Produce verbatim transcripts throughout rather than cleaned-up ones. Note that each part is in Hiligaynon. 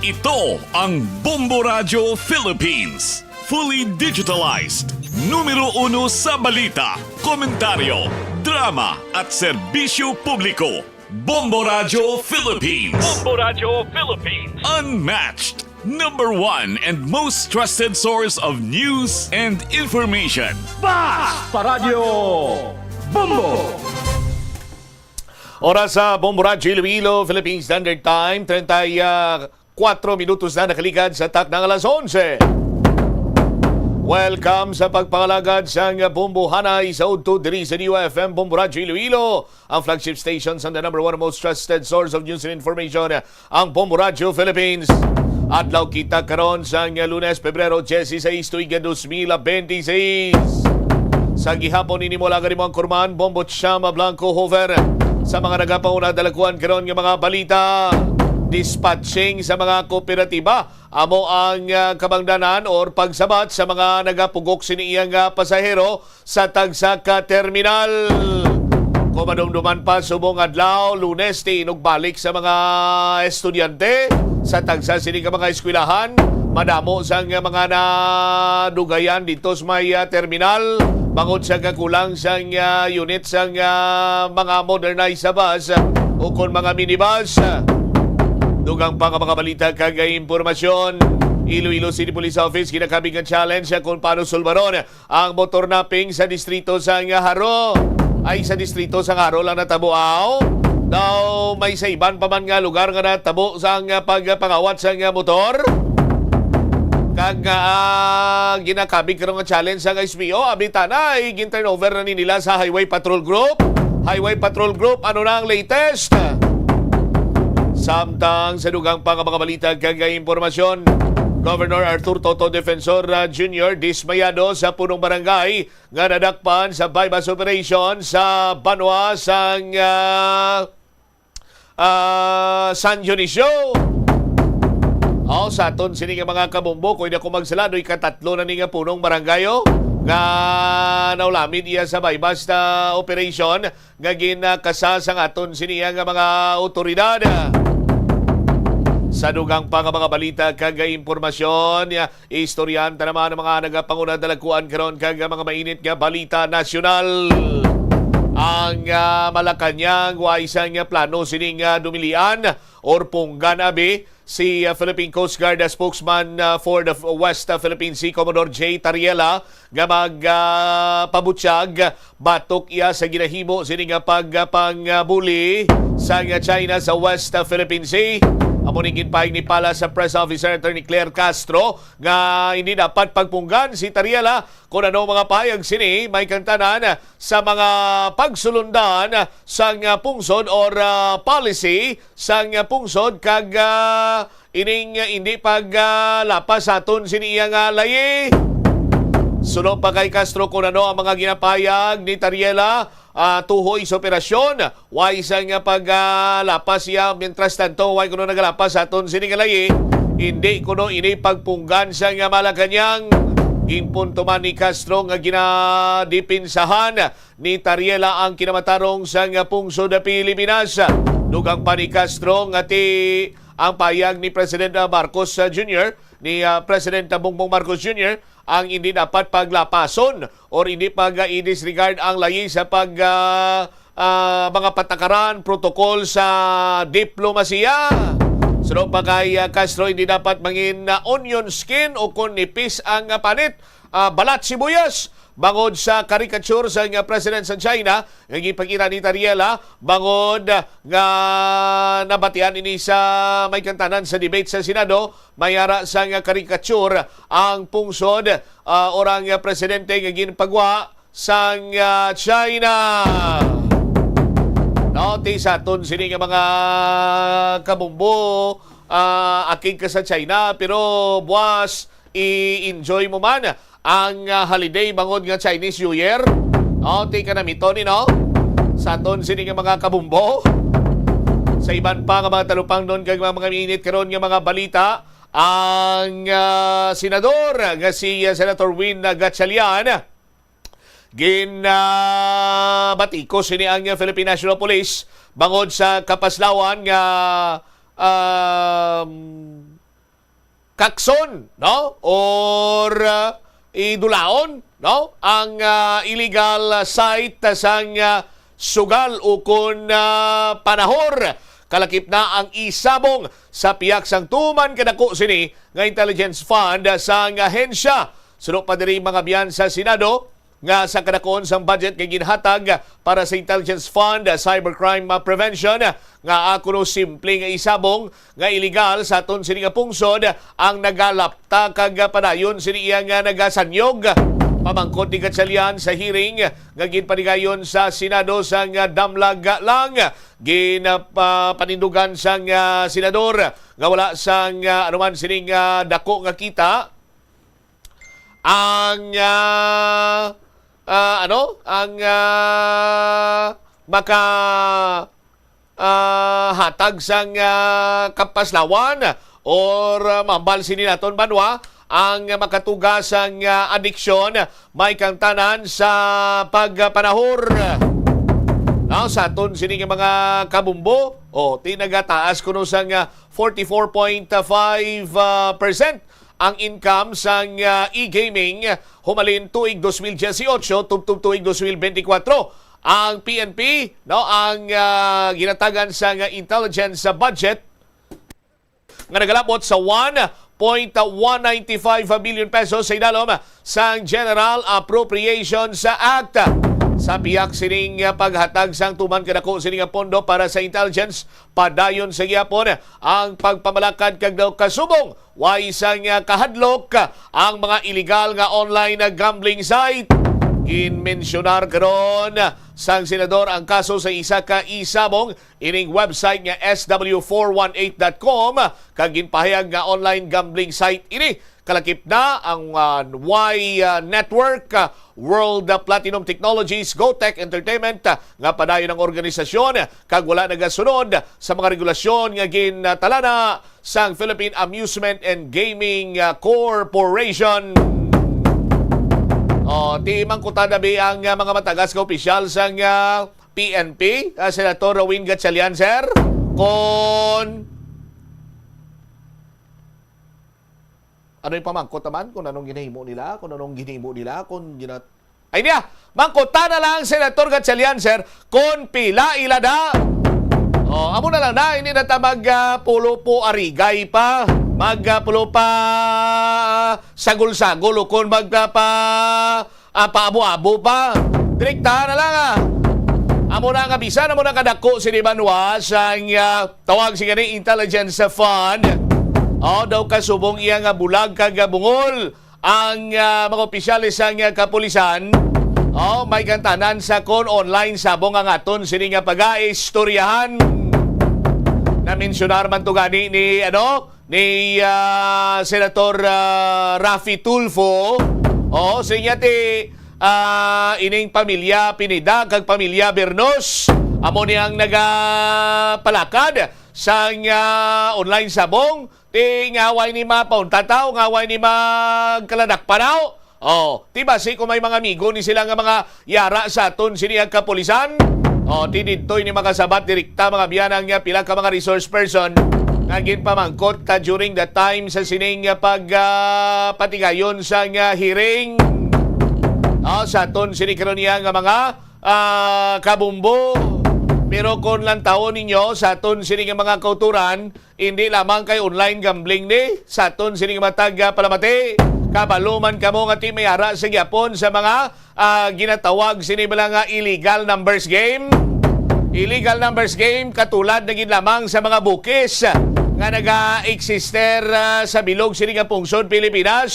Ito ang Bombo Radyo Philippines. Fully digitalized. Numero uno sa balita, komentaryo, drama, at serbisyo publiko. Bombo Radyo Philippines. Bombo Radyo Philippines. Unmatched. Number one and most trusted source of news and information. Basta Radyo Bombo! Oras sa Bombo Radyo Iloilo, Philippine Standard Time, treinta y cuatro minutos na nakaligad sa takna nga alas onse. Welcome sa pagpangalagad sang Bombohanay sa udto diri sa D Y F M Bombo Radyo Iloilo, ang flagship station sang the number one most trusted source of news and information, ang Bombo Radyo Philippines. Adlaw kita karon sang Lunes, Pebrero dieciséis, tuig nga dos mil bente seis. Sa gihapon ini mo lang mo ang kurman, Bombo Chama Blanco Hover. Sa mga nagapauna, dalakuan karon nga mga balita, dispatching sa mga kooperatiba, amo ang, ah, kabangdanan or pagsabat sa mga nagapugok sini iyang, ah, pasahero sa tagsa ka terminal. Kung madumduman pa, subong adlaw, Lunes, ti inugbalik sa mga estudyante sa tagsa sini ka mga eskwelahan. Madamo sang mga nadugayan dito sa may, ah, terminal bangod sa kakulang sang, ah, unit sang, ah, mga modernized sa bus o kon mga minibus. Dugang pa nga mga balita kag impormasyon, Iloilo City Police Office ginakabig nga challenge kung paano sulbaron ang motor napping sa distrito sang Jaro. Ay, sa distrito sang Jaro lang natabo, aw. Daw may sa iban pa man nga lugar nga natabo sang pagpangawat sang motor. Kag, ah, ginakabig karon nga challenge sang S P O, abi ta na, ay gin-turnover na ni nila sa Highway Patrol Group. Highway Patrol Group, ano na ang latest? Samtang sa dugang pa nga mga balita kag impormasyon, Governor Arthur Toto Defensor, ah, Junior dismayado sa punong barangay nga nadakpan sa buy-bust operation sa banwa sang, ah, ah, San Dionisio. Aw, sa aton sini nga mga kabombo, kung di ako magsala, doy katatlo na ni nga punong barangay, oh, nga naulamid iya sa buy-bust, ah, operation nga ginakasa sang aton sini nga mga awtoridad. Sa dugang pa nga mga balita kag impormasyon, istoryahan ta naman ang mga nagapanguna dalagkuan karon kag mga mainit nga balita nasyonal. Ang, ah, Malacañang, wa isang plano sining, ah, dumilian or punggan, abi, si, ah, Philippine Coast Guard, ah, spokesman, ah, for the West, ah, Philippine Sea, Commodore Jay Tariela, nga mag, ah, pabutyag batok iya sa ginahimo sini nga pagpangabuli sang China sa West, ah, Philippine Sea. Amo ning ginpahayag ni Palace Press Officer Attorney Claire Castro nga hindi dapat pagpunggan si Tariela kon ano mga pahayag sini may kantanan sa mga pagsulundan sang pungsod or, ah, policy sang pungsod kag, ah, ining hindi pag, ah, lapas sa aton sini iya nga layi. Suno pa kay Castro, kung ano ang mga ginapahayag ni Tariela, ah, tuhoy sa operasyon, way sa nga pag, ah, lapas siya. Mientras tanto, way kuno nagalapas sa aton sini nga layi. Hindi kuno ini pagpunggan sa nga Malacañang. Ginpunto man ni Castro nga ginadipinsahan ni Tariela ang kinamatarong sang pungsod Pilipinas. Dugang pa ni Castro nga ti ang payag ni President Marcos Junior, ni, ah, President Bongbong Marcos Junior, ang hindi dapat paglapason or hindi pag, ah, i-disregard ang layi sa pag, ah, ah, mga patakaran, protocol sa diplomasiya. Suno pa kay, ah, Castro, hindi dapat mangin, ah, onion skin o kon nipis ang, ah, panit, ah, balat sibuyas bangod sa caricature sa nga president sa China nga gipakita ni Tariela, bangod, ah, nga nabatian ini sa may kantanan sa debate sa Senado, may ara sa nga caricature ang pungsod, ah, or ang, ah, presidente nga ginpagwa sang, ah, China. No, ti sa aton sini nga mga kabumbo, ah, akig ka sa China, pero buwas i-enjoy mo man ang, ah, holiday bangod nga Chinese New Year. O, ti ka na mito ni, no? Sa aton sini nga mga kabumbo. Sa iban pa nga mga talupangnon kag mga, mga minit karon nga mga balita, ang, ah, senador nga si, ah, Senator Win Gatchalian, gin, ah, batikos ini ang Philippine National Police bangod sa kapaslawan nga, um, kakson, no? Or, ah, idulaon, no? Ang, ah, illegal site sang, ah, sugal ukon, ah, panahor. Kalakip na ang isabong sa pihak sang tuman kadako sini nga intelligence fund sang ahensya. Suno pa diri, mga abyan, sa Senado, nga sa kadakuon sang budget nga ginhatag para sa Intelligence Fund, Cybercrime Prevention, nga kuno simple nga isabong nga iligal sa aton sini nga pungsod ang nagalapta kag padayon sini iya nga nagasanyog. Pamangkot ni Gatchalian sa hearing nga ginpanigayon sa Senado sang damlag lang, ginapanindugan sang, ah, senador nga wala sang, ah, anuman sining, ah, dako nga kita ang, ah, ah, ano, ang, ah, maka, ah, hatag sang, ah, kapaslawan or, ah, mahambal sini naton banwa ang makatuga sang, ah, adiksyon, may kangtanan sa pagpanahor. Now, sa aton sini nga mga kabumbo, o, ti nagataas kuno sang, ah, forty-four point five, ah, percent ang income sang, ah, e-gaming humalin tuig dos mil dieciocho tubtob tuig dos mil benti kwatro. Ang P N P, no, ang, ah, ginatagan sang intelligence budget nga nagalabot sa one point one nine five billion pesos sa idalom sang General Appropriations Act. Sa pihak sining paghatag sang tuman kadako sini nga pondo para sa intelligence, padayon sa gihapon ang pagpamalakad kag daw kasubong way sang kahadlok ang mga iligal nga online gambling site. Ginmensyonar karon sang senador ang kaso sa isa ka isabong ining website nga S W four one eight dot com, kag ginpahayag nga online gambling site ini. Kalakip na ang, ah, Y, ah, Network, ah, World Platinum Technologies, GoTech Entertainment, ah, nga padayon ang organisasyon, kag wala nagasunod sa mga regulasyon nga gintalana sang Philippine Amusement and Gaming, ah, Corporation. O, ti mangkutan na bi ang, ah, mga matagas nga opisyal sang, ah, P N P, ah, Senator Robin Gatchalian, sir, kon ano yung pamangkot naman, kung anong ginahimo nila, kung anong ginahimo nila, kung gina-, ay niya, mangkutan na lang, Senator Gatchalian, sir, kung pila ila da. O, amo na lang na, hindi na ta mag, ah, pulo po arigay pa, mag, ah, pulo pa, ah, sagol-sagol, o kung mag, ah, pa, ah, paabo-abo pa. Direkta na lang, ah. Amo na nga bisan amo na kadako sini banwa sang, ah, tawag sini nga intelligence fund. O, daw kasubong iya nga bulag kag bungol ang, ah, mga opisyales sang, ah, kapulisan. O, may kangtanan sa kon online sabong ang aton sini nga pag-aistoryahan. Namensyunar man to gani ni, ano, ni, ah, Senator, ah, Raffy Tulfo. O, siya ti, ah, ining pamilya Pineda kag pamilya Bernos amo ni ang nagapalakad sang, ah, online sabong. Ti ngaway ni mapaunta taw, ngaway ni magkaladak pa daw. O, ti basi kung may mga amigo ni sila nga mga yara sa aton sini ang kapulisan. O, ti didto ini makasabat direkta, mga biyanang, nga pila ka mga resource person nga ginpamangkot, ah, during the time sa sining, ah, pag, ah, patigayon sa nga hearing. O, sa aton sini karon niya nga mga, ah, kabumbo. Pero kung lantawon ninyo sa aton sini nga mga kauturan, hindi lamang kay online gambling ni sa aton sining matag, ah, palamati. Kabalo man kamo nga ti may ara sa gyapon sa mga, ah, ginatawag sini bala nga illegal numbers game. Illegal numbers game katulad na gid lamang sa mga bukis nga naga-eksister, ah, sa bilog sini nga pungsod Pilipinas.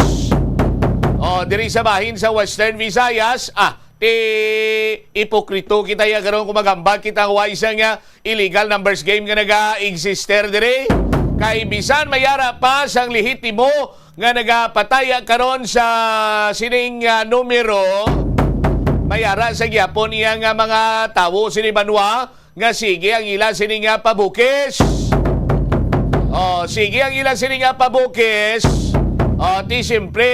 O, diri sa bahin sa Western Visayas, ah, ti ipokrito kita ya karon kung maghambal kita nga way sang, ah, illegal numbers game nga naga-eksister diri. Kay bisan may ara pa sang lehitimo nga nagapataya karon sa sining, ah, numero, may ara sa gyapon iya nga mga tawo sini banwa nga sige ang ila sini nga pabukis. O, sige ang ila sini nga pabukis. O, ti siyempre,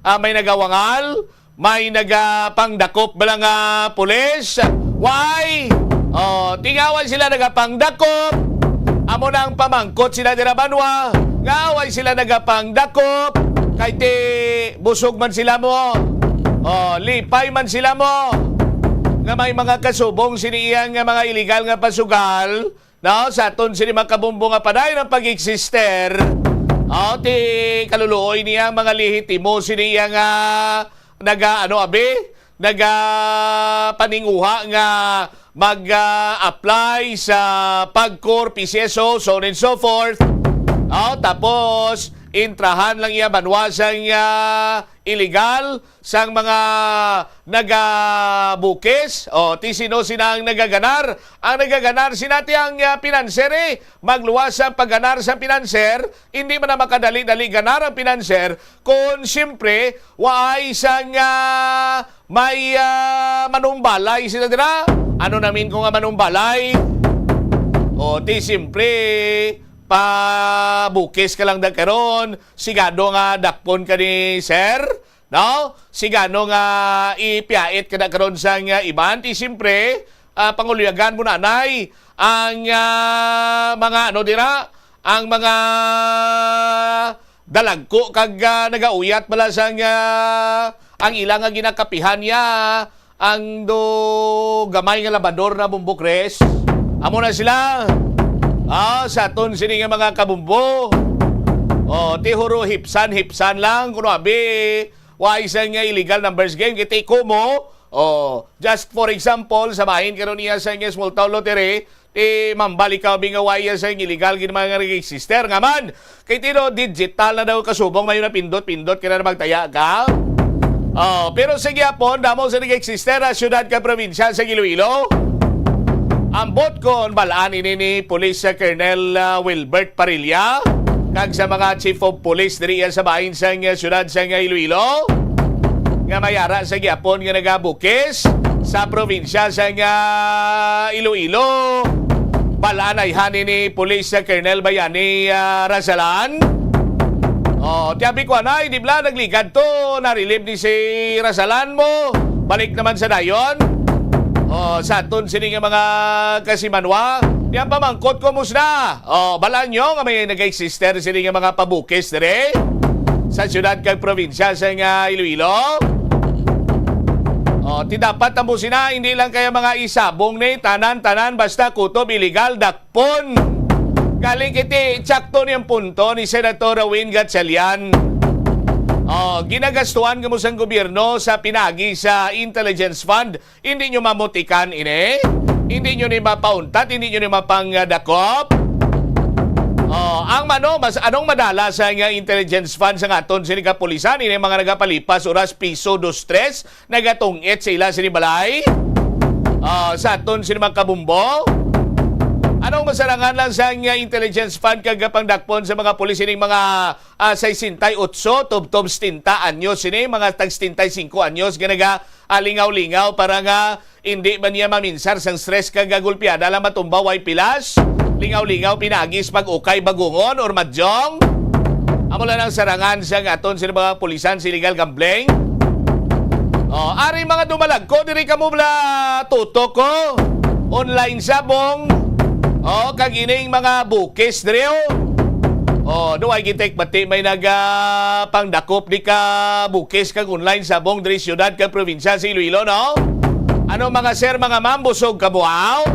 ah, may nagawangal, may nagapangdakop bala nga pulis. Why? O, ti ngaway sila nagapangdakop. Amo na ang pamangkot sila dira banwa. nga way sila nagapangdakop, kay ti busog man sila mo, o lipay man sila mo, nga may mga kasubong sini iya nga mga illegal nga pasugal, no? Sa aton sini mga kabumbo nga padayon ang pag-eksister, o ti kaluluoy niya ang mga lehitimo sini iya nga naga, ano, abi? Nagapaninguha nga mag-apply sa PAGCOR, P C S O, so on and so forth. O, tapos, intrahan lang iya banwa sang, ah, illegal, sang mga nagabukis. O, ti sino sina ang nagaganar? Ang nagaganar, sina ti ang, ah, pinanser, eh. Magluwas ang pagganar sa pinanser, hindi man na makadali-dali ganar ang pinanser kung siyempre waay sang, ah, may, ah, manumbalay sila dira. Ano namin ko nga manumbalay? O, ti siyempre, pabukis ka lang da karon, sigado nga dakpon ka ni sir, no? Sigano nga ipiyait ka na karon sang, ah, iban, ti siyempre, ah, panguluyagan mo nanay ang, ah, mga ano dira, ang mga dalagko kag, ah, nagauyat bala sang, ah, ang ila nga ginakapihan niya ang do gamay nga labador na bumbokres. Amo na sila. Ah, sa aton sini nga mga kabumbo. O, ti huro hipsan, hipsan lang. Kuno abi, wa isa nga illegal numbers game. Kay ti Kumu, o, just for example, sa bahin karon niya sa nga small town lottery, ti mambalik ka, bingawayan sa illegal gid mga nag-existe nga man. Kay tino, digital na daw kasubong, may napindot-pindot ka na magtaya ka. Oh, pero sa gihapon, damo sa nag-existe na syudad kag probinsya sa Iloilo. Ambot kon balaan ini ni Police Colonel, ah, Wilbert Parilla kag sa mga Chief of Police diri sa bahin sang syudad sang Iloilo nga may ara sa gihapon nga nagabukis sa probinsya sang Iloilo. Balaan ayhan ini Police Colonel Bayani, ah, Razalan. Oh, tiyabi ko anay, di bala nagligad to, na-relieve ni si Razalan mo. Balik naman sa dayon. Oh, sa aton sini nga mga kasimanwa, niya pamangkot ko, musna? Oh, balaan nyo nga may nag-existe sini nga mga pabukis diri sa syudad kag probinsya sa nga Iloilo. Oh, ti dapat ang busina, hindi lang kaya mga isabong ni tanan-tanan, basta kutob illegal, dakpon. Galing kiti, tsakto niyang punto ni Senator Win Gatchalian. Oh, ginagastuhan kamo sang gobyerno sa pinagi sa intelligence fund. Hindi nyo mamutikan ini. Hindi nyo ni mapauntat, hindi nyo ni mapangdakop. Oh, ang mano, mas anong madala sa nga intelligence fund sa aton sini kapulisan, ini mga nagapalipas oras piso dos tres, nagatungit sa ila sini balay. Ah, sa aton sini mga kabumbo. Anong masarangan lang sa nga intelligence fund kag pangdakpon sa mga pulis ining mga, ah, sesenta y ocho, tubtob setenta anyos sini, mga tag setenta y cinco anyos nga naga, ah, lingaw-lingaw para nga hindi ba niya maminsar sang stress kag gulpiada lang matumba way pilas? Lingaw-lingaw pinagis pag ukay bagungon or madyong. Amo lang ang sarangan sa aton sa mga pulisan sa illegal gambling. Oh, ari mga dumalagko, diri kamo bala tutok ko. Online sabong. Oh, kag ining mga bukis diri, oh. Oh, do I gitek bati may naga pangdakop di ka bukis kag online sabong diri syudad kag probinsya sa Iloilo, no? Ano mga sir, mga ma'am, busog ka buhaw?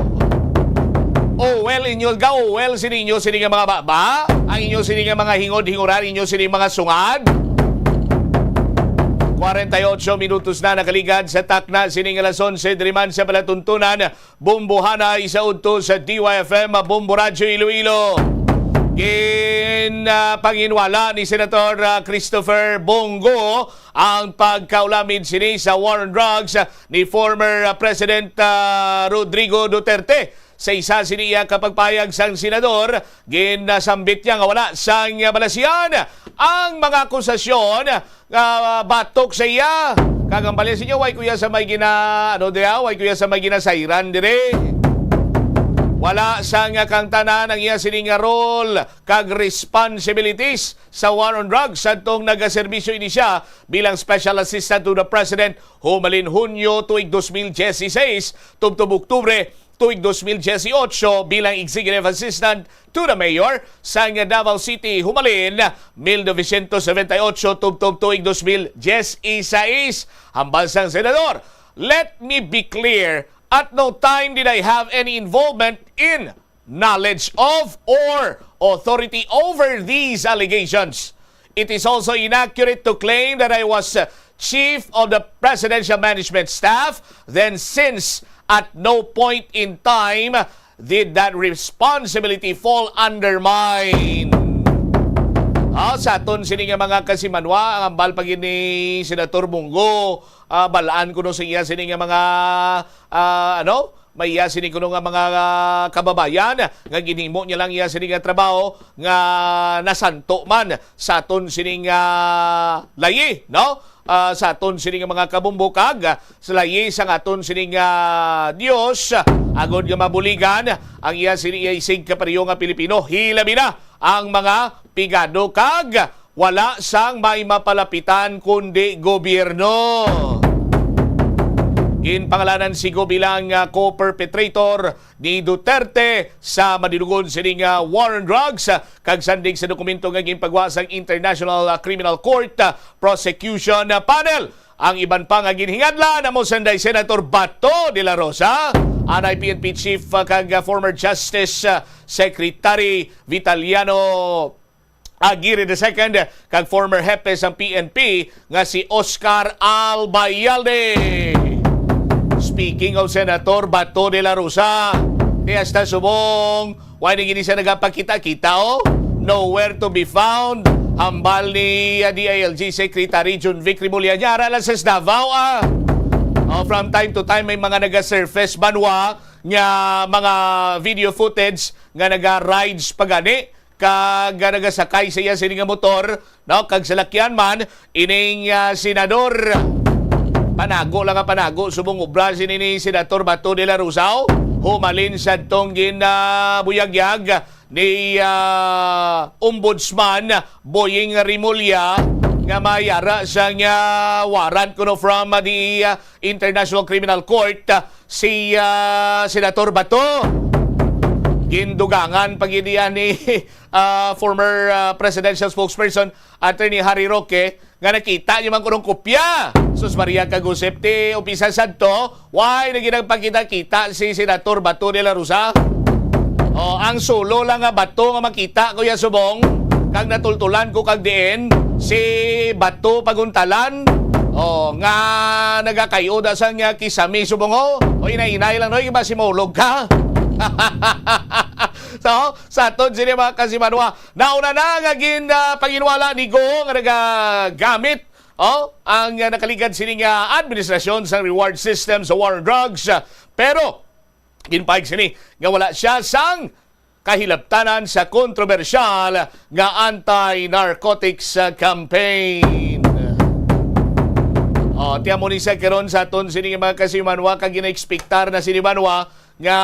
Oh, well, inyo ga, oh, well, sini inyo sini nga mga baba, ang inyo sini nga mga hingod-hinguran, inyo sini mga sungad. Kwarenta y ocho minutos na nakaligad sa takna sini nga alas onse diri man sa palatuntunan. Bombohanay sa udto sa D Y F M, Bombo Radyo Iloilo. Gin, ah, panginwala ni Senator, ah, Christopher Bong Go ang pagkaulamid sini sa war on drugs ni former, ah, President, ah, Rodrigo Duterte. Sa isa sini iya kapagpayag sang senador, ginasambit niya nga wala sang balasian ang mga akusasyon nga batok sa iya. Kag ang balay sa inyo, way kuya sa may gina-, ano diya, way kuya sa may ginasayran dire. Wala sang kangtanan ang iya sini nga role kag responsibilities sa war on drugs sadtong nagaserbisyo ini siya bilang Special Assistant to the President humalin Hunyo tuig dos mil dieciséis tubtob Oktubre tuig dos mil dieciocho bilang Executive Assistant to the Mayor sang Davao City, humalin mil novecientos noventa y ocho tubtob tuig dos mil dieciséis. Hambal sang senador, "Let me be clear, at no time did I have any involvement in, knowledge of, or authority over these allegations. It is also inaccurate to claim that I was, uh, chief of the presidential management staff then, since at no point in time did that responsibility fall under mine." Ah, sa aton sini nga mga kasimanwa, ang hambal pa gid ni Senator Bong Go, ah, balaan kuno sa iya sini nga mga, ah, ano, may iya sini kuno nga mga, ah, kababayan nga ginhimo niya lang iya sini nga trabaho nga nasanto man sa aton sini nga layi, no? Ah, sa aton sini nga mga kabumbokag, ah, sa layi sang aton sini nga Dios, agod nga mabuligan ang iya sini, iya isig kapareho nga Pilipino, hilabi na ang mga pigado kag wala sang may mapalapitan kundi gobyerno. Ginpangalanan si Go bilang, ah, co-perpetrator ni Duterte sa madinugod sining, ah, war on drugs, ah, kag sandig sa dokumento nga ginpagwa sang International, ah, Criminal Court, ah, Prosecution, ah, Panel. Ang iban pa nga ginhingadlan amo sanday Senator Bato de la Rosa, anay P N P Chief, ah, kag, ah, former Justice, ah, Secretary Vitaliano Aguirre the second, kag former hepe sang P N P nga si Oscar Albayalde. Speaking of Senator Bato de la Rosa, di hasta subong, wala na gini siya nagapakita-kita, oh. Nowhere to be found. Hambal ni, uh, D I L G Secretary Jun Vic Remulla, niya ara lang sa Davao, ah. Oh, from time to time, may mga nag-surface banwa nga mga video footage nga naga-rides pa gani kag, ah, nagasakay sa iya sini nga motor, no? Kag salakyan man ining, ah, senador. Panago lang nga panago subong obra sini ni Senator Bato de la Rosa, oh. Humalin sa tong gin, ah, buyagyag ni, ah, Ombudsman Boying Remulla nga may ara sang, ah, warrant kuno from, ah, the, ah, International Criminal Court, ah, si, ah, Senator Bato. Gindugangan pa gid iya ni, ah, former, ah, presidential spokesperson Attorney Harry Roque nga nakita niya man kunong kopya. Sus Maria, kag-usip ti opisyal sadto, why na ginagpakita-kita si Senator Bato de la Rosa? Oh, ang sulo lang nga bato nga makita, Kuya Subong, kag natultulan ko kag diin, si Bato Paguntalan, oh, nga nagakay-o da sang, ah, kisame, Subong, oh. O, inay-inay lang, no? Iba si maulog ka. So, sa aton sini mga kasimanwa, nauna na nga gin, ah, panginwala ni Go nga nagagamit, oh, ang, ah, nakaligad sini nga administrasyon sang reward system sa war on drugs. Pero, ginpahayag sini nga wala siya sang kahilabtanan sa kontrobersyal nga anti-narcotics, ah, campaign. Oh, ti amo ni sa karon sa aton sini nga mga kasimanwa, kag ginaekspektar na sini banwa nga,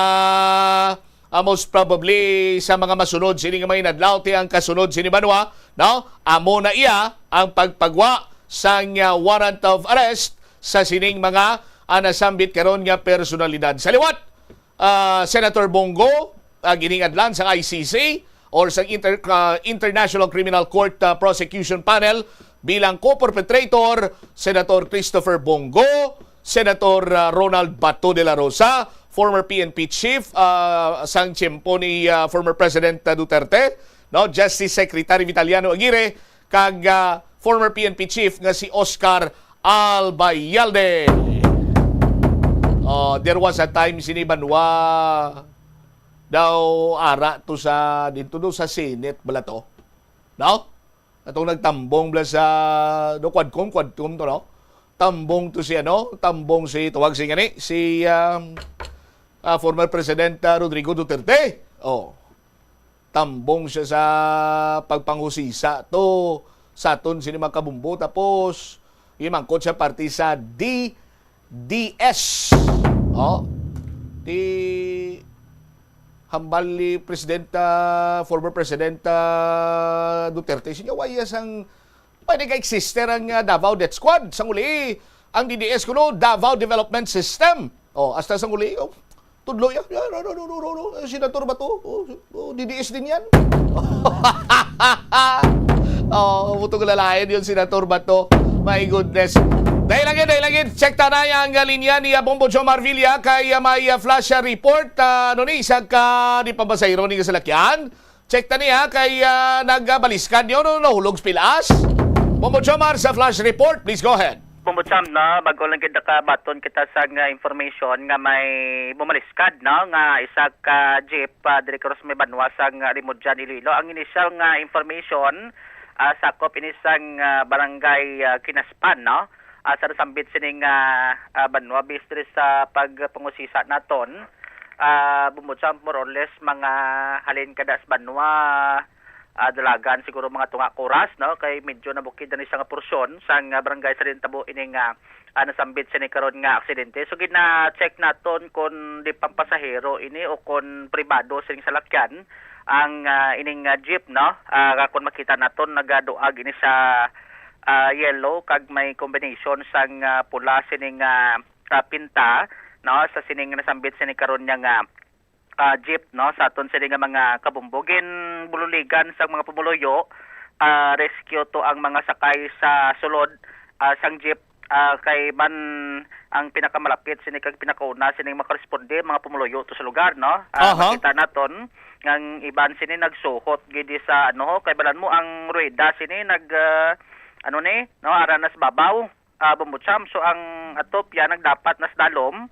ah, most probably sa mga masunod sini nga mga inadlaw, ti ang kasunod sini banwa, no? Amo na iya ang pagpagwa sang, ah, warrant of arrest sa sining mga, ah, nasambit karon nga personalidad. Sa liwat, ah, Senator Bong Go, ah, giningadlan sang I C C or sang Inter-, ah, International Criminal Court, ah, Prosecution Panel bilang co-perpetrator, Senator Christopher Bong Go, Senator, ah, Ronald Bato de la Rosa, former P N P chief, ah, sang tiyempo ni, ah, former President, ah, Duterte, no, Justice Secretary Vitaliano Aguirre, kag, ah, former P N P chief nga si Oscar Albayalde. Oh, there was a time sini banwa daw ara to sa, dito do sa Senate bala to. No? Atong nagtambong bala sa, do, Quadcom, Quadcom to, no? Tambong to si, ano, tambong si, tawag si gani, si, um, ah, former President, ah, Rodrigo Duterte. Oh. Tambong siya sa pagpanghusisa to sa aton sini mga kabumbo. Tapos, imangkot siya parte sa D D S. Oh. Ti hambal ni President, ah, former President, ah, Duterte, siya, "Why sang pwede ka existe ang, ah, Davao Death Squad? Sang uli, ang D D S kuno, Davao Development System." Oh, hasta sang uli, oh, Tudlo yan. Yan, no, no, no, no, no, no. Eh, Senator Bato. Oh, oh, D D S din yan. Oh, butong lalayan yun, Senator Bato. My goodness. Dahil lagi, dahil lagi. Check ta na ang, ah, linya ni, ah, Bombo Joe Marvilla kay, ah, may, ah, flash, ah, report. Ah, ano ni, isa ka di pa pasahero ni kasalakyan? Check ta niya kay, ah, nagabaliskad niyo, no, nahulog sa pilas. Bombo Jomar sa flash report. Please go ahead. Bombo Jam, no? Bago lang kita kabaton kita sa nga information nga may bumaliskad, no? Nga isa ka jeep, ah, diri cross may banwa sa nga Rimudyan, Iloilo. Ang initial nga information, ah, sakop ini sang, ah, barangay, ah, Kinaspan, no? Ah, sa nasambit sining, ah, ah, banwa, based diri sa pagpangusisa naton, ah, bumutsa, more or less, mga halin kada sa banwa, ah, dalagan siguro mga tunga ka oras, no? Kay medyo nabukid na ni sa nga porsyon sang, ah, barangay sa Lintabo ining, ah, ah, nasambit sini karon nga aksidente. So, gina-check naton kung di pang pasahero ini o kung pribado sining salakyan ang, ah, ining, ah, jeep, no? Ah, kung makita naton, nagaduag ini sa, ah, yellow kag may combination sang, ah, pula sining, ah, ah, pinta, no, sa sining nasambit sini karon niya nga, ah, jeep, no, sa aton sini nga mga kabumbo. Ginbululigan sang mga pumuluyo, ah, rescue to ang mga sakay sa sulod, ah, sang jeep, ah, kay man ang pinakamalapit sini kag pinakauna sining makaresponde, mga pumuluyo to sa lugar, no? Ah, Aha. Makita naton nga ang iban sini nagsuhot gid sa ano, kay balan mo ang rueda sini nag, ah, ano ni, no, ara na sa babaw, ah, Bombo Cham. So ang atop ya nagdapat na sa dalom.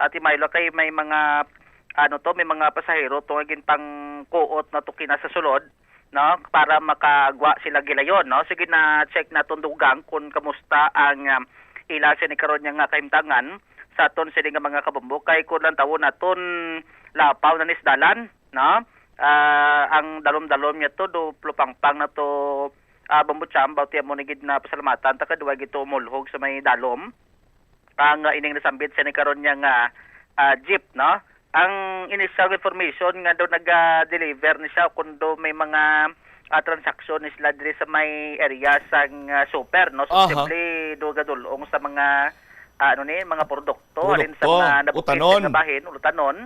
At imaylo kay may mga, ano to, may mga pasahero to nga ginpangkuot na to kina sa sulod, no, para makagwa sila gilayon, no? Sige, na-check naton dugang kung kamusta ang, um, ila sini karon niya nga kahimtangan sa aton sini nga mga kabumbo. Kay kung lang tawon naton, lapaw na ni sa dalan, no? Ah, ang dalom-dalom niya to, do plupangpang na to, ah, Bombo Cham, bawti amo ni gid na pasalamatan ta kay duwa gid to umulhog sa may dalom. Ang, ah, ining nasambit sa ni karon niya nga, ah, jeep, no? Ang initial information nga daw naga-deliver ni siya kung daw may mga, ah, transaksyon ni sila diri sa may area sang, ah, super, no? So, Aha. Posible do gadulong sa mga, ah, ano ni, mga produkto, Produkto, halin sa mga nabukid utanon. Nga bahin, utanon,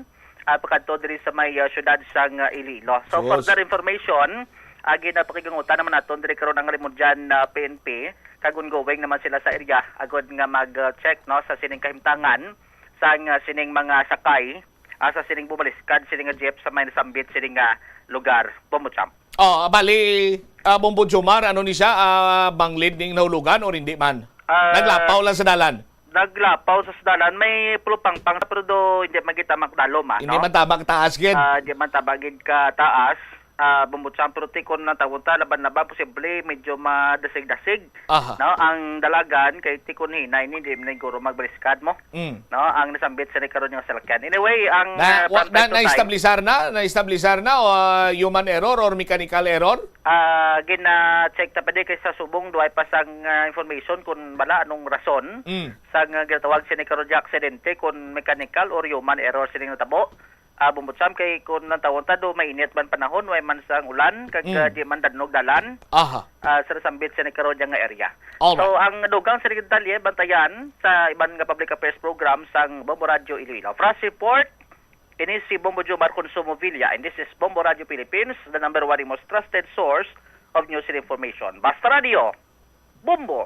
ah, pakadto diri sa may, ah, syudad sang, ah, Iloilo. So, Sus. Further information, ah, ginapakigangutan naman naton diri karon ang Rimudyan, ah, P N P, kag ongoing naman sila sa area agod nga mag, ah, check, no, sa sining kahimtangan sang, ah, sining mga sakay, ah, sa sining bumaliskad sining nga jeep sa may nasambit sining nga lugar. Bombo Cham. Oh, bali, ah, Bombo Jomar, ano ni siya? Ah, banglid ning nahulugan o hindi man? Ah, Naglapaw lang sa dalan? Naglapaw sa dalan. May pulupangpang, pero do hindi magita makdalom, ah, Hindi no? Man tama taas gid. Ah, hindi man tama gid ka taas. Ah, Bombo Cham, pero tikon lang tawon ta, laban-laban, posible medyo madasig-dasig, Aha. No? Ang dalagan kay tikon hinay ni, hindi man guro magbaliskad mo. Mm. No? Ang nasambit sa ni karon yung salakyan. Anyway, ang, Na, ah, wa, na, perfect to time. Na-establisar na? Na-establisar na o, ah, human error or mechanical error? Ah, gina-check ta pa di kay sa subong duway pa sang, ah, information kung bala anong rason Mm. sa nga ginatawag sini karon nga aksidente, kung mechanical or human error sining natabo. Ah, Bombo Cham, kay kung nantawon ta do mainit man panahon, way man sang ulan, kag, Mm. ah, di man dannog dalan. Aha. Ah, sa nasambit sini karon nga area. Alright. So, ang dugang sa detalye, bantayan sa iban nga public affairs program sang Bombo Radio Iloilo. Flash report, ini si Bombo Jomar Consumo Villa, and this is Bombo Radio Philippines, the number one and most trusted source of news and information. Basta Radio, Bombo.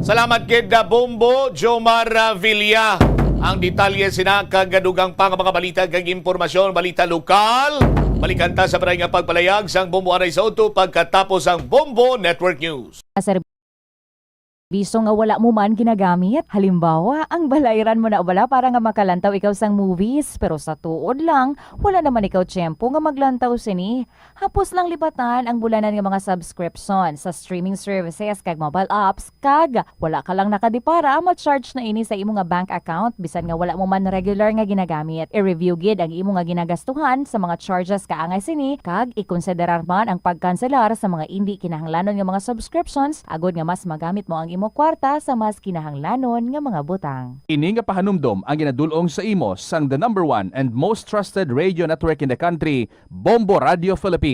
Salamat gid, ah, Bombo Jomar, ah, Villa. Ang detalye sina kag dugang pa nga mga balita kag impormasyon, balita lokal. Balikan ta sa maray nga pagpalayag sang Bombo Aray sa Auto pagkatapos ang Bombo Network News. Sa serbisyo nga wala mo man ginagamit. Halimbawa, ang balayran mo na bala para nga makalantaw ikaw sang movies, pero sa tuod lang, wala naman ikaw tiyempo nga maglantaw sini. Hapos lang lipatan ang bulanan nga mga subscription sa streaming services kag mobile apps, kag wala ka lang nakadipara, ma-charge na ini sa imo nga bank account bisan nga wala mo man regular nga ginagamit. I-review gid ang imo nga ginagastuhan sa mga charges kaangay sini, kag ikonsiderar man ang pagkanselar sa mga indi kinahanglanon nga mga subscriptions agod nga mas magamit mo ang imo kwarta sa mas kinahanglanon nga mga butang. Ini nga pahanumdom ang ginadul-ong sa imo sang the number one and most trusted radio network in the country, Bombo Radio Philippines.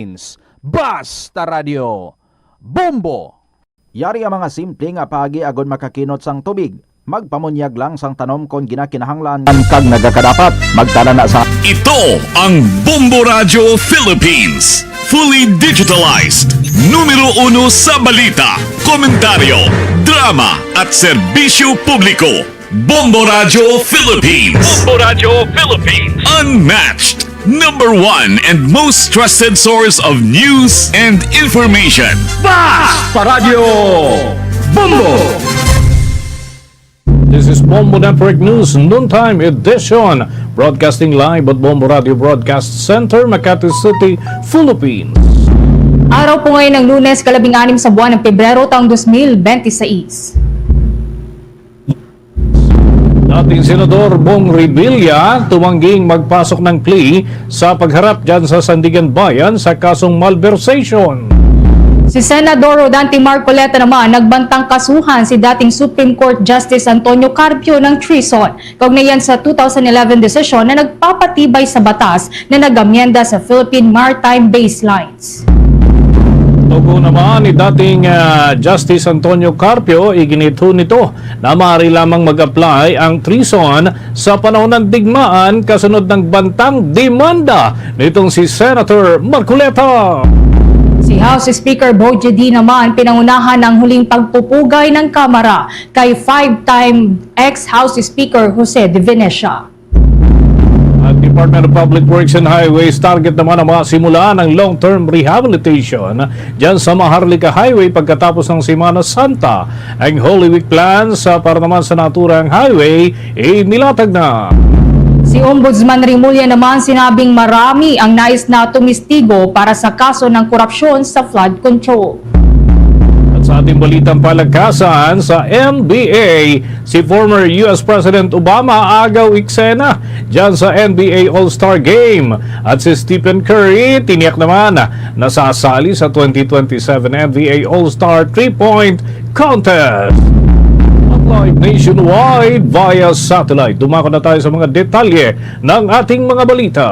Basta Radio, Bombo! Yari ang mga simple nga paagi agod makakinot sang tubig. Magpamunyag lang sang tanom kon ginakinahanglan kag nagakadapat. Magtala na sa Ito ang Bombo Radyo Philippines. Fully digitalized. Numero uno sa balita, komentaryo, drama, at serbisyo publiko. Bombo Radyo Philippines. Bombo Radyo Philippines. Unmatched. Number one and most trusted source of news and information. Basta Radyo Bombo! This is Bombo Network News Noontime Edition, broadcasting live at Bombo Radio Broadcast Center, Makati City, Philippines. Araw po ngayon ng Lunes, kalabing anim sa buwan ng Pebrero, taong dos mil bente seis. Dating Senador Bong Revilla tumangging magpasok ng plea sa pagharap dyan sa Sandiganbayan sa kasong malversation. Si Senador Rodante Marcoleta naman nagbantang kasuhan si dating Supreme Court Justice Antonio Carpio ng treason kaugnay yan sa two thousand eleven desisyon na nagpapatibay sa batas na nag-amyenda sa Philippine Maritime Baselines. Tugon naman ni dating, ah, Justice Antonio Carpio, iginitho nito na maaari lamang mag-apply ang treason sa panahon ng digmaan kasunod ng bantang demanda nitong si Senator Marcoleta. Si House Speaker Boy G D naman pinangunahan ang huling pagpupugay ng Kamara kay five-time ex-House Speaker Jose De Venecia. Ang Department of Public Works and Highways target naman ang mga simula ng long-term rehabilitation dyan sa Maharlika Highway pagkatapos ng Semana Santa. Ang Holy Week plans, ah, para naman sa naturang highway, inilatag na. Si Ombudsman Remulla naman sinabing marami ang nais na tumistigo para sa kaso ng korupsyon sa flood control. At sa ating balitang palakasan, sa N B A, si former U S President Obama agaw eksena dyan sa N B A All-Star Game. At si Stephen Curry, tiniyak naman na sasali sa twenty twenty-seven N B A All-Star Three-Point Contest. At live nationwide via satellite. Dumako na tayo sa mga detalye ng ating mga balita.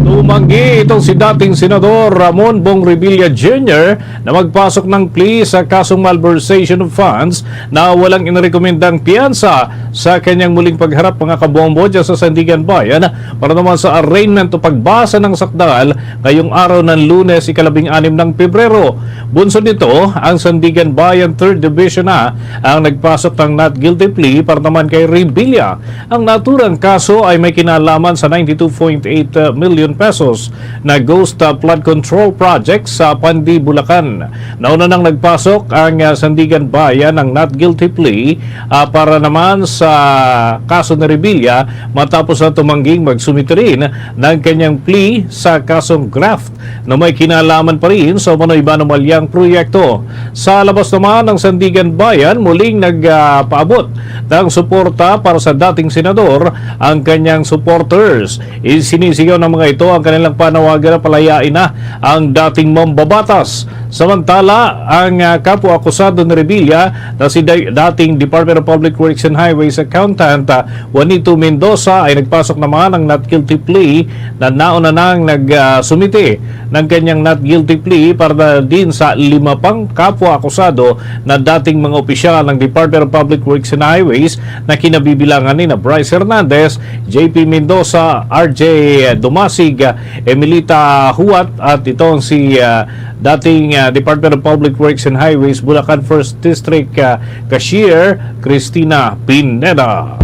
Tumanggi itong si dating Senador Ramon Bong Revilla Junior na magpasok ng plea sa kasong malversation of funds na walang inirekomendang piyansa sa kanyang muling pagharap, mga kabombo, dyan sa Sandiganbayan para naman sa arraignment o pagbasa ng sakdal ngayong araw ng Lunes, ikalabing anim ng Pebrero. Bunsod nito, ang Sandiganbayan Third Division na ang nagpasok ng not guilty plea para naman kay Revilla. Ang naturang kaso ay may kinalaman sa ninety-two point eight million pesos na ghost, uh, flood control project sa Pandi, Bulacan. Nauna nang nagpasok ang, uh, Sandiganbayan ng not guilty plea, uh, para naman sa kaso ni Revilla matapos na tumangging magsumite rin ng kanyang plea sa kasong graft na may kinalaman pa rin sa umano'y manumalyang proyekto. Sa labas naman, ang Sandiganbayan muling nagpaabot ng suporta para sa dating senador. Ang kanyang supporters, isinisigaw ng mga ito ang kanilang panawagan na palayain na ang dating mambabatas. Samantala, ang, ah, kapwa akusado ni Revilla na si day-, dating Department of Public Works and Highways accountant, ah, Juanito Mendoza ay nagpasok naman ng not guilty plea na nauna nang nag, ah, sumite ng kanyang not guilty plea para na din sa lima pang kapwa akusado na dating mga opisyal ng Department of Public Works and Highways na kinabibilangan ni na Bryce Hernandez, J P Mendoza, R J Dumasig, Emilita Huat, at itong si, ah, dating, ah, Department of Public Works and Highways Bulacan First District, ah, Cashier Cristina Pineda.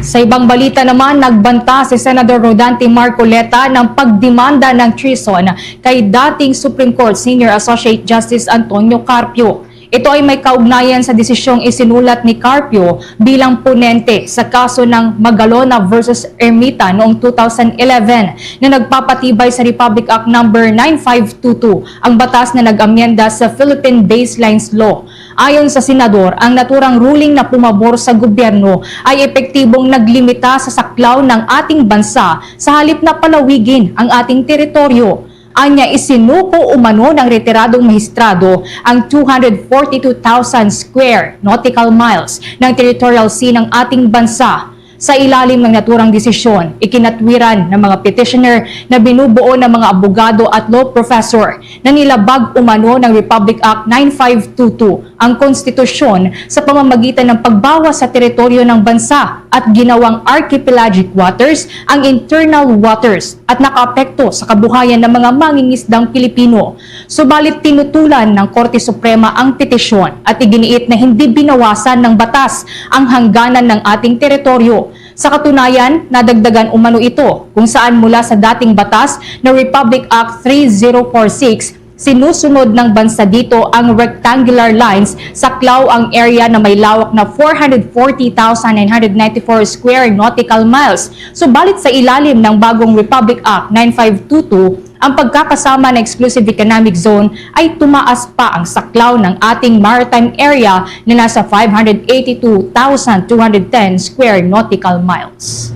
Sa ibang balita naman, nagbanta si Senador Rodante Marcoleta ng pagdemanda ng treason kay dating Supreme Court Senior Associate Justice Antonio Carpio. Ito ay may kaugnayan sa desisyong isinulat ni Carpio bilang ponente sa kaso ng Magalona versus Ermita noong two thousand eleven na nagpapatibay sa Republic Act Number nine five two two, ang batas na nag-amyenda sa Philippine Baselines Law. Ayon sa senador, ang naturang ruling na pumabor sa gobyerno ay epektibong naglimita sa saklaw ng ating bansa sa halip na palawigin ang ating teritoryo. Anya, isinuko umano ng retiradong mahistrado ang two hundred forty-two thousand square nautical miles ng territorial sea ng ating bansa. Sa ilalim ng naturang desisyon, ikinatwiran ng mga petitioner na binubuo ng mga abogado at law professor na nilabag umano ng Republic Act nine five two two ang konstitusyon sa pamamagitan ng pagbawas sa teritoryo ng bansa at ginawang archipelagic waters ang internal waters at nakaapekto sa kabuhayan ng mga mangingisdang Pilipino. Subalit tinutulan ng Korte Suprema ang petisyon at iginiit na hindi binawasan ng batas ang hangganan ng ating teritoryo. Sa katunayan, nadagdagan umano ito kung saan mula sa dating batas na Republic Act three zero four six, sinusunod ng bansa dito ang rectangular lines, saklaw ang area na may lawak na four hundred forty thousand nine hundred ninety-four square nautical miles. Subalit sa ilalim ng bagong Republic Act nine five two two, ang pagkakasama ng exclusive economic zone ay tumaas pa ang saklaw ng ating maritime area na nasa five hundred eighty-two thousand two hundred ten square nautical miles.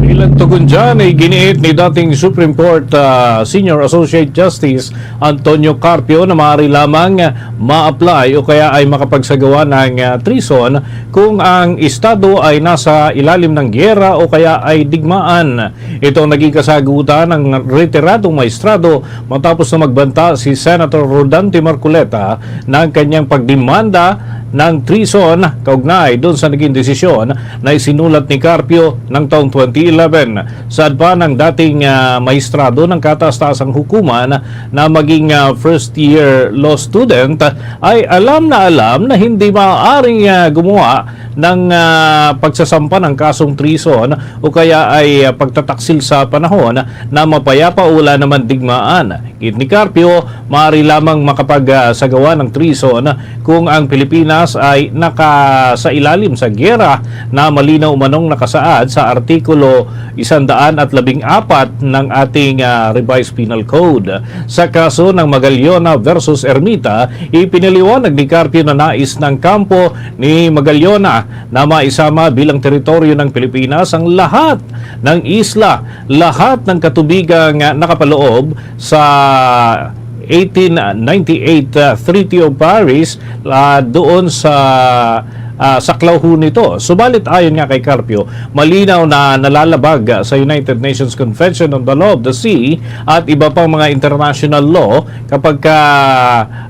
Bilang tugon dyan, iginiit ni dating Supreme Court ah, Senior Associate Justice Antonio Carpio na maaari lamang ma-apply o kaya ay makapagsagawa ng ah, treason kung ang estado ay nasa ilalim ng giyera o kaya ay digmaan. Ito ang naging kasagutan ng retiradong maestrado matapos na magbanta si Senator Rodante Marcoleta ng kanyang pagdemanda ng treason kaugnay doon sa naging desisyon na isinulat ni Carpio ng taong twenty eleven. Saad pa ng dating ah, maestrado ng kataas-taasang hukuman na maging ah, first year law student ay alam na alam na hindi maaaring ah, gumawa ng ah, pagsasampa ng kasong treason o kaya ay ah, pagtataksil sa panahon na mapayapa o wala naman digmaan. Gid ni Carpio, maaari lamang makapagsagawa ng treason kung ang Pilipinas ay naka sa ilalim sa giyera na malinaw umanong nakasaad sa Artikulo isandaan at labing apat ng ating ah, Revised Penal Code. Sa kaso ng Magallona versus Ermita, ipinaliwanag ni Carpio na nais ng kampo ni Magallona na maisama bilang teritoryo ng Pilipinas ang lahat ng isla, lahat ng katubigang ah, nakapaloob sa eighteen ninety-eight ah, Treaty of Paris ah, doon sa ah, saklaw ho nito. Subalit ayon nga kay Carpio, malinaw na nalalabag sa United Nations Convention on the Law of the Sea at iba pang mga international law kapag ka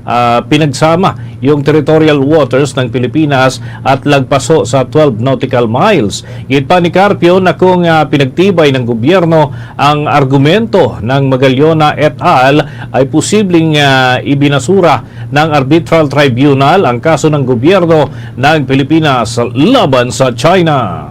ah, pinagsama yung territorial waters ng Pilipinas at lagpas ho sa twelve nautical miles. Gid pa ni Carpio na kung ah, pinagtibay ng gobyerno ang argumento ng Magallona et al. Ay posibleng ah, ibinasura ng Arbitral Tribunal ang kaso ng gobyerno ng Pilipinas laban sa China.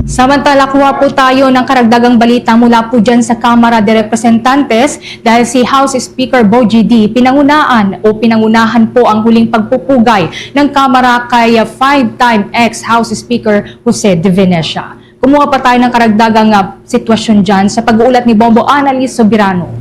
Samantala, kuha po tayo ng karagdagang balita mula po dyan sa Kamara de Representantes dahil si House Speaker Bogie D pinangunaan o pinangunahan po ang huling pagpupugay ng Kamara kay five-time ex-House Speaker Jose de Venecia. Kumuha pa tayo ng karagdagang ah, sitwasyon dyan sa pag-uulat ni Bombo Annalise Soberano.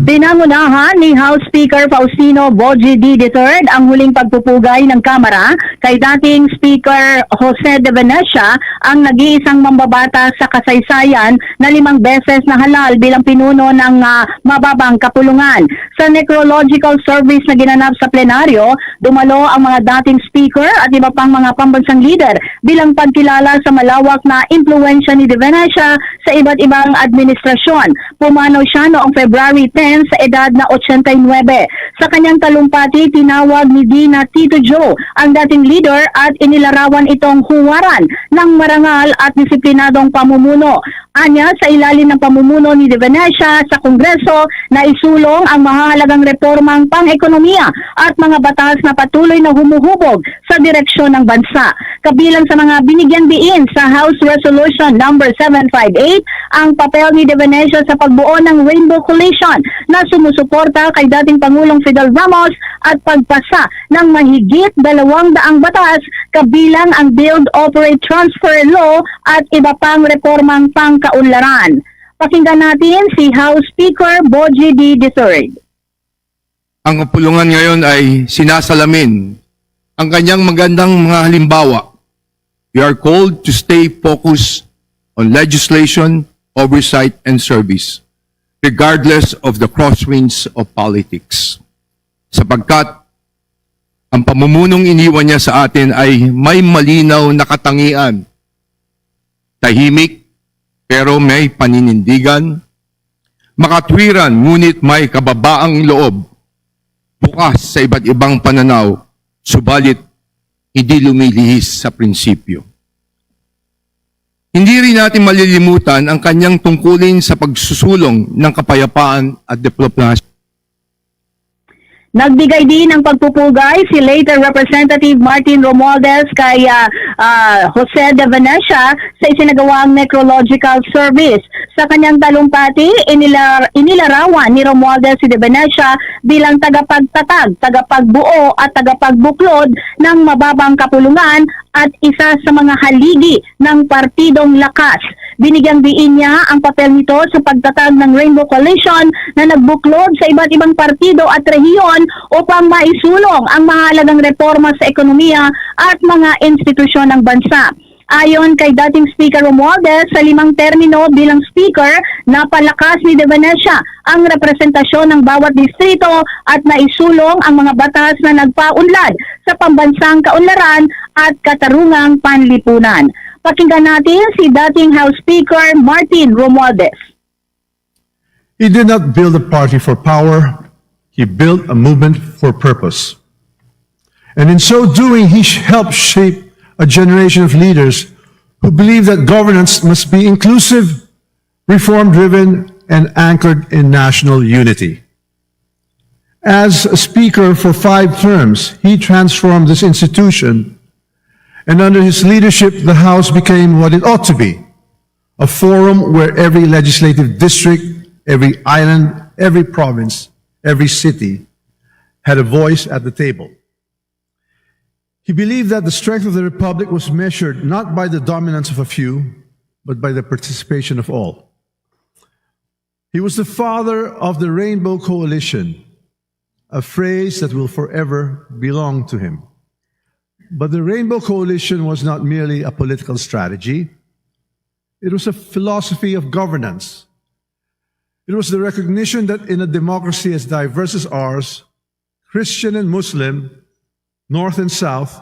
Pinangunahan ni House Speaker Faustino Bogie D the third ang huling pagpupugay ng Kamara kay dating Speaker Jose de Venecia, ang nag-iisang mambabatas sa kasaysayan na limang beses nahalal bilang pinuno ng ah, mababang kapulungan. Sa necrological service na ginanap sa plenaryo, dumalo ang mga dating speaker at iba pang mga pambansang lider bilang pagkilala sa malawak na impluwensya ni de Venecia sa iba't ibang administrasyon. Pumanaw siya noong February ten sa edad na eighty-nine. Sa kanyang talumpati, tinawag ni Dina Tito Joe ang dating leader at inilarawan itong huwaran ng marangal at disiplinadong pamumuno. Anya, sa ilalim ng pamumuno ni de Venecia sa Kongreso, naisulong ang mahahalagang reformang pang-ekonomiya at mga batas na patuloy na humuhubog sa direksyon ng bansa. Kabilang sa mga binigyan diin sa House Resolution number seven five eight ang papel ni de Venecia sa pagbuo ng Rainbow Coalition na sumusuporta kay dating Pangulong Fidel Ramos at pagpasa ng mahigit dalawang daang batas, kabilang ang Build, Operate, Transfer Law at iba pang reformang pangkaunlaran. Pakinggan natin si House Speaker Bogie D the third. Ang kapulungan ngayon ay sinasalamin ang kanyang magandang mga halimbawa. We are called to stay focused on legislation, oversight, and service, regardless of the crosswinds of politics. Sapagkat Ang pamumunong iniwan niya sa atin ay may malinaw na katangian, tahimik pero may paninindigan, makatwiran ngunit may kababaang loob, bukas sa iba't ibang pananaw, subalit hindi lumilihis sa prinsipyo. Hindi rin natin malilimutan ang kanyang tungkulin sa pagsusulong ng kapayapaan at diplomasiya. Nagbigay din ng pagpupugay si later Representative Martin Romualdez kay ah, ah, Jose de Venecia sa isinagawang necrological service. Sa kanyang talumpati, inilar- inilarawan ni Romualdez si de Venecia bilang tagapagtatag, tagapagbuo at tagapagbuklod ng mababang kapulungan at isa sa mga haligi ng Partidong Lakas. Binigyang diin niya ang papel nito sa pagtatag ng Rainbow Coalition na nagbuklod sa iba't ibang partido at rehiyon upang maisulong ang mahalagang reporma sa ekonomiya at mga institusyon ng bansa. Ayon kay dating Speaker Romualdez, sa limang termino bilang Speaker, napalakas ni De Venecia ang representasyon ng bawat distrito at naisulong ang mga batas na nagpaunlad sa pambansang kaunlaran at katarungang panlipunan. Pakinggan natin si dating House Speaker Martin Romualdez. He did not build a party for power, he built a movement for purpose. And in so doing, he sh- helped shape a generation of leaders who believe that governance must be inclusive, reform driven, and anchored in national unity. As a speaker for five terms, he transformed this institution, and under his leadership, the House became what it ought to be, a forum where every legislative district, every island, every province, every city had a voice at the table. He believed that the strength of the Republic was measured not by the dominance of a few, but by the participation of all. He was the father of the Rainbow Coalition, a phrase that will forever belong to him. But the Rainbow Coalition was not merely a political strategy, it was a philosophy of governance. It was the recognition that in a democracy as diverse as ours, Christian and Muslim, North and South,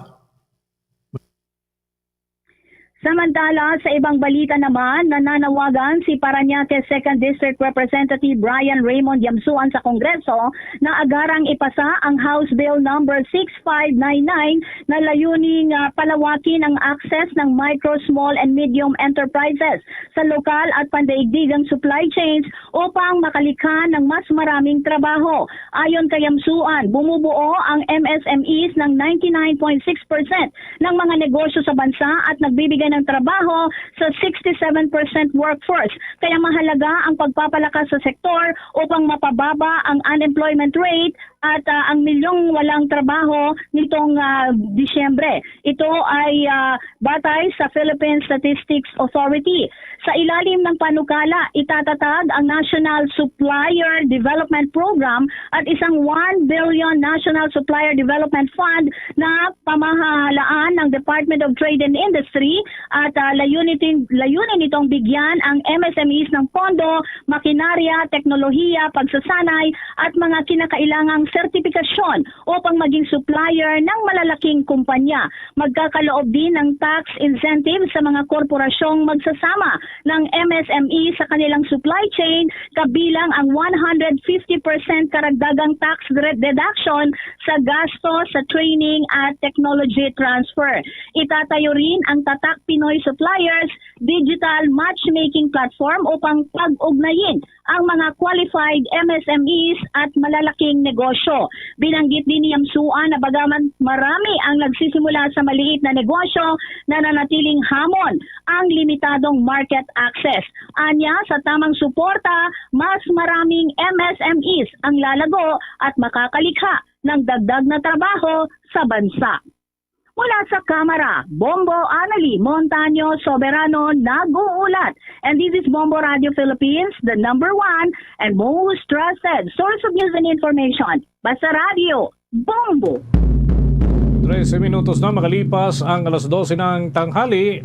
Samantala, sa ibang balita naman, nananawagan si Parañaque Second District Representative Brian Raymond Yamsuan sa Kongreso na agarang ipasa ang House Bill Number six five nine nine na layuning ah, palawakin ang access ng micro, small, and medium enterprises sa lokal at pandaigdigang supply chains upang makalikha ng mas maraming trabaho. Ayon kay Yamsuan, bumubuo ang M S M Es ng ninety-nine point six percent ng mga negosyo sa bansa at nagbibigay ng trabaho sa sixty-seven percent workforce. Kaya mahalaga ang pagpapalakas sa sektor upang mapababa ang unemployment rate at ah, ang milyong walang trabaho nitong ah, Disyembre. Ito ay ah, batay sa Philippine Statistics Authority. Sa ilalim ng panukala, itatatag ang National Supplier Development Program at isang one billion National Supplier Development Fund na pamahalaan ng Department of Trade and Industry at ah, layunin, layunin nitong bigyan ang M S M Es ng pondo, makinarya, teknolohiya, pagsasanay at mga kinakailangang sertipikasyon upang maging supplier ng malalaking kumpanya. Magkakaloob din ng tax incentive sa mga korporasyong magsasama ng M S M E sa kanilang supply chain, kabilang ang one hundred fifty percent karagdagang tax re- deduction sa gasto sa training at technology transfer. Itatayo rin ang Tatak Pinoy Suppliers digital matchmaking platform upang pag-ugnayin ang mga qualified M S M Es at malalaking negosyo. Binanggit din ni Yamsuan na bagaman marami ang nagsisimula sa maliit na negosyo, nananatiling hamon ang limitadong market access. Anya, sa tamang suporta, mas maraming M S M Es ang lalago at makakalikha ng dagdag na trabaho sa bansa. Mula sa Kamara, Bombo Annalie Montaño Soberano nag-uulat. And this is Bombo Radio Philippines, the number one and most trusted source of news and information. Basta Radio, Bombo! Trese minutos na makalipas ang alas dose ng tanghali.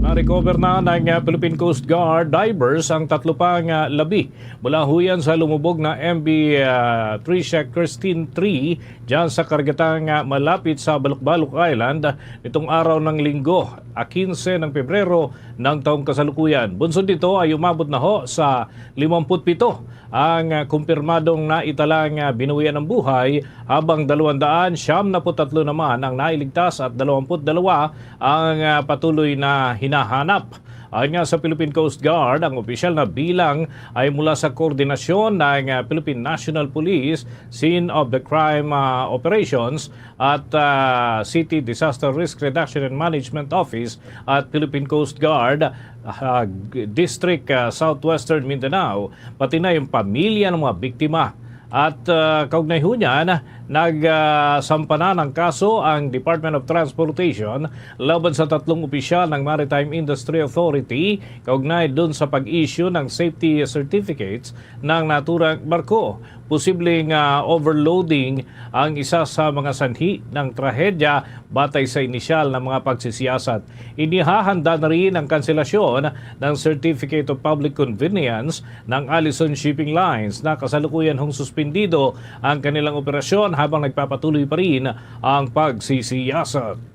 Na-recover na ng, ah, Philippine Coast Guard divers ang tatlo pang, ah, labi mula huyan sa lumubog na M V, ah, Tricia Christine three dyan sa karigatang, ah, malapit sa Balukbaluk Island nitong araw ng Linggo, ah, quince ng Pebrero ng taong kasalukuyan. Bunsod nito ay umabot na ho sa limamput pito ang, ah, kumpirmadong naitalang, ah, binawian ng buhay, habang dalawang daan siyam na put tatlo naman ang nailigtas at dalawampu't dalawa ang, ah, patuloy na hinahanap. Ayon nga sa Philippine Coast Guard, ang opisyal na bilang ay mula sa koordinasyon ng, ah, Philippine National Police Scene of the Crime, ah, Operations at, ah, City Disaster Risk Reduction and Management Office at Philippine Coast Guard, ah, District, ah, Southwestern Mindanao, pati na yung pamilya ng mga biktima. At, ah, kaugnay ho niyan, nagsampa na ng kaso ang Department of Transportation laban sa tatlong opisyal ng Maritime Industry Authority kaugnay dun sa pag-issue ng safety certificates ng naturang barko. Posibleng, ah, overloading ang isa sa mga sanhi ng trahedya batay sa inisyal na mga pagsisiyasat. Inihahanda na rin ang kanselasyon ng Certificate of Public Convenience ng Allison Shipping Lines na kasalukuyan hong suspendido ang kanilang operasyon habang nagpapatuloy pa rin ang pagsisiyasat.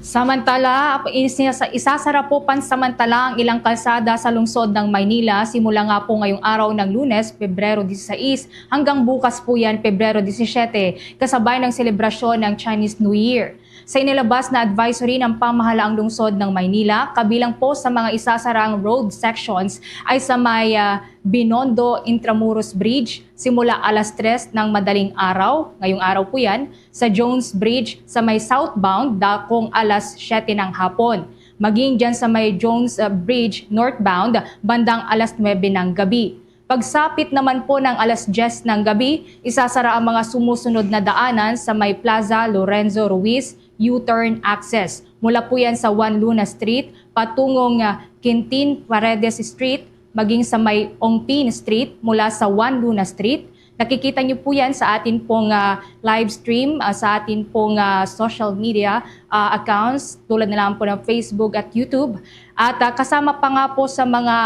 Samantala, ap- inis-, isasara po pansamantala ang ilang kalsada sa lungsod ng Maynila simula nga po ngayong araw ng Lunes, Pebrero dieciséis, hanggang bukas po yan, Pebrero disisyete, kasabay ng selebrasyon ng Chinese New Year. Sa inilabas na advisory ng pamahalaang lungsod ng Maynila, kabilang po sa mga isasarang road sections ay sa may, ah, Binondo Intramuros Bridge simula alas tres ng madaling araw, ngayong araw po yan, sa Jones Bridge sa may southbound dakong alas siyete ng hapon. Maging dyan sa may Jones, uh, Bridge northbound bandang alas nuwebe ng gabi. Pagsapit naman po ng alas diyes ng gabi, isasara ang mga sumusunod na daanan sa may Plaza Lorenzo Ruiz U-turn access. Mula po yan sa Juan Luna Street patungong, uh, Quintin Paredes Street, maging sa may Ongpin Street mula sa Juan Luna Street. Nakikita niyo po yan sa atin pong, ah, live stream, ah, sa atin pong, ah, social media, ah, accounts, tulad na lang po ng Facebook at YouTube. At, ah, kasama pa nga po sa mga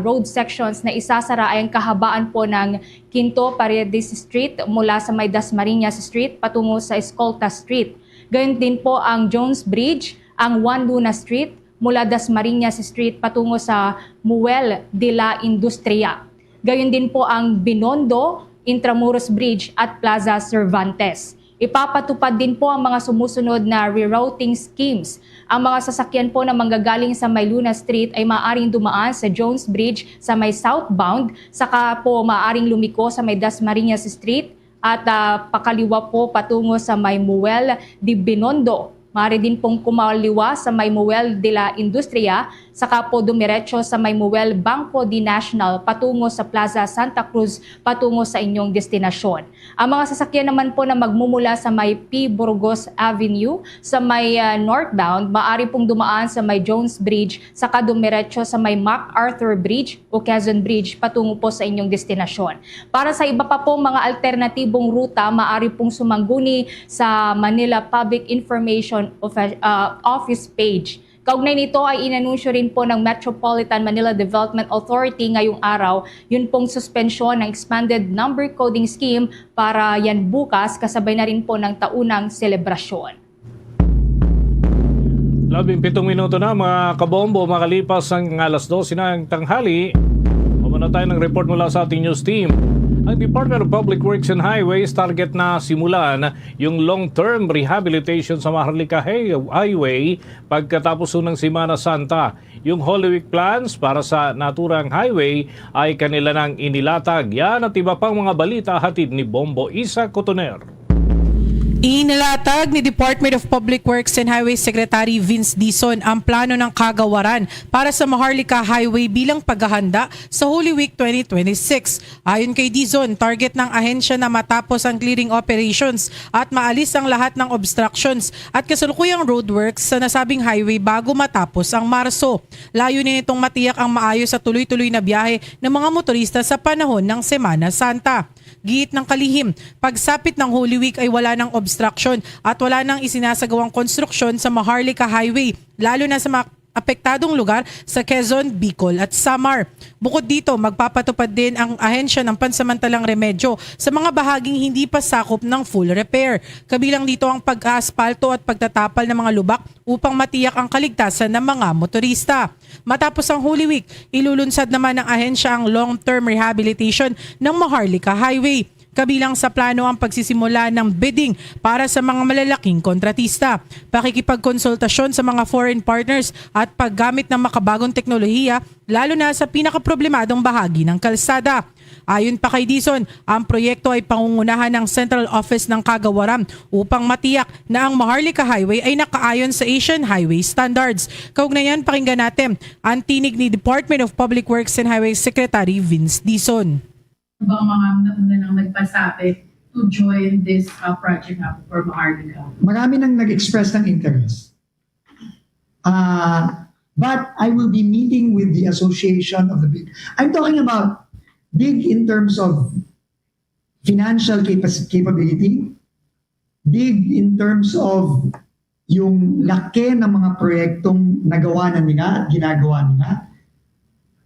road sections na isasara ay ang kahabaan po ng Quinto Paredes Street mula sa may Dasmariñas Street patungo sa Escolta Street. Gayon din po ang Jones Bridge, ang Juan Luna Street, mula Dasmariñas Street patungo sa Muel de la Industria. Gayon din po ang Binondo, Intramuros Bridge at Plaza Cervantes. Ipapatupad din po ang mga sumusunod na rerouting schemes. Ang mga sasakyan po na manggagaling sa may Luna Street ay maaaring dumaan sa Jones Bridge sa may southbound, saka po maaaring lumiko sa may Dasmariñas Street, at, ah, pakaliwa po patungo sa may Muel de Binondo. Maaari din pong kumaliwa sa may Muel de la Industria, saka po dumiretso sa may Muel Banco de National patungo sa Plaza Santa Cruz patungo sa inyong destinasyon. Ang mga sasakyan naman po na magmumula sa may P. Burgos Avenue sa may, ah, northbound, maaari pong dumaan sa may Jones Bridge, saka dumiretso sa may MacArthur Bridge o Quezon Bridge patungo po sa inyong destinasyon. Para sa iba pa pong mga alternatibong ruta, maaari pong sumangguni sa Manila Public Information Offi-, ah, Office page. Kaugnay nito ay inanunsyo rin po ng Metropolitan Manila Development Authority ngayong araw yun pong suspensyon ng expanded number coding scheme para yan bukas, kasabay na rin po ng taunang selebrasyon. Labing pitong minuto na, mga kabombo, makalipas ang alas dose ng tanghali. Umano tayo ng report mula sa ating news team. Ang Department of Public Works and Highways target na simulan yung long-term rehabilitation sa Maharlika Hi- Highway pagkatapos ng Semana Santa. Yung Holy Week plans para sa naturang highway ay kanila nang inilatag. Yan at iba pang mga balita hatid ni Bombo Isa Cotoner. Inilatag ni Department of Public Works and Highway Secretary Vince Dizon ang plano ng kagawaran para sa Maharlika Highway bilang paghahanda sa Holy Week twenty twenty-six. Ayon kay Dizon, target ng ahensya na matapos ang clearing operations at maalis ang lahat ng obstructions at kasalukuyang roadworks sa nasabing highway bago matapos ang Marso. Layunin nitong matiyak ang maayos at tuloy-tuloy na biyahe ng mga motorista sa panahon ng Semana Santa. Giit ng kalihim, pagsapit ng Holy Week ay wala ng obstruction at wala nang isinasagawang konstruksyon sa Maharlika Highway, lalo na sa mga apektadong lugar sa Quezon, Bicol at Samar. Bukod dito, magpapatupad din ang ahensya ng pansamantalang remedyo sa mga bahaging hindi pa sakop ng full repair. Kabilang dito ang pag-aaspalto at pagtatapal ng mga lubak upang matiyak ang kaligtasan ng mga motorista. Matapos ang Holy Week, ilulunsad naman ng ahensya ang long-term rehabilitation ng Maharlika Highway. Kabilang sa plano ang pagsisimula ng bidding para sa mga malalaking kontratista, pakikipagkonsultasyon sa mga foreign partners at paggamit ng makabagong teknolohiya, lalo na sa pinakaproblemadong bahagi ng kalsada. Ayon pa kay Dizon, ang proyekto ay pangungunahan ng Central Office ng Kagawaran upang matiyak na ang Maharlika Highway ay nakaayon sa Asian Highway Standards. Kaugnay niyan, pakinggan natin ang tinig ni Department of Public Works and Highway Secretary Vince Dizon. Bang mga nauna nang nagpasabi to join this uh, project na for Maharlika? Marami nang nag-express ng interest. Uh, but I will be meeting with the Association of the Big. I'm talking about big in terms of financial capac- capability, big in terms of yung laki ng mga proyektong nagawa na nila at ginagawa nila.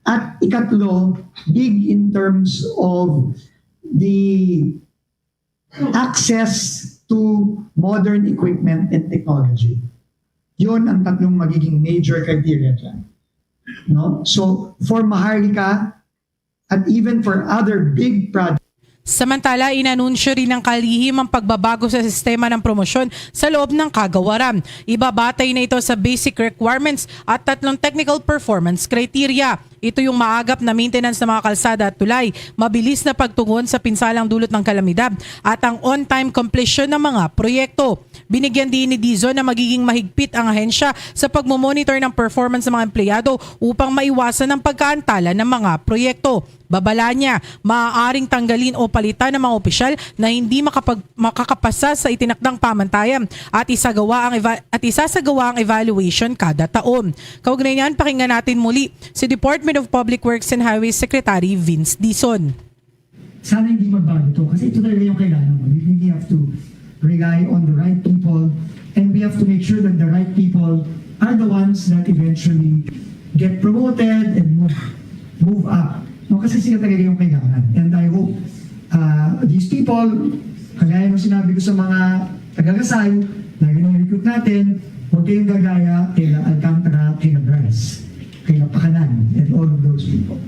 At ikatlo, big in terms of the access to modern equipment and technology. Yun ang tatlong magiging major criteria dyan. No? So, for Maharlika, at even for other big projects, Samantala, inanunsyo rin ng kalihim ang pagbabago sa sistema ng promosyon sa loob ng kagawaran. Ibabatay na ito sa basic requirements at tatlong technical performance criteria. Ito yung maagap na maintenance ng mga kalsada at tulay, mabilis na pagtugon sa pinsalang dulot ng kalamidad, at ang on-time completion ng mga proyekto. Binigyan din ni Dizon na magiging mahigpit ang ahensya sa pagmomonitor ng performance ng mga empleyado upang maiwasan ang pagkaantala ng mga proyekto. Babala niya, maaaring tanggalin o palitan ng mga opisyal na hindi makapag- makakapasa sa itinakdang pamantayan at isagawa ang eva- at isasagawa ang evaluation kada taon. Kaugnay niyan, pakinggan natin muli si Department of Public Works and Highways Secretary Vince Dizon. Sana hindi magbago to kasi ito talaga yung kailangan mo. We really have to rely on the right people and we have to make sure that the right people are the ones that eventually get promoted and move, move up. No, kasi sila talaga yung kailangan. And I hope uh, these people, kagaya ng sinabi ko sa mga taga-Lasal, na recruit natin, huwag kayong gagaya kay Alcantara, kay Bryce, kay Pakanan, and all of those people.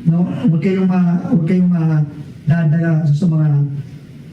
No? Huwag kayong ma huwag kayong ma dadala sa mga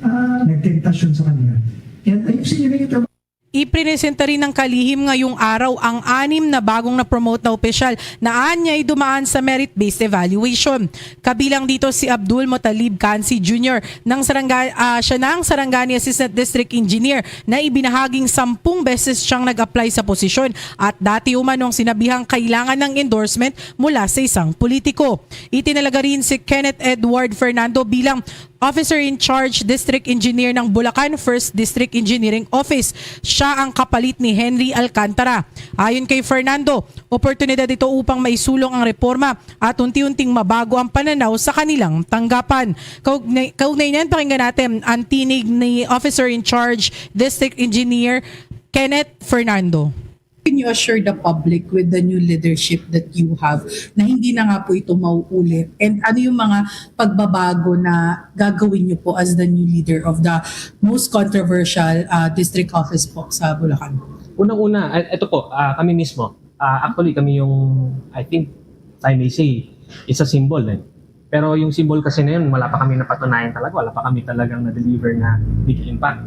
uh, nagtentasyon sa kanila. And ayusin niyo na yung trabaho. Iprinesenta rin ng kalihim ngayong araw ang anim na bagong na-promote na opisyal na anyay dumaan sa merit-based evaluation. Kabilang dito si Abdul Mutalib Kansi Junior ng Saranga, uh, siya na ang Sarangani Assistant District Engineer na ibinahaging sampung beses siyang nag-apply sa posisyon at dati umanong sinabihang kailangan ng endorsement mula sa isang politiko. Itinalaga rin si Kenneth Edward Fernando bilang Officer in Charge District Engineer ng Bulacan First District Engineering Office. Siya ang kapalit ni Henry Alcantara. Ayon kay Fernando, oportunidad ito upang maisulong ang reforma at unti-unting mabago ang pananaw sa kanilang tanggapan. Kaugnay, kaugnay niyan, pakinggan natin ang tinig ni Officer in Charge District Engineer Kenneth Fernando. Can you assure the public with the new leadership that you have na hindi na nga po ito mauulit? And ano yung mga pagbabago na gagawin niyo po as the new leader of the most controversial uh, district office po sa Bulacan? Unang-una, ito po, uh, kami mismo. Uh, actually, kami yung, I think, I may say, isa symbol eh. Pero yung symbol kasi na yun, wala pa kami napatunayan talaga, wala pa kami talagang na-deliver na big impact.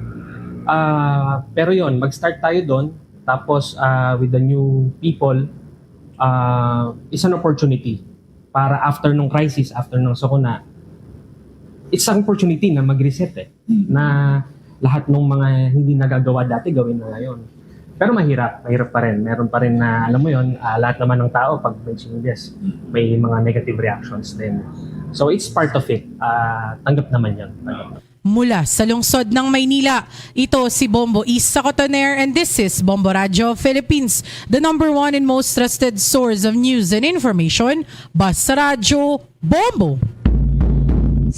Uh, pero yon, mag-start tayo doon, tapos uh, with the new people, uh, it's an opportunity para after nung crisis, after nung sakuna, it's an opportunity na mag-reset eh. Na lahat ng mga hindi nagagawa dati gawin na ngayon. Pero mahirap, mahirap pa rin. Meron pa rin na, alam mo yon, uh, ah, lahat naman ng tao pag may changes, may mga negative reactions din. So it's part of it. Uh, tanggap naman yan. Mula sa lungsod ng Maynila, ito si Bombo Isa Cotoner and this is Bombo Radyo Philippines, the number one and most trusted source of news and information. Basta Radyo, Bombo!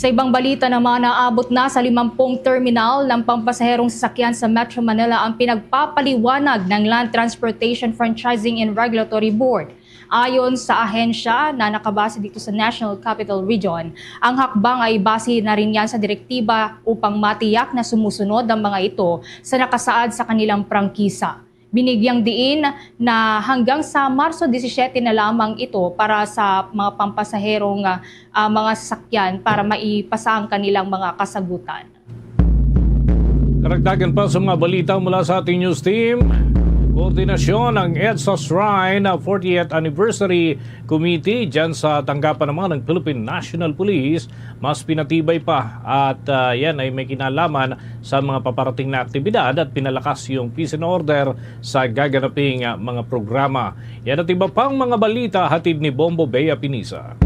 Sa ibang balita naman, naabot na sa limampung terminal ng pampasaherong sasakyan sa Metro Manila ang pinagpapaliwanag ng Land Transportation Franchising and Regulatory Board. Ayon sa ahensya na nakabase dito sa National Capital Region, ang hakbang ay base na rin yan sa direktiba upang matiyak na sumusunod ang mga ito sa nakasaad sa kanilang prangkisa. Binigyang diin na hanggang sa Marso disisiete na lamang ito para sa mga pampasaherong, ah, ah, mga sasakyan para maipasa ang kanilang mga kasagutan. Karagdagan pa sa mga balita mula sa ating news team. Koordinasyon ang EDSA Shrine, ah, fortieth Anniversary Committee dyan sa tanggapan naman ng Philippine National Police. Mas pinatibay pa at, ah, yan ay may kinalaman sa mga paparating na aktibidad at pinalakas yung peace and order sa gaganaping, ah, mga programa. Yan at iba pang mga balita hatid ni Bombo Bea Pinisa.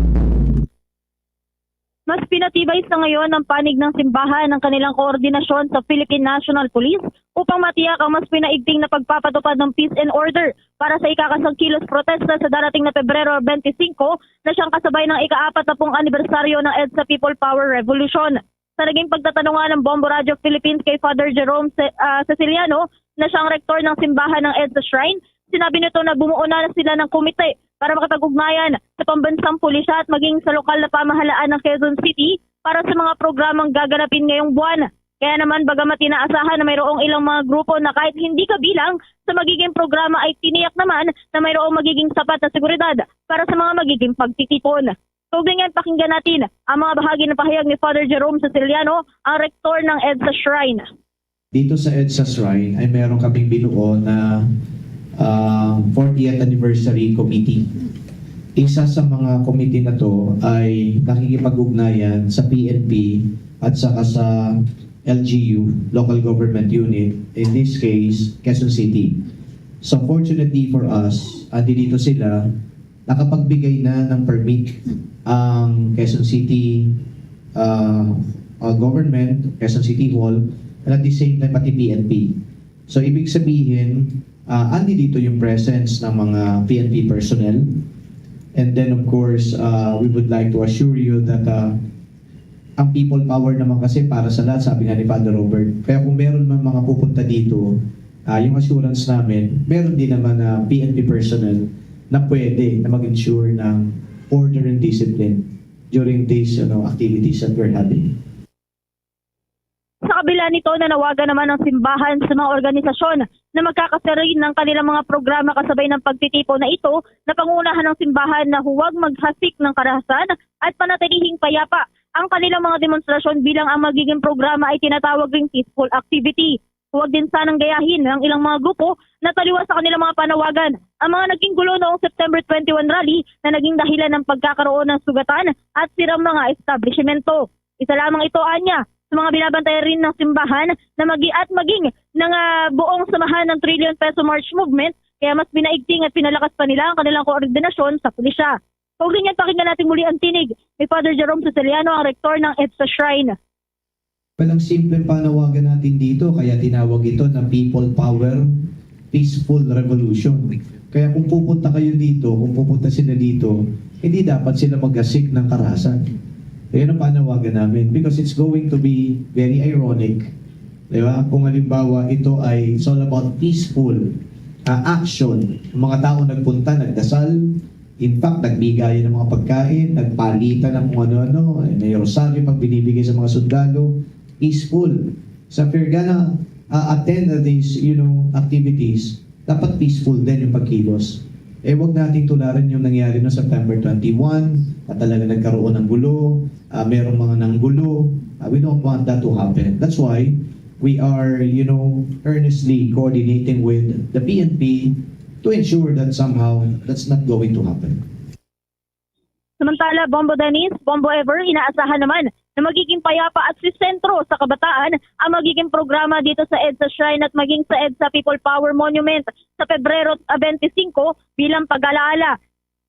Mas pinatibay sa ngayon ang panig ng simbahan ng kanilang koordinasyon sa Philippine National Police upang matiyak ang mas pinaigting na pagpapatupad ng peace and order para sa ikakasang kilos protesta sa darating na Pebrero twenty-five na siyang kasabay ng ika-apat na pung anibersaryo ng EDSA People Power Revolution. Sa naging pagtatanungan ng Bombo Radio Philippines kay Father Jerome Ce-, ah, Ceciliano, na siyang rektor ng simbahan ng EDSA Shrine, sinabi nito na bumuo na sila ng komite para makipag-ugnayan sa pambansang pulisya at maging sa lokal na pamahalaan ng Quezon City para sa mga programang gaganapin ngayong buwan. Kaya naman, bagamat inaasahan na mayroong ilang mga grupo na kahit hindi kabilang sa magiging programa, ay tiniyak naman na mayroong magiging sapat na seguridad para sa mga magiging pagtitipon. Kaugnay niyan, pakinggan natin ang mga bahagi ng pahayag ni Father Jerome Ceciliano, ang rektor ng EDSA Shrine. Dito sa EDSA Shrine ay meron kaming binuo na, ah, fortieth Anniversary Committee. Isa sa mga committee na to ay nakikipag-ugnayan sa P N P at saka sa L G U, Local Government Unit, in this case, Quezon City. So fortunately for us, andi dito sila, nakapagbigay na ng permit ang Quezon City, ah, ah, government, Quezon City Hall, and at the same time pati P N P. So ibig sabihin, ah, andi dito yung presence ng mga P N P personnel. And then of course, ah, we would like to assure you that, ah, ang people power naman kasi para sa lahat, sabi nga ni Father Robert. Kaya kung meron man mga pupunta dito, ah, yung assurance namin, meron din naman na P N P personnel na pwede na mag-ensure ng order and discipline during these, ano, activities that we're having. Sa kabila nito, nanawagan naman ang simbahan sa mga organisasyon na magkakasiring ng kanilang mga programa kasabay ng pagtitipon na ito na pangunahan ng simbahan na huwag maghasik ng karahasan at panatilihing payapa ang kanilang mga demonstrasyon bilang ang magiging programa ay tinatawag ring peaceful activity. Huwag din sanang gayahin ng ilang mga grupo na taliwas sa kanilang mga panawagan ang mga naging gulo noong September twenty-one rally na naging dahilan ng pagkakaroon ng sugatan at sirang mga establishmento. Isa lamang ito, anya, sa mga binabantayan rin ng simbahan na magi-, at maging ng, ah, buong samahan ng Trillion Peso March Movement, kaya mas pinaigting at pinalakas pa nila ang kanilang koordinasyon sa pulisya. Kaugnay niyan, pakinggan natin muli ang tinig ni Father Jerome Ceciliano, ang rektor ng EDSA Shrine. Well, ang simpleng panawagan natin dito, kaya tinawag ito na people power, peaceful revolution. Kaya kung pupunta kayo dito, kung pupunta sila dito, hindi dapat sila magasik ng karahasan. Ayan ang panawagan namin because it's going to be very ironic. Di ba? Kung halimbawa, ito ay, it's all about peaceful, ah, action. Ang mga tao nagpunta, nagdasal, in fact, nagbigayan ng mga pagkain, nagpalitan ng kung ano-ano, eh, may rosaryo pag binibigay sa mga sundalo, peaceful. So if you're gonna, uh, attend these, you know, activities, dapat peaceful din yung pagkilos. Eh, wag nating tularan yung nangyari noong September twenty-one, na talaga nagkaroon ng gulo, ah, merong mga nanggulo. Ah, we don't want that to happen. That's why we are, you know, earnestly coordinating with the P N P to ensure that somehow that's not going to happen. Samantala, Bombo Dennis, Bombo Ever, inaasahan naman na magiging payapa at sisentro sa kabataan ang magiging programa dito sa EDSA Shrine at maging sa EDSA People Power Monument sa Pebrero, ah, twenty-five bilang pag-alaala.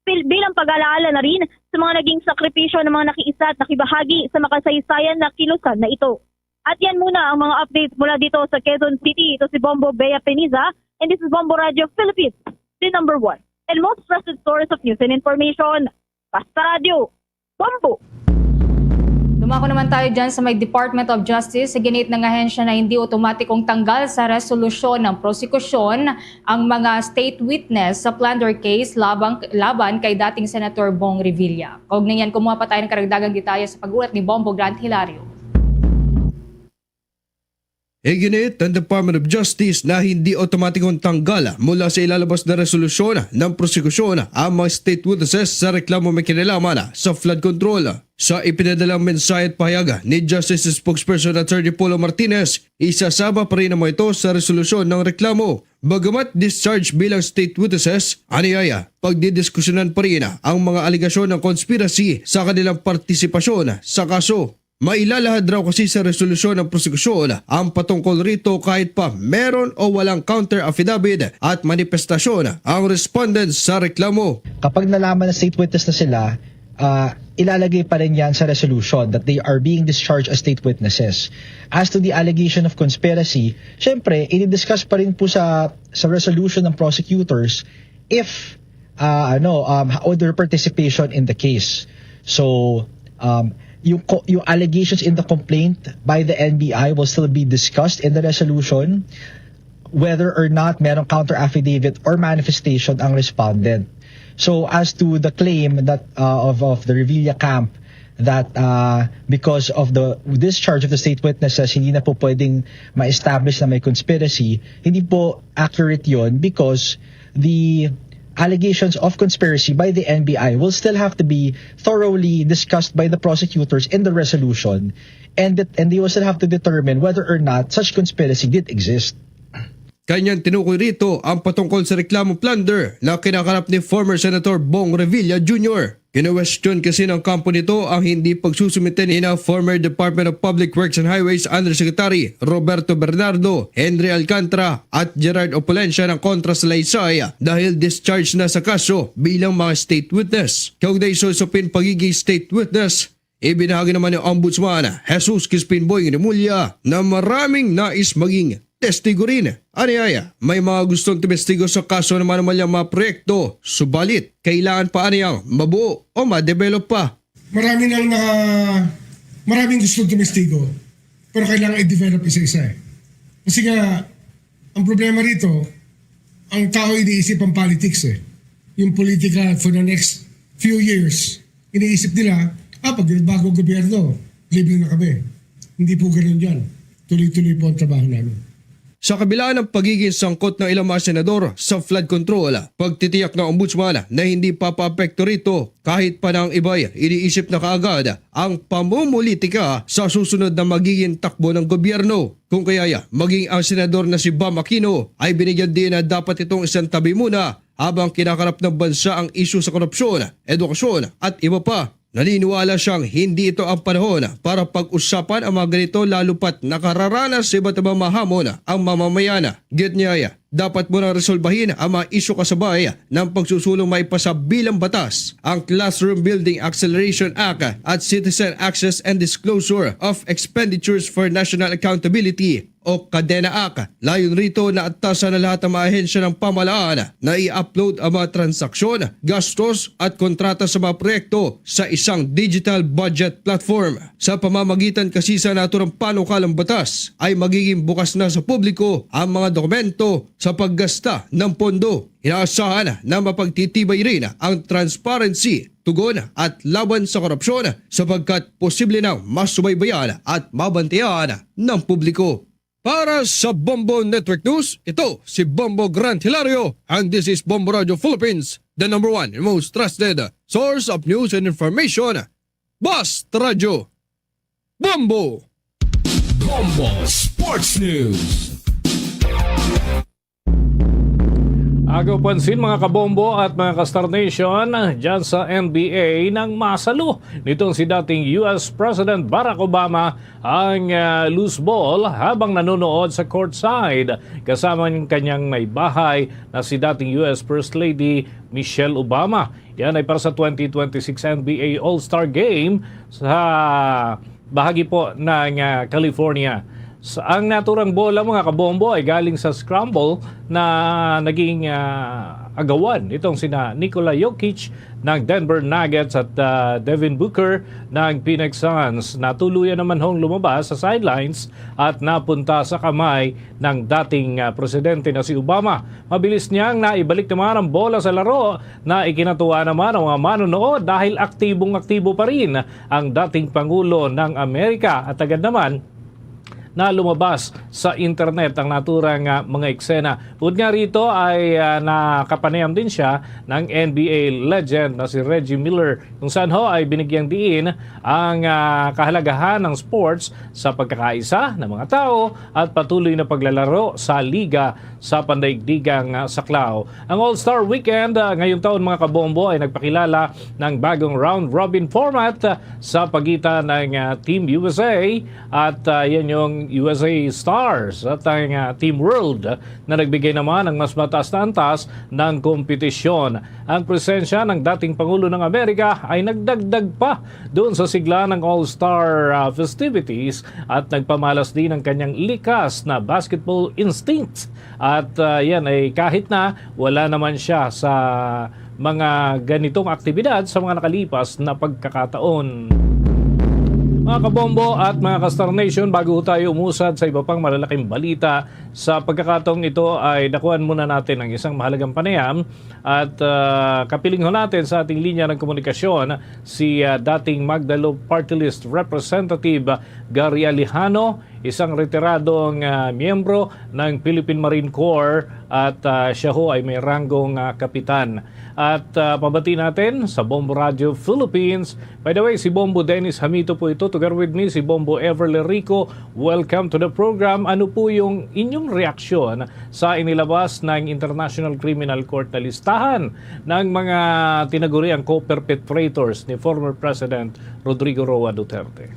Pil-, bilang pag-alaala na rin sa mga naging sakripisyo ng mga nakiisa at nakibahagi sa makasaysayan na kilusan na ito. At yan muna ang mga updates mula dito sa Quezon City. Ito si Bombo Bea Peniza, and this is Bombo Radio Philippines, the number one and most trusted source of news and information. Basta Radio, Bombo! Dumako naman tayo dyan sa may Department of Justice. Sa giniit ng ahensya na hindi otomatikong tanggal sa resolusyon ng prosekusyon ang mga state witness sa plunder case labang, laban kay dating Senator Bong Revilla. Kaugnay niyan, kumuha pa tayo ng karagdagang detalye sa pag-ulat ni Bombo Grant Hilario. Iginiit ng Department of Justice na hindi otomatikong tanggal mula sa ilalabas na resolusyon ng prosekusyon ang mga state witnesses sa reklamo may kinalaman sa flood control. Sa ipinadalang mensahe at pahayag ni Justice Spokesperson Attorney Polo Martinez, isasama pa rin naman ito sa resolusyon ng reklamo. Bagamat discharge bilang state witnesses, aniaya, pagdidiskusyonan pa rin ang mga alegasyon ng conspiracy sa kanilang partisipasyon sa kaso. Mailalahad raw kasi sa resolusyon ng prosekusyon ang patungkol rito kahit pa meron o walang counter affidavit at manifestasyon ang respondents sa reklamo. Kapag nalaman na state witness na sila, uh, ilalagay pa rin yan sa resolution that they are being discharged as state witnesses. As to the allegation of conspiracy, syempre, i-discuss pa rin po sa, sa resolution ng prosecutors if uh, ano um, or their participation in the case. So um, yung yung allegations in the complaint by the N B I will still be discussed in the resolution whether or not merong counter affidavit or manifestation ang respondent. So as to the claim that uh, of of the Revilla camp that uh, because of the discharge of the state witnesses hindi na po pwedeng ma-establish na may conspiracy, hindi po accurate yon because the allegations of conspiracy by the N B I will still have to be thoroughly discussed by the prosecutors in the resolution, and that, and they will still have to determine whether or not such conspiracy did exist. Kanyang tinukoy rito ang patungkol sa reklamo plunder na kinakarap ni former Senator Bong Revilla Junior. Kinuwestiyon kasi ng kampo nito ang hindi pagsusumite ni na former Department of Public Works and Highways Undersecretary Roberto Bernardo, Henry Alcantara at Gerard Opulencia ng kontra sa Laysay dahil discharge na sa kaso bilang mga state witness. Kaugnay sa usapin pagiging state witness, ibinahagi naman ni Ombudsman Jesus Crispin Boying Remulla na maraming nais maging testigo rin. Aniaya, may mga gustong tumestigo sa kaso ng anomalyang mga proyekto, subalit kailangan pa aniyang mabuo o ma-develop pa. Marami nang naka, maraming gustong tumestigo, pero kailangan i-develop isa-isa eh. Kasi nga, ang problema rito, ang tao iniisip ang politics eh. Yung politika for the next few years, iniisip nila, ah, pag nagbago ang gobyerno, libre na kami. Hindi po ganun yan. Tuloy-tuloy po ang trabaho namin. Sa kabila ng pagiging sangkot ng ilang mga senador sa flood control, pagtitiyak ng ombudsman na hindi papaapekto rito kahit pa na ang iba'y iniisip na kaagad ang pamumulitika sa susunod na magiging takbo ng gobyerno. Kung kaya'y maging ang senador na si Bam Aquino ay binigyan din na dapat itong isang tabi muna habang kinakarap ng bansa ang isyu sa korupsyon, edukasyon at iba pa. Naniniwala siyang hindi ito ang panahon para pag-usapan ang mga ganito lalo pat nakararanas sa iba't ibang mga hamon ang mamamayan. Giit niya, dapat mo nang resolbahin ang mga isyu kasabay ng pagsusulong maipasa bilang batas ang Classroom Building Acceleration Act at Citizen Access and Disclosure of Expenditures for National Accountability o CADENA Act. Layon rito na atasan na lahat ang mga ahensya ng pamahalaan na i-upload ang mga transaksyon, gastos at kontrata sa mga proyekto sa isang digital budget platform. Sa pamamagitan kasi sa naturang panukalang batas ay magiging bukas na sa publiko ang mga dokumento sa paggasta ng pondo. Inaasahan na mapagtitibay rin ang transparency, tugon at laban sa korupsyon sapagkat posible nang masubaybayan at mabantayan ng publiko. Para sa Bombo Network News, ito si Bombo Grant Hilario and this is Bombo Radio Philippines, the number one and most trusted source of news and information. Basta Radyo, Bombo! Bombo Sports News. Agaw pansin, mga kabombo at mga ka-Star Nation, dyan sa N B A nang masalo nitong si dating U S President Barack Obama ang ah, loose ball habang nanonood sa courtside kasama ang kanyang may bahay na si dating U S First Lady Michelle Obama. Yan ay para sa twenty twenty-six N B A All-Star Game sa bahagi po ng ah, California. Sa, ang naturang bola, mga kabombo, ay galing sa scramble na naging ah, agawan nitong sina Nikola Jokic ng Denver Nuggets at, ah, Devin Booker ng Phoenix Suns. Natuluyan naman hong lumabas sa sidelines at napunta sa kamay ng dating, ah, presidente na si Obama. Mabilis niyang naibalik naman ang bola sa laro na ikinatuwa naman ang mga manonood dahil aktibong-aktibo pa rin ang dating Pangulo ng Amerika at agad naman na lumabas sa internet ang naturang, ah, mga eksena. Bukod nga rito ay, ah, nakapanayam din siya ng N B A legend na si Reggie Miller, kung saan ho ay binigyang diin ang, ah, kahalagahan ng sports sa pagkakaisa ng mga tao at patuloy na paglalaro sa liga sa pandaigdigang, ah, saklaw. Ang All-Star Weekend, ah, ngayong taon, mga kabombo, ay nagpakilala ng bagong round-robin format, ah, sa pagitan ng, ah, Team U S A at, ah, yan yung U S A Stars at ang, ah, Team World, na nagbigay naman ng mas mataas na antas ng kompetisyon. Ang presensya ng dating Pangulo ng Amerika ay nagdagdag pa doon sa sigla ng All-Star, ah, festivities at nagpamalas din ng kanyang likas na basketball instinct. At, ah, yan ay kahit na wala naman siya sa mga ganitong aktibidad sa mga nakalipas na pagkakataon. Mga kabombo at mga ka-Star Nation, bago tayo umusad sa iba pang malalaking balita, sa pagkakataong ito ay dakuan muna natin ang isang mahalagang panayam at, ah, kapiling ho natin sa ating linya ng komunikasyon si, ah, dating Magdalo Party List Representative Gary Alejano, isang retiradong, ah, miyembro ng Philippine Marine Corps at, ah, siya ho ay may ranggong, ah, kapitan. At, ah, pabati natin sa Bombo Radio Philippines. By the way, si Bombo Dennis Hamito po ito. Together with me, si Bombo Everly Rico. Welcome to the program. Ano po yung inyong reaksyon sa inilabas ng International Criminal Court na listahan ng mga tinaguriang co-perpetrators ni former President Rodrigo Roa Duterte?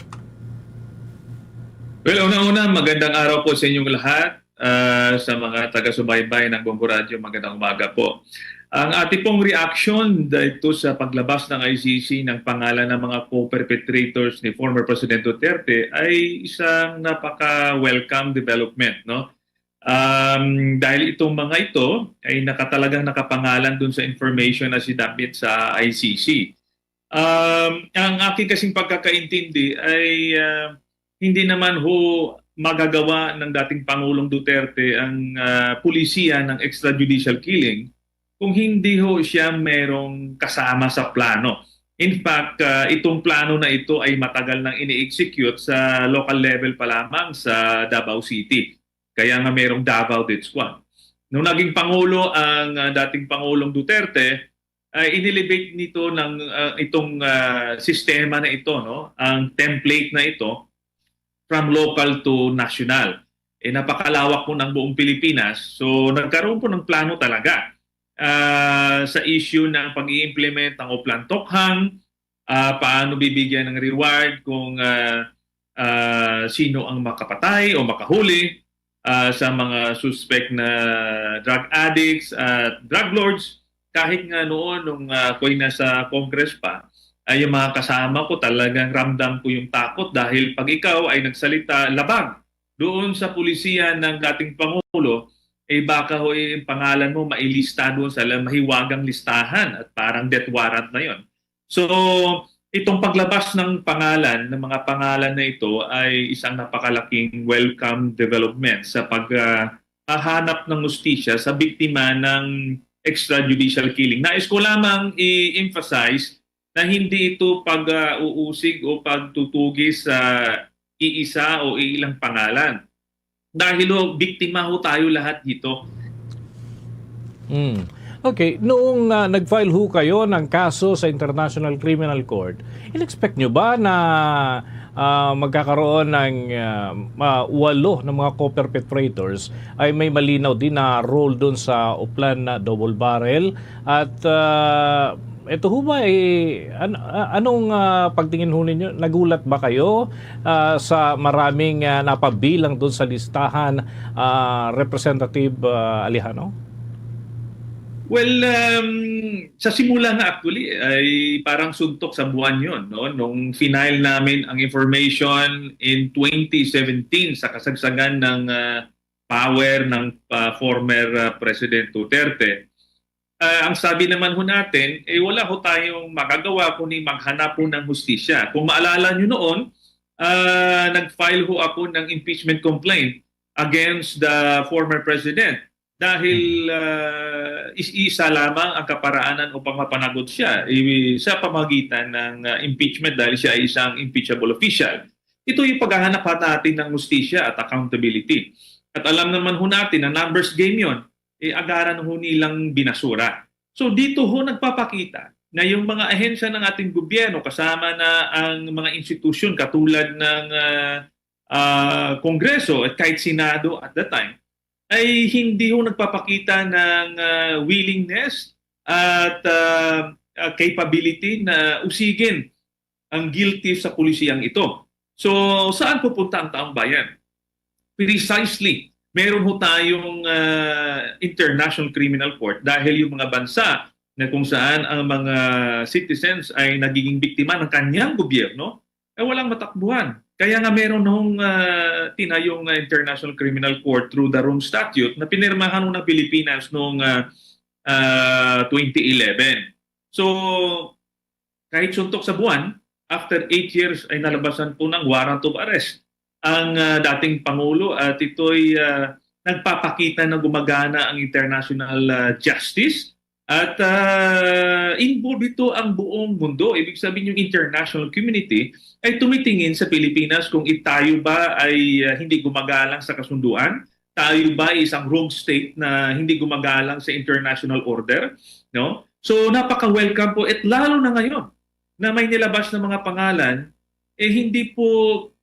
Well, una-una, magandang araw po sa inyong lahat, ah, sa mga taga-subaybay ng Bombo Radyo, magandang umaga po. Ang ating pong reaction dito sa paglabas ng I C C ng pangalan ng mga co-perpetrators ni former President Duterte ay isang napaka-welcome development, no? Um, dahil itong mga ito ay nakatalagang nakapangalan dun sa information na sinabit sa I C C. Um, ang aking kasing pagkakaintindi ay, ah, hindi naman ho magagawa ng dating Pangulong Duterte ang, ah, pulisiya ng extrajudicial killing kung hindi ho siya merong kasama sa plano. In fact, ah, itong plano na ito ay matagal nang ini-execute sa local level pa lamang sa Davao City. Kaya nga merong Davao Death Squad. Nung naging Pangulo ang, ah, dating Pangulong Duterte, ay inelevate nito ng, ah, itong, ah, sistema na ito, no? Ang template na ito from local to national. Eh, napakalawak po ng buong Pilipinas. So, nagkaroon po ng plano talaga, ah, sa issue ng pag-i-implement ng Oplan Tokhang, ah, paano bibigyan ng reward kung, ah, ah, sino ang makapatay o makahuli, ah, sa mga suspect na drug addicts at drug lords. Kahit nga noon, nung, ah, ako'y nasa Congress pa, ay yung mga kasama ko, talagang ramdam ko yung takot dahil pag ikaw ay nagsalita labag doon sa pulisiya ng dating Pangulo, eh baka ho, eh, yung pangalan mo mailista doon sa la-, mahiwagang listahan at parang death warrant na yon. So, itong paglabas ng pangalan, ng mga pangalan na ito ay isang napakalaking welcome development sa pag, ah, hahanap ng hustisya sa biktima ng extrajudicial killing. Nais ko lamang i-emphasize na hindi ito pag, ah, uusig o pagtutugi sa iisa o iilang pangalan. Dahil ho, biktima ho tayo lahat dito. Mm. Okay, noong, ah, nag-file ho kayo ng kaso sa International Criminal Court, in-expect nyo ba na, ah, magkakaroon ng, ah, ma-, walo ng mga co-perpetrators ay may malinaw din na role doon sa Oplan na double barrel? At, ah, ito ho ba, eh, an-, ah, anong, ah, pagtingin ho ninyo? Nagulat ba kayo, ah, sa maraming, ah, napabilang doon sa listahan, ah, Representative, ah, Alejano? Well, um, sa simula nga actually, ay parang suntok sa buwan yon, no? Nung final namin ang information in twenty seventeen sa kasagsagan ng, ah, power ng, ah, former, ah, President Duterte, Ah, ang sabi naman ho natin, eh, wala ho tayong magagawa kundi maghanap ho ng hustisya. Kung maalala nyo noon, ah, nag-file ho ako ng impeachment complaint against the former president dahil ah, is-isa lamang ang kaparaanan upang mapanagot siya i- sa pamagitan ng ah, impeachment dahil siya ay isang impeachable official. Ito yung paghahanap natin ng hustisya at accountability. At alam naman ho natin na numbers game yon, eh, agaran ho nilang binasura. So dito ho nagpapakita na yung mga ahensya ng ating gobyerno kasama na ang mga institusyon katulad ng ah, ah, Kongreso at kahit Senado at that time ay hindi ho nagpapakita ng ah, willingness at ah, ah, capability na usigin ang guilty sa pulisiyang ito. So, saan pupunta ang taong bayan? Precisely, meron ho tayong ah, International Criminal Court dahil yung mga bansa na kung saan ang mga citizens ay nagiging biktima ng kanyang gobyerno, ay walang matakbuhan. Kaya nga meron hong ah, tinayong ah, International Criminal Court through the Rome Statute na pinirmahan ng Pilipinas noong ah, ah, twenty eleven. So, kahit suntok sa buwan, after eight years ay nalabasan po ng warrant of arrest ang ah, dating Pangulo at ito'y ah, nagpapakita na gumagana ang international ah, justice at ah, involved ito ang buong mundo. Ibig sabihin yung international community ay tumitingin sa Pilipinas kung itayo ba ay ah, hindi gumagalang sa kasunduan, tayo ba ay isang rogue state na hindi gumagalang sa international order, no? So napaka-welcome po at lalo na ngayon na may nilabas na mga pangalan, eh hindi po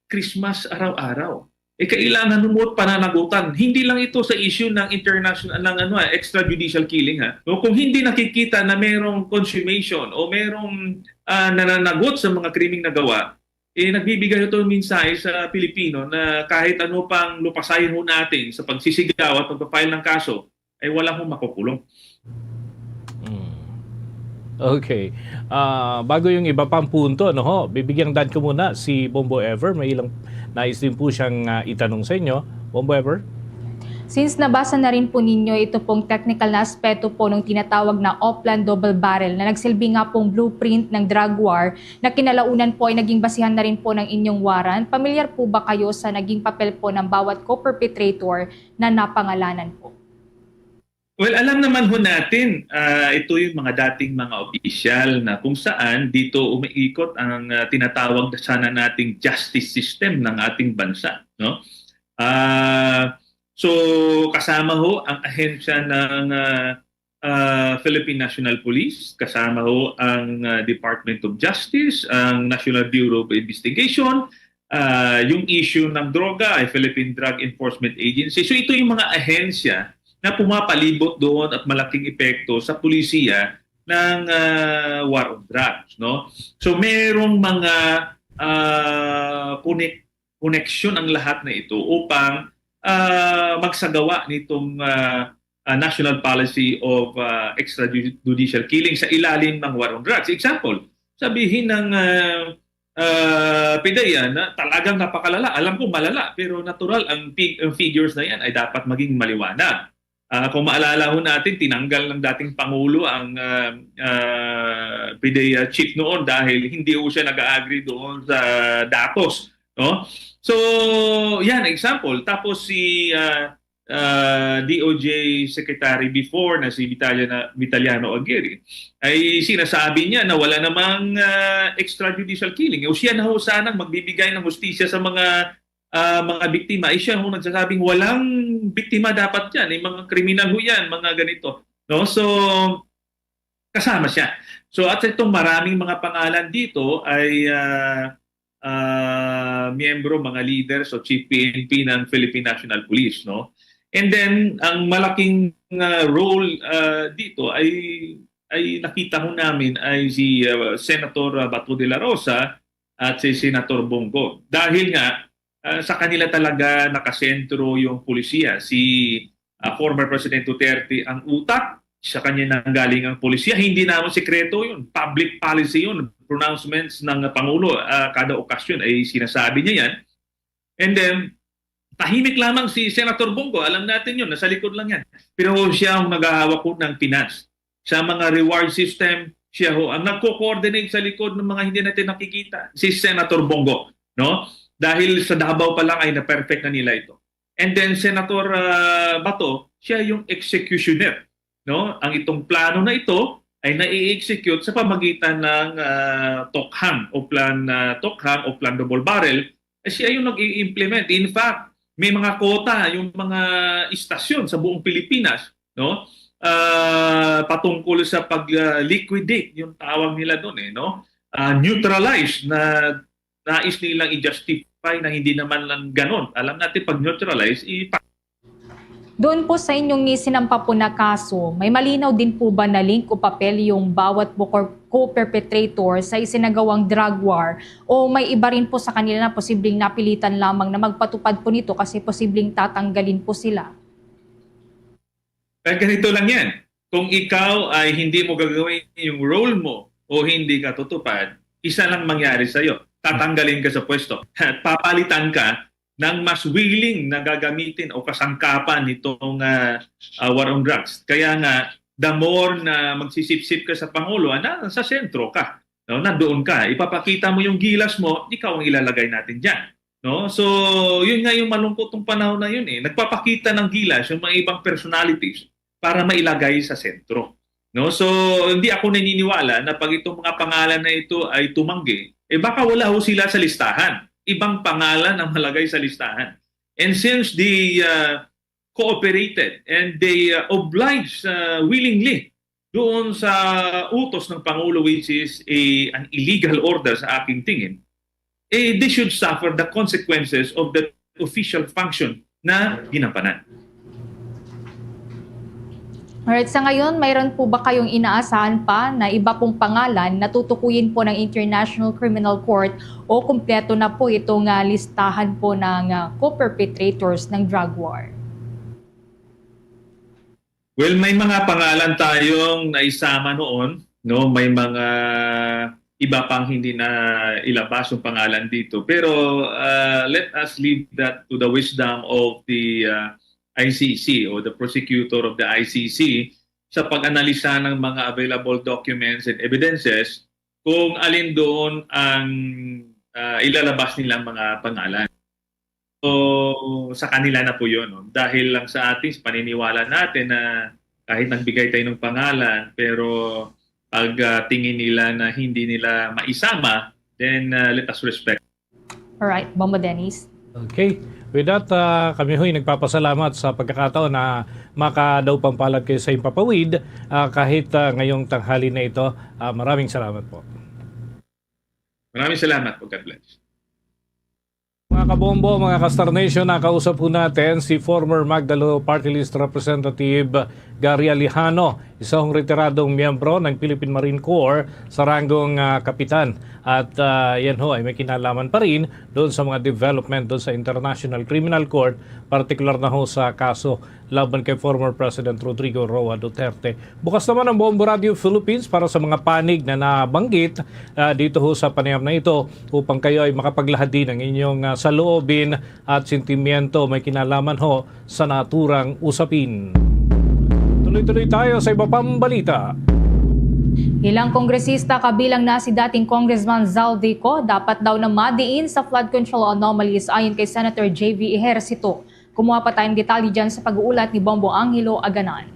Christmas araw-araw. Eh kailangan mo pananagutan. Hindi lang ito sa issue ng international ng ano ah, extrajudicial killing ha. No, kung hindi nakikita na merong consummation o merong ah, nananagot sa mga krimeng nagawa, eh nagbibigay ito ng mensahe sa Pilipino na kahit ano pang lupasahin ho natin sa pagsisigaw at pagpa-file ng kaso, ay wala hong makukulong. Mm. Okay. Ah, bago yung iba pang punto, no ho, bibigyan dan ko muna si Bombo Ever. May ilang nais din po siyang ah, itanong sa inyo. Bombo Ever? Since nabasa na rin po ninyo ito pong technical na aspeto po ng tinatawag na Oplan Double Barrel na nagsilbi nga pong blueprint ng drug war na kinalaunan po ay naging basihan na rin po ng inyong warrant, pamilyar po ba kayo sa naging papel po ng bawat co-perpetrator na napangalanan po? Well, alam naman ho natin, ah, ito yung mga dating mga opisyal na kung saan dito umiikot ang ah, tinatawag na sana nating justice system ng ating bansa, no? Ah, so kasama ho ang ahensya ng ah, ah, Philippine National Police, kasama ho ang ah, Department of Justice, ang National Bureau of Investigation, ah, yung issue ng droga ay Philippine Drug Enforcement Agency. So ito yung mga ahensya na pumapalibot doon at malaking epekto sa pulisiya ng ah, war on drugs, no? So merong mga ah, connect koneksyon ang lahat na ito upang ah, magsagawa nitong ah, ah, national policy of ah, extrajudicial killing sa ilalim ng war on drugs. Example, sabihin ng ah, ah, PDEA na talagang napakalala. Alam ko malala, pero natural ang, fig- ang figures na yan ay dapat maging maliwanag. Ah, kung maalala ho natin, tinanggal ng dating Pangulo ang ah, ah, PDEA chief noon dahil hindi ho siya nag-agree doon sa datos, no? So, yan example. Tapos si ah, ah, D O J Secretary before na si Vitaliano, Vitaliano Aguirre ay sinasabi niya na wala namang ah, extrajudicial killing. O siya na ho sanang magbibigay ng hustisya sa mga ah, mga biktima. Eh, siya ho nagsasabing walang biktima dapat yan. Yung mga kriminal ho yan, mga ganito. No? So, kasama siya. So at itong maraming mga pangalan dito ay ah, ah, miyembro, mga leaders o chief P N P ng Philippine National Police, no? And then ang malaking ah, role ah, dito ay ay nakita ho namin ay si ah, Senator ah, Bato de la Rosa at si Senator Bong Go. Dahil nga ah, sa kanila talaga nakasentro yung polisiya. Si ah, former President Duterte ang utak, sa kanya nanggaling ang polisiya. Hindi naman sekreto yun. Public policy yun. Pronouncements ng Pangulo ah, kada okasyon ay sinasabi niya yan. And then, tahimik lamang si Senator Bong Go. Alam natin yun, nasa likod lang yan. Pero siya ang naghahawak po ng finance. sa mga reward system, siya ho ang nagko-coordinate sa likod ng mga hindi natin nakikita, si Senator Bong Go, no? Dahil sa Davao pa lang ay na-perfect na nila ito. And then Senator, ah, Bato, siya yung executioner, no? Ang itong plano na ito ay nai-execute sa pamagitan ng, ah, Tokhang o Plan, ah, Tokhang o Plan Double Barrel. Eh, siya yung nag-i-implement. In fact, may mga quota yung mga istasyon sa buong Pilipinas, no? Ah, patungkol sa pag, ah, liquidate, yung tawag nila doon, eh, no? Ah, neutralize na nais nilang i-justify na hindi naman lang ganon. Alam natin, pag neutralize, ipa- Doon po sa inyong isinampa po na kaso, may malinaw din po ba na link o papel yung bawat po cor-, co-perpetrator sa isinagawang drug war? O may iba rin po sa kanila na posibleng napilitan lamang na magpatupad po nito kasi posibleng tatanggalin po sila? Kaya ganito lang yan. Kung ikaw ay hindi mo gagawin yung role mo o hindi ka tutupad, isa lang mangyari sa'yo. Tatanggalin ka sa pwesto. At papalitan ka ng mas willing na gagamitin o kasangkapan nitong, ah, ah, war on drugs. Kaya nga, the more na magsisipsip ka sa Pangulo, ana, sa sentro ka. No? Nandoon ka. Ipapakita mo yung gilas mo, ikaw ang ilalagay natin dyan. No? So, yun nga yung malungkot ng panahon na yun eh. Nagpapakita ng gilas yung mga ibang personalities para mailagay sa sentro. No? So, hindi ako naniniwala na pag itong mga pangalan na ito ay tumanggi, eh baka wala ho sila sa listahan. Ibang pangalan ang malagay sa listahan. And since they, uh, cooperated and they, uh, obliged, uh, willingly doon sa utos ng Pangulo, which is a, an illegal order sa aking tingin, eh, they should suffer the consequences of the official function na ginampanan. Alright, sa ngayon, mayroon po ba kayong inaasahan pa na iba pong pangalan na tutukuyin po ng International Criminal Court o kumpleto na po itong, ah, listahan po ng, ah, co-perpetrators ng drug war? Well, may mga pangalan tayong naisama noon, no? May mga iba pang hindi na ilabas yung pangalan dito. Pero, ah, let us leave that to the wisdom of the, ah, I C C o the prosecutor of the I C C sa pag-analisa ng mga available documents and evidences kung alin doon ang, ah, ilalabas nilang mga pangalan. So, sa kanila na po yun, no? Dahil lang sa ating, sa paniniwala natin na kahit nagbigay tayo ng pangalan, pero pag, ah, tingin nila na hindi nila maisama, then, ah, let us respect. Alright, Bombo Dennis. Okay. With that, ah, kami ho'y nagpapasalamat sa pagkakataon na makadaupang palad kayo sa Himpapawid, ah, kahit, ah, ngayong tanghali na ito. Ah, maraming salamat po. Maraming salamat po. God bless. Mga kabombo, mga ka-Star Nation, nakausap po natin si former Magdalo Party List Representative Gary Alejano, isang retiradong miyembro ng Philippine Marine Corps sa ranggong, ah, kapitan. At, ah, yan ho ay may kinalaman pa rin doon sa mga development doon sa International Criminal Court, partikular na ho sa kaso laban kay former President Rodrigo Roa Duterte. Bukas naman ang Bombo Radio Philippines para sa mga panig na nabanggit, ah, dito ho sa panayam na ito upang kayo ay makapaglahad din ng inyong, ah, saloobin at sentimiento may kinalaman ho sa naturang usapin. Tuloy-tuloy tayo sa iba pang balita. Ilang kongresista kabilang na si dating Congressman Zaldico dapat daw na madiin sa flood control anomalies ayon kay Senator J V Ejercito. Kumuha pa tayong detalye dyan sa pag-uulat ni Bombo Angelo Aganan.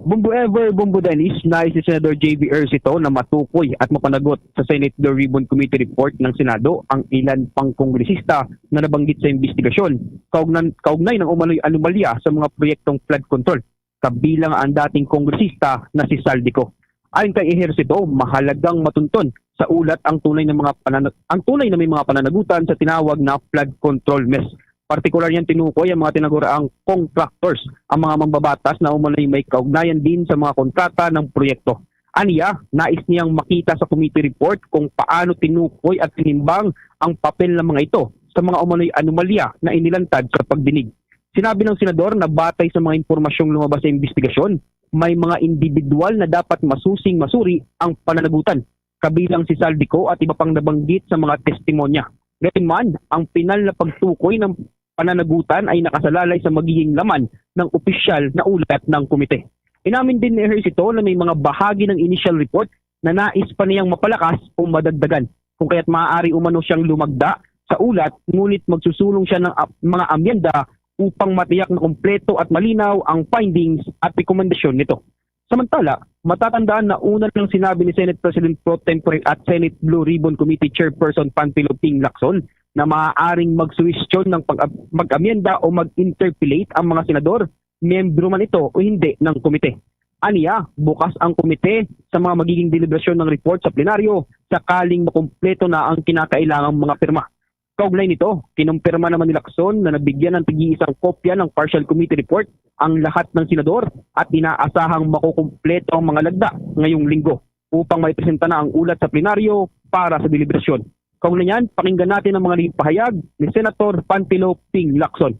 Bombo Ever, Bombo Dennis, nais si Senador J V Ejercito na matukoy at mapanagot sa Senate Blue Ribbon Committee report ng Senado ang ilan pang kongresista na nabanggit sa imbestigasyon kaugnan-, kaugnay ng umano'y anomalya sa mga proyektong flood control, kabilang ang dating kongresista na si Zaldico. Ayon kay Ejercito, mahalagang matunton sa ulat ang tunay na mga panana-, ang tunay na may mga pananagutan sa tinawag na flood control mess. Partikular niyan tinukoy ang mga tinaguraang contractors, ang mga mambabatas na umano'y may kaugnayan din sa mga kontrata ng proyekto. Aniya, nais niyang makita sa committee report kung paano tinukoy at tinimbang ang papel ng mga ito sa mga umano'y anomalya na inilantad sa pagdinig. Sinabi ng senador na batay sa mga impormasyong lumabas sa imbestigasyon, may mga individual na dapat masusing masuri ang pananagutan, kabilang si Zaldico at iba pang nabanggit sa mga testimonya. Gayunman, ang pinal na pagtukoy ng pananagutan ay nakasalalay sa magiging laman ng opisyal na ulat ng komite. Inamin din ni Ejercito na may mga bahagi ng initial report na nais pa niyang mapalakas o madagdagan, kung kaya't maaari umano siyang lumagda sa ulat, ngunit magsusulong siya ng ap-, mga amyenda upang matiyak na kumpleto at malinaw ang findings at rekomendasyon nito. Samantala, matatandaan na una nang sinabi ni Senate President Pro Tempore at Senate Blue Ribbon Committee Chairperson Panfilo Ping Lacson na maaaring magsuwestyon ng pag-, mag-amyenda o mag-interpellate ang mga senador, miyembro man ito o hindi ng komite. Aniya, bukas ang komite sa mga magiging deliberasyon ng report sa plenaryo sakaling makumpleto na ang kinakailangang mga pirma. Kaugnay nito, kinumpirma naman ni Lacson na nabigyan ng tag-iisang kopya ng partial committee report ang lahat ng senador at inaasahang makukumpleto ang mga lagda ngayong linggo upang maipresenta na ang ulat sa plenaryo para sa deliberasyon. Kaugnay niyan, pakinggan natin ang mga naging pahayag ni Senator Panfilo Ping Lacson.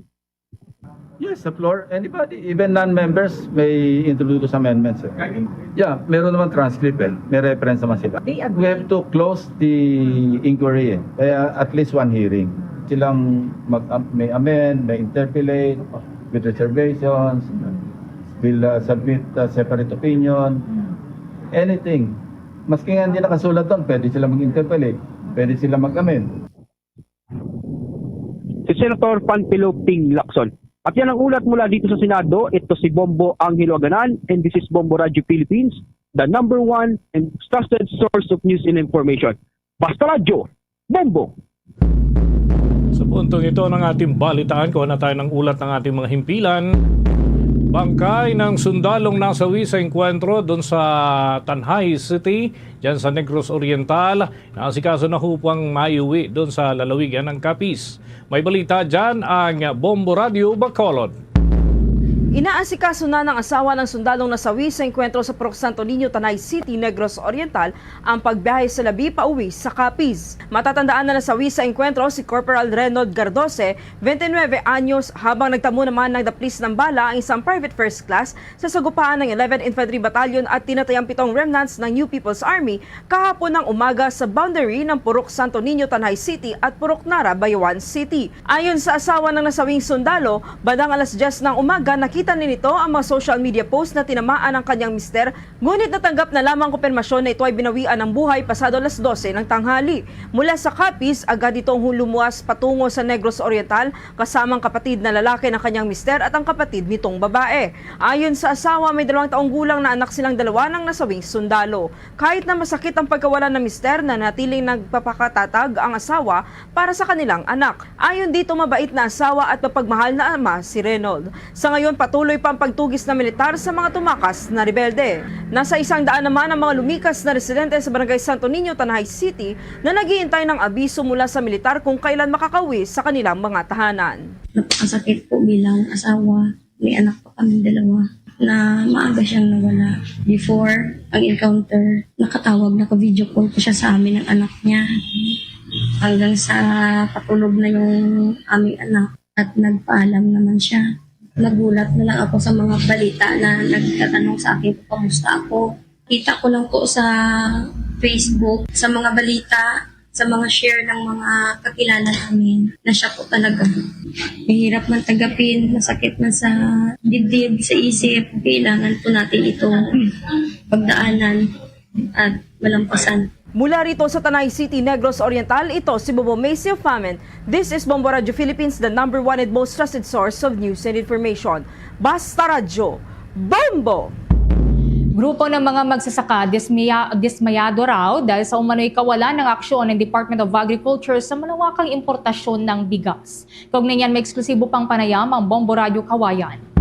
Yes, the floor. Anybody, even non-members, may introduce amendments. Eh. Yeah, meron naman transcript eh. May reference naman sila. They agree. We have to close the inquiry eh. Kaya at least one hearing. Silang mag am- may amend, may interpolate, with reservations, will uh, submit a separate opinion, anything. Maski nga hindi nakasulat doon, pwede sila mag-interpolate, pwede sila mag-amend. Si Senator Panfilo Ping Lacson. At yan ang ulat mula dito sa Senado. Ito si Bombo Angelo Aganan, and this is Bombo Radio Philippines, the number one and trusted source of news and information. Basta Radyo, Bombo! Sa puntong ito ng ating balitaan, kuha na tayo ng ulat ng ating mga himpilan. Bangkay ng sundalong nasawi sa engkwentro doon sa Tanjay City, dyan sa Negros Oriental, naasikaso na ho pang maiuwi doon sa lalawigan ng Capiz. May balita dyan ang Bombo Radio Bacolod. Inaasikaso na ng asawa ng sundalong nasawi sa engkwentro sa Purok Santo Niño, Tanay City, Negros Oriental, ang pagbiyahe sa labi pauwi sa Capiz. Matatandaan na nasawi sa engkwentro si Corporal Reynold Gardose, twenty-nine anyos, habang nagtamo naman ng daplis ng bala ang isang private first class sa sagupaan ng eleventh Infantry Battalion at tinatayang pitong remnants ng New People's Army kahapon ng umaga sa boundary ng Purok Santo Niño, Tanay City at Purok Nara, Bayawan City. Ayon sa asawa ng nasawing sundalo, bandang alas diyes ng umaga nakita ni nito ang mga social media post na tinamaan ang kanyang mister, ngunit natanggap na lamang kumpirmasyon na ito ay binawian ng buhay pasado alas dose ng tanghali. Mula sa Capiz, agad itong lumuwas patungo sa Negros Oriental, kasamang kapatid na lalaki ng kanyang mister at ang kapatid nitong babae. Ayon sa asawa, may dalawang taong gulang na anak silang dalawa ng nasawing sundalo. Kahit na masakit ang pagkawala ng mister, nanatiling nagpapakatatag ang asawa para sa kanilang anak. Ayon dito, mabait na asawa at mapagmahal na ama si Reynold. Sa ngayon, patuloy pa ang pagtugis ng militar sa mga tumakas na rebelde. Nasa isang daan naman ang mga lumikas na residente sa Barangay Santo Niño, Tanay City, na naghihintay ng abiso mula sa militar kung kailan makakauwi sa kanilang mga tahanan. Napakasakit po bilang asawa. May anak pa kami dalawa na maaga siyang nawala. Before ang encounter, nakatawag, naka-video call po siya sa amin ng anak niya. Hanggang sa patulog na yung aming anak at nagpaalam naman siya. Nagulat na lang ako sa mga balita na nagtatanong sa akin kung kamusta ako. Kita ko lang po sa Facebook, sa mga balita, sa mga share ng mga kakilala namin na siya po talaga. Mahirap man tanggapin, masakit man sa dibdib, sa isip, kailangan po natin ito pagdaanan at malampasan. Mula rito sa Tanay City, Negros Oriental, ito si Bobo Macy of Famin. This is Bombo Radio Philippines, the number one and most trusted source of news and information. Basta Radyo, Bombo! Grupo ng mga magsasaka dismaya, dismayado raw dahil sa umano'y kawalan ng aksyon ng Department of Agriculture sa malawakang importasyon ng bigas. Kaugnay niyan, may eksklusibo pang panayam ang Bombo Radyo Kawayan.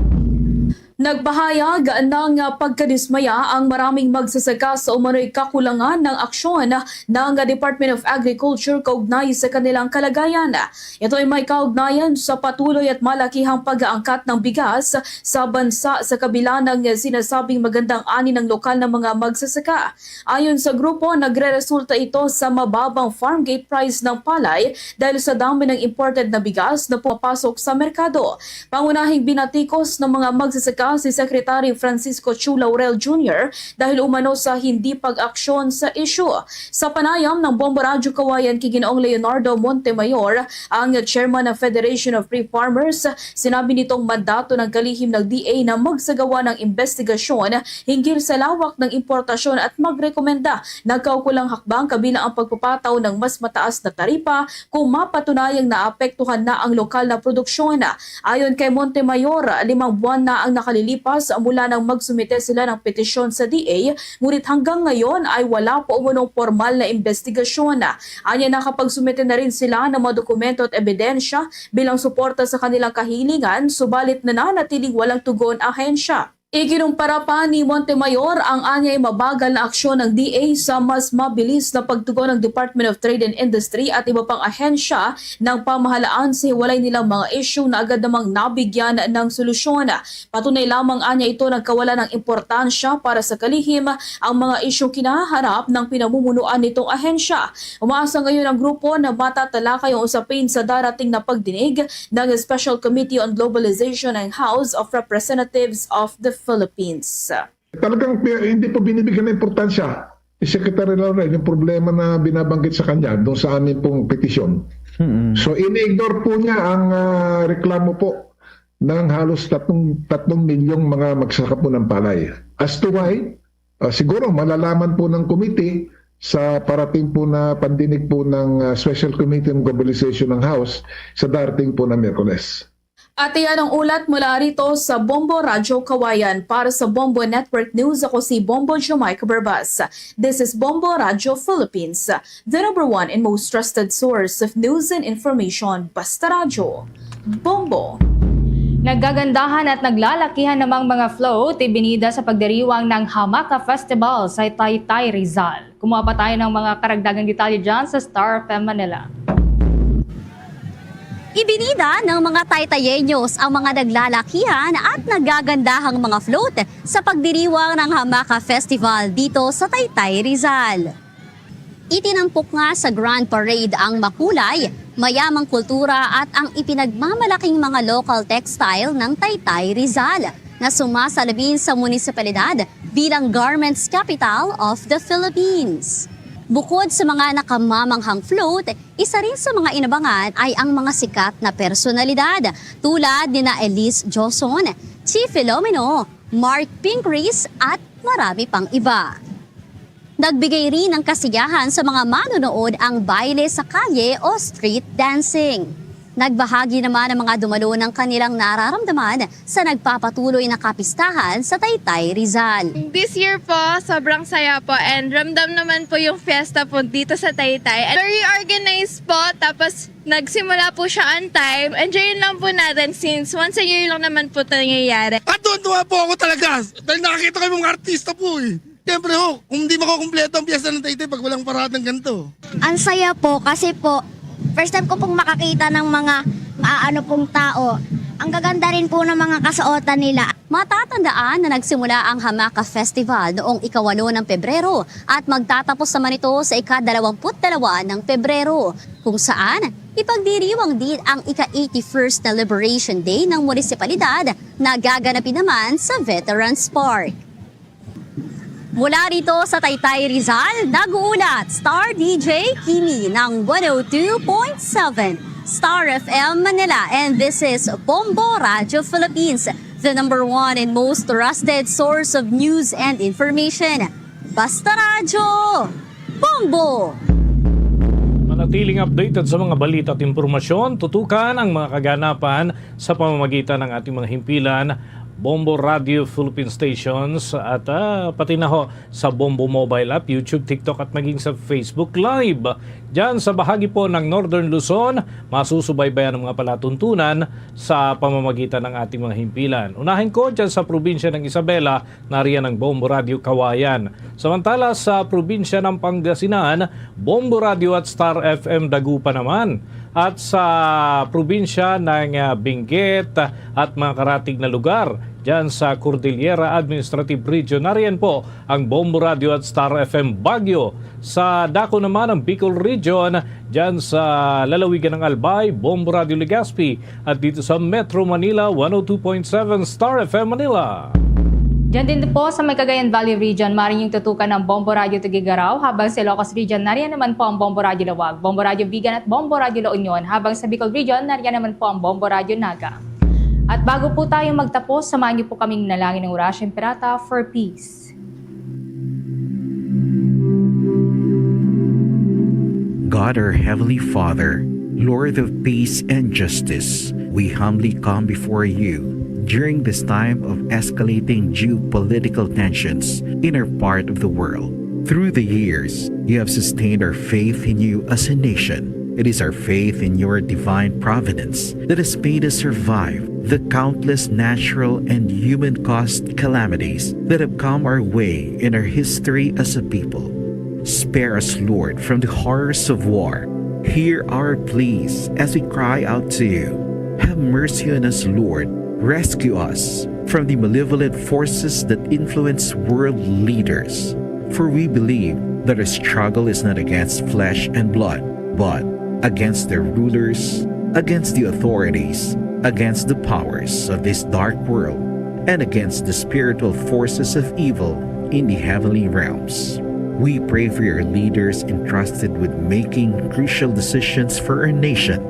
Nagpahayag ng pagkadismaya ang maraming magsasaka sa umano'y kakulangan ng aksyon ng Department of Agriculture kaugnay sa kanilang kalagayan. Ito ay may kaugnayan sa patuloy at malakihang pag-aangkat ng bigas sa bansa sa kabila ng sinasabing magandang ani ng lokal na mga magsasaka. Ayon sa grupo, nagreresulta ito sa mababang farm gate price ng palay dahil sa dami ng imported na bigas na pumapasok sa merkado. Pangunahing binatikos ng mga magsasaka si Secretary Francisco Chu Laurel Junior dahil umano sa hindi pag-aksyon sa isyu. Sa panayam ng Bombo Radyo Kawayan kay Ginoong Leonardo Montemayor, ang chairman ng Federation of Free Farmers, sinabi nitong mandato ng kalihim ng D A na magsagawa ng investigasyon hinggil sa lawak ng importasyon at magrekomenda ng kaukulang hakbang kabilang ang pagpapataw ng mas mataas na taripa kung mapatunayang naapektuhan na ang lokal na produksyon. Ayon kay Montemayor, limang buwan na ang nakalilipas mula nang magsumite sila ng petisyon sa D A, ngunit hanggang ngayon ay wala pa umunong pormal na investigasyon. Anya, nakapagsumite na rin sila ng mga dokumento at ebidensya bilang suporta sa kanilang kahilingan, subalit nananatiling walang tugon ahensya. Ikinumpara pa ni Montemayor ang anyay mabagal na aksyon ng D A sa mas mabilis na pagtugon ng Department of Trade and Industry at iba pang ahensya ng pamahalaan sa hiwalay nilang mga isyu na agad namang nabigyan ng solusyon. Patunay lamang anya ito nagkawala ng importansya para sa kalihim ang mga isyung kinaharap ng pinamumunuan nitong ahensya. Umaasa ngayon ang grupo na matatalakay ang usapin sa darating na pagdinig ng Special Committee on Globalization ng House of Representatives of the Philippines. Talagang pi-, hindi po binibigyan ng importansya ni Secretary Laurel yung problema na binabanggit sa kanya doon sa amin pong petisyon. Mm-mm. So, ini-ignore po niya ang, ah, reklamo po ng halos tatlong, tatlong milyong mga magsasaka po ng palay. As to why, ah, siguro malalaman po ng committee sa parating po na pandinig po ng, ah, Special Committee on Globalization ng House sa darating po na Miyerkules. At iyan ang ulat mula rito sa Bombo Radyo Kawayan. Para sa Bombo Network News, ako si Bombo Jamaica Barbas. This is Bombo Radyo Philippines, the number one and most trusted source of news and information. Basta Radyo, Bombo. Naggagandahan at naglalakihan namang mga float ibinida sa pagdiriwang ng Hamaka Festival sa Taytay, Rizal. Kumuha pa tayo ng mga karagdagang detalye dyan sa Star F M Manila. Ibinida ng mga Taytayeños ang mga naglalakihan at nagagandahang mga float sa pagdiriwang ng Hamaka Festival dito sa Taytay, Rizal. Itinampok nga sa Grand Parade ang makulay, mayamang kultura at ang ipinagmamalaking mga local textile ng Taytay, Rizal, na sumasalamin sa munisipalidad bilang Garments Capital of the Philippines. Bukod sa mga nakamamanghang float, isa rin sa mga inabangan ay ang mga sikat na personalidad tulad nina Elise Joson, Chi Filomeno, Mark Pincrease at marami pang iba. Nagbigay rin ng kasiyahan sa mga manonood ang baile sa kalye o street dancing. Nagbahagi naman ang mga dumalo ng kanilang nararamdaman sa nagpapatuloy na kapistahan sa Taytay, Rizal. This year po, sobrang saya po and ramdam naman po yung fiesta po dito sa Taytay. And very organized po, tapos nagsimula po siya on time. Enjoyin lang po natin since once a year lang naman po ito nangyayari. At tuwan-tuwa po ako talaga dahil nakakita ko yung mga artista po eh. Siyempre ho, kung hindi makukumpleto ang piyesta ng Taytay pag walang paradang ganito. Ang saya po kasi po, first time ko pong makakita ng mga maano pong tao. Ang gaganda rin po ng mga kasuotan nila. Matatandaan na nagsimula ang Hamaka Festival noong ikawalo ng Pebrero at magtatapos naman ito sa ikadalawamput dalawa ng Pebrero, kung saan ipagdiriwang din ang ika-eighty-first na Liberation Day ng munisipalidad na gaganapin naman sa Veterans Park. Mula rito sa Taytay, Rizal, nag-uulat Star D J Kimi ng one oh two point seven Star F M Manila. And this is Bombo Radyo Philippines, the number one and most trusted source of news and information. Basta Radyo, Bombo! Manatiling updated sa mga balita at impormasyon, tutukan ang mga kaganapan sa pamamagitan ng ating mga himpilan, Bombo Radio Philippine Stations, at, ah, pati na ho sa Bombo Mobile App, YouTube, TikTok, at maging sa Facebook Live. Diyan sa bahagi po ng Northern Luzon, masusubaybayan ang mga palatuntunan sa pamamagitan ng ating mga himpilan. Unahin ko diyan sa probinsya ng Isabela, nariyan ang Bombo Radio Kawayan. Samantala sa probinsya ng Pangasinan, Bombo Radio at Star F M Dagupan naman. At sa probinsya ng, ah, Benguet at mga karatig na lugar, Diyan sa Cordillera Administrative Region, nariyan po ang Bombo Radio at Star F M Baguio. Sa dako naman ang Bicol Region, diyan sa lalawigan ng Albay, Bombo Radio Legazpi, at dito sa Metro Manila, one oh two point seven Star F M Manila. Diyan din po sa may Cagayan Valley Region, maaaring yung tutukan ng Bombo Radio Tuguegarao, habang sa Ilocos Region, nariyan naman po ang Bombo Radio Laoag, Bombo Radio Vigan at Bombo Radio La Union, habang sa Bicol Region, nariyan naman po ang Bombo Radio Naga. At bago po tayo magtapos, samahan niyo po kaming manalangin ng Orasyo Imperata for peace. God, our Heavenly Father, Lord of peace and justice, we humbly come before you during this time of escalating geopolitical tensions in our part of the world. Through the years, you have sustained our faith in you as a nation. It is our faith in your divine providence that has made us survive the countless natural and human-caused calamities that have come our way in our history as a people. Spare us, Lord, from the horrors of war. Hear our pleas as we cry out to you. Have mercy on us, Lord. Rescue us from the malevolent forces that influence world leaders. For we believe that our struggle is not against flesh and blood, but against the rulers, against the authorities, against the powers of this dark world, and against the spiritual forces of evil in the heavenly realms. We pray for your leaders entrusted with making crucial decisions for our nation.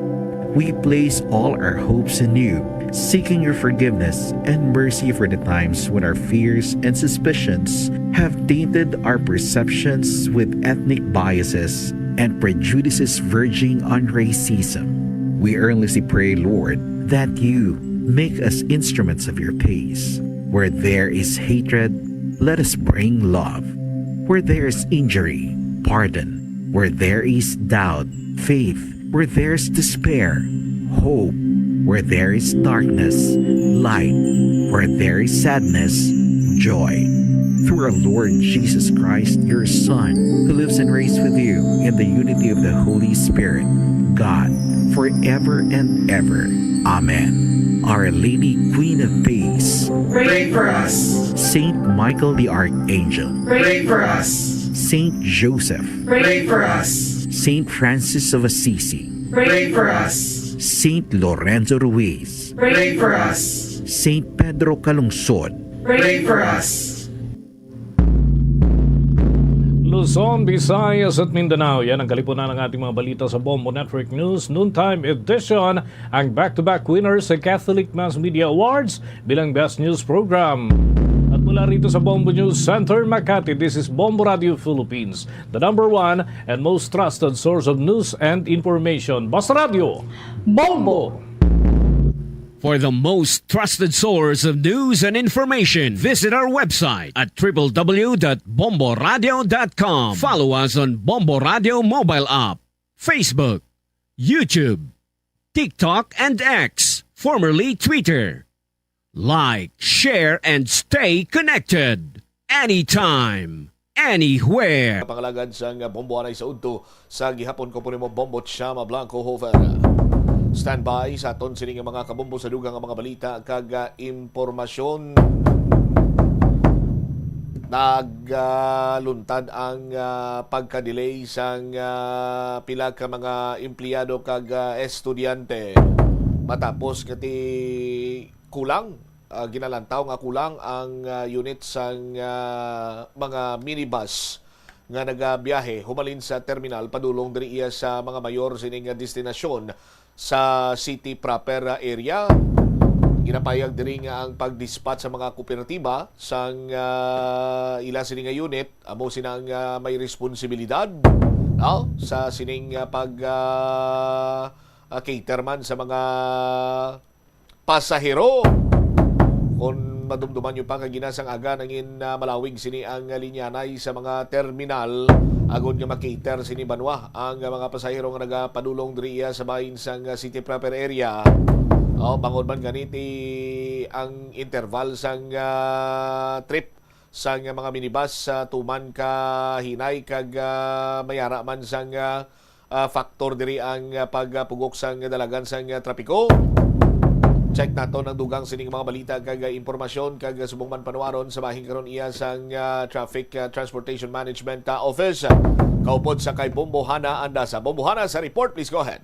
We place all our hopes in you, seeking your forgiveness and mercy for the times when our fears and suspicions have tainted our perceptions with ethnic biases and prejudices verging on racism. We earnestly pray, Lord, that you make us instruments of your peace. Where there is hatred, let us bring love. Where there is injury, pardon. Where there is doubt, faith. Where there's despair, hope. Where there is darkness, light. Where there is sadness, joy. Through our Lord Jesus Christ, your Son, who lives and reigns with you in the unity of the Holy Spirit, God, forever and ever. Amen. Our Lady, Queen of Peace, pray for us. Saint Michael the Archangel, pray for us. Saint Joseph, pray for us. Saint Francis of Assisi, pray for us. Saint Lorenzo Ruiz, pray for us. Saint Pedro Calungsod, pray for us. Luzon, Visayas at Mindanao, yan ang kalipunan ng ating mga balita sa Bombo Network News Noontime Edition. Ang back-to-back winners sa Catholic Mass Media Awards bilang Best News Program. At mula rito sa Bombo News Center, Makati, this is Bombo Radio Philippines, the number one and most trusted source of news and information. Basta Radio, Bombo! For the most trusted source of news and information, visit our website at triple w dot bomboradio dot com. Follow us on Bombo Radio mobile app, Facebook, YouTube, TikTok, and X, formerly Twitter. Like, share, and stay connected. Anytime, anywhere. Pangalagad sang Bombo anay sa udto sa gihapon, ko po nimo Bombo Chama Blanco Hofer. Standby sa aton sini nga mga kabombo sa dugang nga mga balita kag, ah, impormasyon. Nagluntad ang, ah, pagka-delay sang, ah, pila ka mga empleyado kag, ah, estudyante matapos nga ti kulang, ah, ginalantaw nga kulang ang, ah, unit sang, ah, mga minibus nga nagabiyahe humalin sa terminal padulong diri iya sa mga mayor sining, ah, destinasyon sa city proper, ah, area. Ginapayag diri nga ang pag-dispatch sa mga kooperatiba sang, ah, ila sini nga unit amo sina ang, ah, may responsibilidad, no, sa sining, ah, pag, ah, ah, cater man sa mga pasahero. Kon madumduman nyo pa, kagina sang aga nangin, ah, malawig sini ang linyanay sa mga terminal agod nga makater sini banwa ang mga pasahero nga nagapadulong diri iya sa bahin sang, ah, city proper area. Oh, bangod man gani ti ang interval sang, ah, trip sang mga minibus, ah, tuman ka hinay kag, ah, mayara man sang, ah, ah, factor diri ang, ah, pagpugok sang dalagan sang, ah, trapiko. Check nato ang dugang sining mga balita kag, ah, impormasyon kag, ah, subong man panuwaron sa bahin karon iya sang, ah, Traffic, ah, Transportation Management, ah, Office. Kaupod sa kay Bombo Hana Andasa. Bombo Hana sa report, please go ahead.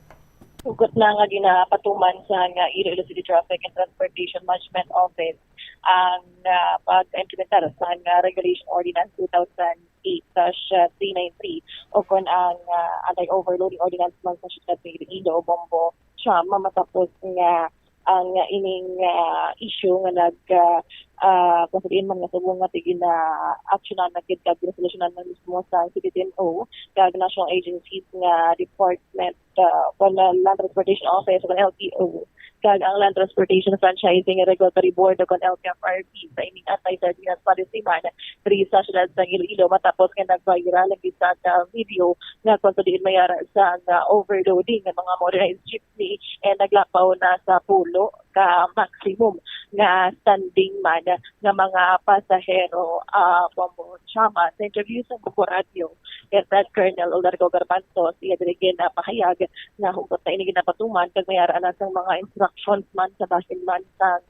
Hugot na nga ginapatuman sa nga Iloilo City Traffic and Transportation Management Office ang, ah, pag-implementar sa nga Regulation Ordinance two thousand eight dash three nine three o kon ang, ah, Anti-Overloading Ordinance man sa Siyudad sa Iloilo, Bombo Cham, matapos nga ang, ah, ining, ah, issue nga nag, ah, ah, kung sa diin man nga subong nga gina-actionan na gid kag resolutionan na mismo sa C T T M O kag national agencies nga department, ah, kon, ah, Land Transportation Office, kon L T O, kag ang Land Transportation Franchising Regulatory Board, kon L T F R B, sa ining anti-sardinas policy man diri sa siyudad sang Iloilo, matapos nga nag-viral ang isa ka video nga kung sa diin may ara sa nga overloading nga mga motorized jeepney and naglapaw na sa pulo ka maximum nga standing man nga mga pasahero, ah, Bombo Cham. Sa interview sa Bombo Radyo, Lieutenant Colonel Olargo Garbanzo, siya diri ginapahayag nga hugot na ini ginapatuman kag may ara na sang mga instructions man sa bahin man sang,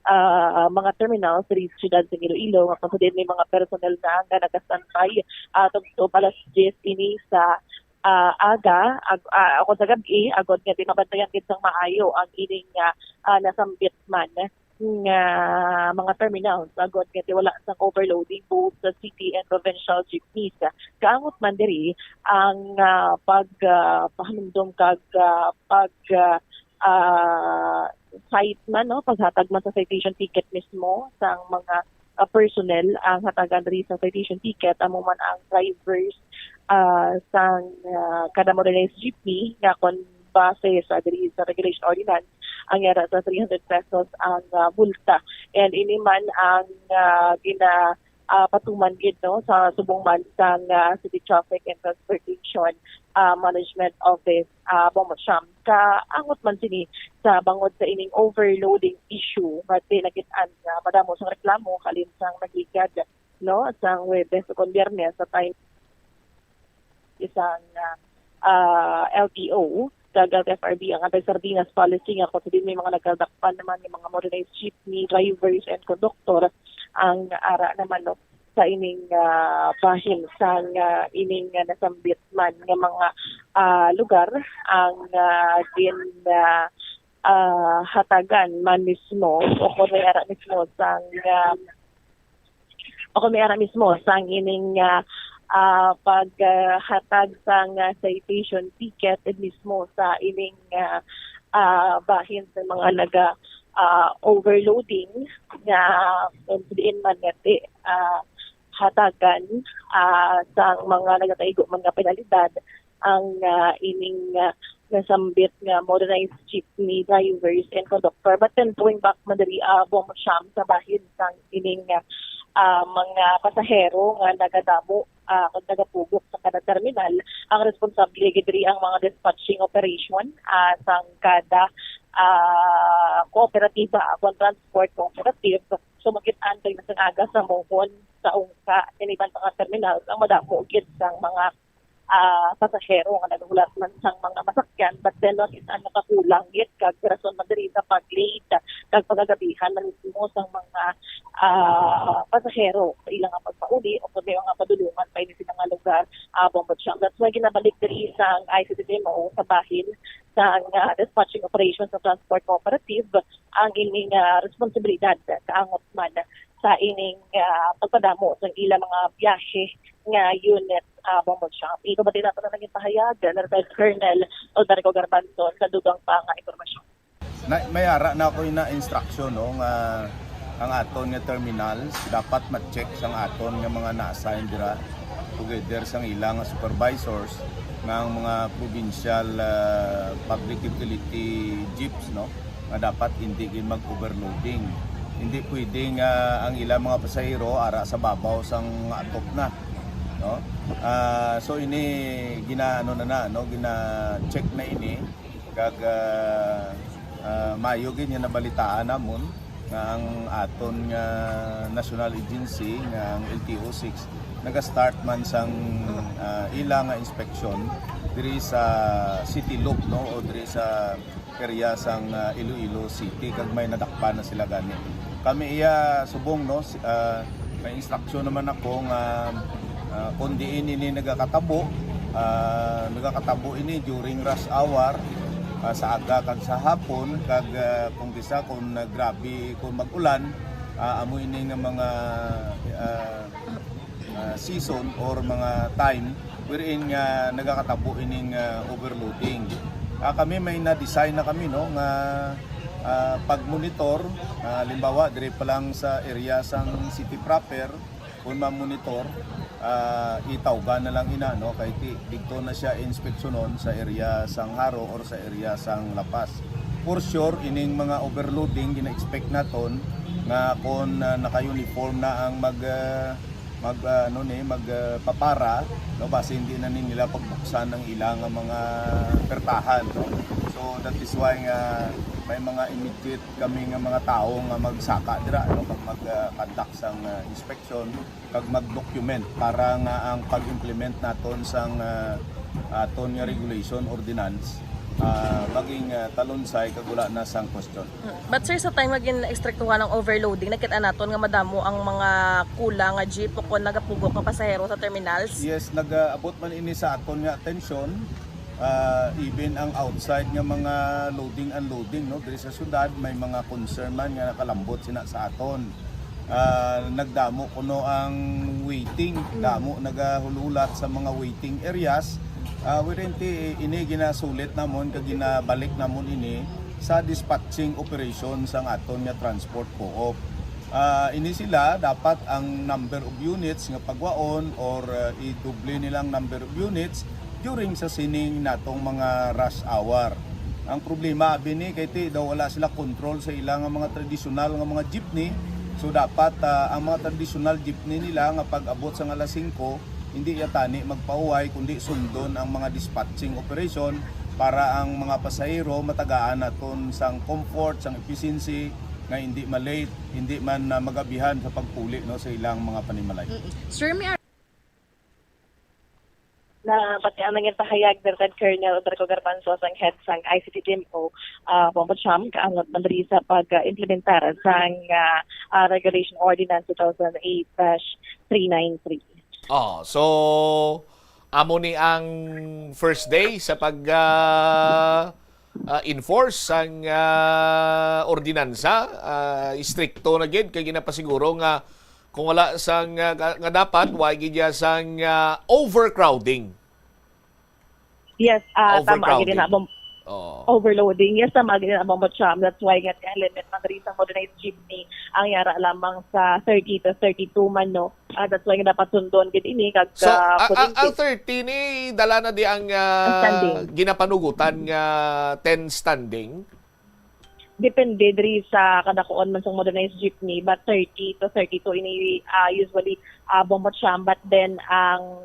ah, mga terminals diri sa siyudad sa Iloilo nga kung sa diin may mga personnel na nga nagastandby, ah, tubtob alas diyes ini sa, ah, aga, ag-, ah, o sa gab-i, agod nga di mabantayan gid sang maayo ang ining, ah, ah, nasambit man nga mga terminals, agod nga di wala sang overloading both sa city and provincial jeepneys. Kaangot man diri ang, ah, pag, ah, pahanumdom kag, ah, pag, ah, ah, cite man, no, paghatag man sa citation ticket mismo sang mga, ah, personnel ang hatagan diri sa citation ticket, amo man ang drivers, ah, sang, ah, kada motorized jeepney nga kon base sa diri sa regulation ordinance ang yara sa three hundred pesos ang, ah, multa. And ini man ang, ah, gina, ah, patuman gid, no, sa subong man sang, ah, City Traffic and Transportation, ah, Management Office, ah, Bombo Cham. Kaangot man sini sa bangod sa ining overloading issue nga nakit-an nga madamo sang reklamo halin sang nagligad, no, sang Huwebes o kon Biyernes sa time isang, ah, ah, L T O kag L T F R B ang anti-sardinas policy nga kung sa diin may mga nagkadakpan naman nga mga motorized jeepney drivers and conductor ang ara naman, no, sa ining, ah, bahin sang, ah, ining, ah, nasambit man nga mga, ah, lugar ang, ah, gin, ah, ah, hatagan man mismo o kon may ara mismo sang, ah, o kon may ara mismo sang ining, ah, ah, pag, ah, hatag sang, ah, citation ticket mismo sa ining, ah, ah, bahin sa mga naga, ah, overloading nga kung diin man nga ti, ah, hatagan, ah, sang mga nagataigo man nga penalidad ang, ah, ining, ah, nasambit nga motorized jeepney drivers and conductor. But then, going back man diri, ah, Bombo Cham, sa bahin sang ining, ah, ah, mga pasahero nga nagadamo, ah, kag nagapugok sa kada terminal, ang responsable gid diri ang mga dispatching operation, ah, sang kada, ah, kooperatiba, kon transport cooperative. So, makit-an kag sang aga sa mohon sa ungka, sa iban pa nga terminal, ang madamo gid sang mga, ah, pasahero nga naghulat man sang mga masakyan, but then, no, is ang nakakulang gid kag rason man diri sa pag-late kag pagagabihan man mismo sang mga, ah, pasahero sa ilang nga pagpauli o kung may mga padulungan pa ini sila nga lugar, ah, Bombo Cham. That's why ginabalik diri sang I C T T M O sa bahin sang, ah, dispatching operation sa transport cooperative ang ining, ah, responsibilidad kaangot man sa ining, ah, pagpadamo sa ilang mga biyahe nga unit, ah, Bombo Cham. Ipabati nato na lang yung pahayag, Lieutenant Colonel Odarco Garbanzon, sa dugang pa nga impormasyon. Na, may ara na ako na instruction, no, nga ang aton nga terminals dapat ma-check sang aton nga mga na-assign dira together sang ilang nga supervisors nga ang mga provincial, ah, public utility jeeps, no, nga dapat hindi gid mag-overloading. Hindi pwede nga ang ilang mga pasahero ara sa babaw sang atop na, no? Ah, so ini gina-, ano na na, no, gina-check na ini kag, ah, ah, maayo gid nga nabalitaan namon nga ang aton nga national agency nga ang L T O six naga-start man sang, ah, ila nga inspeksyon diri sa city loop, no, o diri sa area sang, ah, Iloilo City, kag may nadakpan na sila gani. Kami iya subong, no, si, ah, may instruction naman ako nga, ah, kung diin ini nagakatabo, ah, nagakatabo ini during rush hour, ah, sa aga kag sa hapon, kag, ah, kung bisa kung, ah, grabe kung mag-ulan, ah, amo ini nga mga, ah, ah, season or mga time wherein nga nagakatabo ining, ah, overloading. Ah, kami may na-design na kami, no, nga, ah, pag-monitor, ah, halimbawa diri pa lang sa area sang city proper, kung ma-monitor, ah, itawgan na lang ina, no, kay ti, didto na siya inspeksyonon sa area sang Jaro or sa area sang La Paz. For sure, ining mga overloading gina-expect naton nga kung, ah, naka-uniform na ang mag, ah, mag, ah, ano ni, mag, ah, papara, no, basi hindi na ni nila pagbuksan ang ilang mga pertahan, no. So that is why nga may mga immediate kami nga mga tawo nga magsaka dira, no, kag mag, ah, conduct sang, ah, inspection kag mag-document para nga ang pag-implement naton sang, ah, aton nga regulation ordinance, ah, maging, ah, talunsay kag wala na sang question. But sir, sa time nga gin-estriktuhan ang overloading, nakita naton nga madamo ang mga kula nga jeep o kon nagapugok nga pasahero sa terminals. Yes, nag-aabot man ini sa aton nga atensyon. Ah, even ang outside nga mga loading, unloading, no, diri sa syudad, may mga concern man nga nakalambot sina sa aton. Ah, nagdamo kuno ang waiting, damo nagahulolat sa mga waiting areas. Ah, wherein ti ini ginasulit namon kag ginabalik namon ini sa dispatching operation sang aton nga transport co-op. Ah, ini sila dapat ang number of units nga pagwaon or, ah, idoble nilang number of units during sa sining natong mga rush hour. Ang problema abi ni kay ti daw wala sila control sa ila nga mga tradisyonal nga mga jeepney. So dapat, ah, ang mga tradisyonal jeepney nila nga pag-abot sang alas singko, hindi ya tani magpahuway kundi sundon ang mga dispatching operation para ang mga pasahero matagaan naton sang comfort, sang efficiency, nga hindi ma-late, hindi man, ah, magabihan sa pagpuli, no, sa ilang mga panimalay. Mm. Sir, may ar- Na pati ang nangin pahayag ni Lieutenant Colonel Odrico Garbanzo sang head sang I C T T M O, ah, Bombo Cham, kaangot man diri sa pag-implementar sang, ah, ah, Regulation Ordinance two thousand eight dash three nine three. Oh, so amo ni ang first day sa pag, ah, ah, enforce sang, ah, ordinansa. Ah, istrikto na gid kay ginapasiguro nga kung wala sang, ah, nga, nga dapat, wa gid ya sang, ah, overcrowding. Yes, ah, tama gid na, Overcrowding. Bom-, Oo. Overloading. Yes, tama gid na, Bombo Cham. That's why nga ti-limit man diri sa motorized jeepney ang yara lamang sa thirty to thirty-two man, no? Ah, that's why nga dapat sundon gid ini kag, So, ah, a-, a-, ang kuting thirty ni dala na di ang, ah, Ang standing. Ginapanugutan nga ten standing? Depende diri sa kadakuan man sang modernized jeepney, but thirty to thirty-two ini, ah, usually, ah, Bombo Cham, but then ang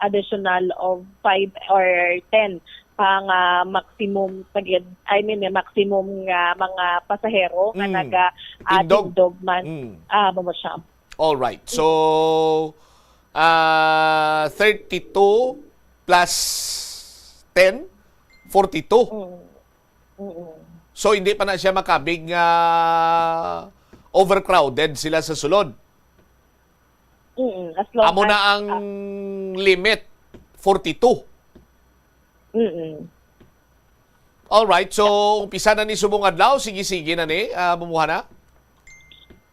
additional of five or ten pa nga maximum, pag-, I mean, eh, maximum nga mga pasahero nga Mm. naga, ah, Tindog. tindog man, Mm. ah, Bombo Cham. All right. So, ah, thirty-two plus ten, forty-two. Mm. Mm-mm. So, hindi pa na siya makabig nga overcrowded sila sa sulod. Mm-mm. As long Amo as, na ang ah, limit, forty-two. Mm-mm. All right. So, umpisa na ni subong adlaw, sige-sige na ni, ah, bumuhana?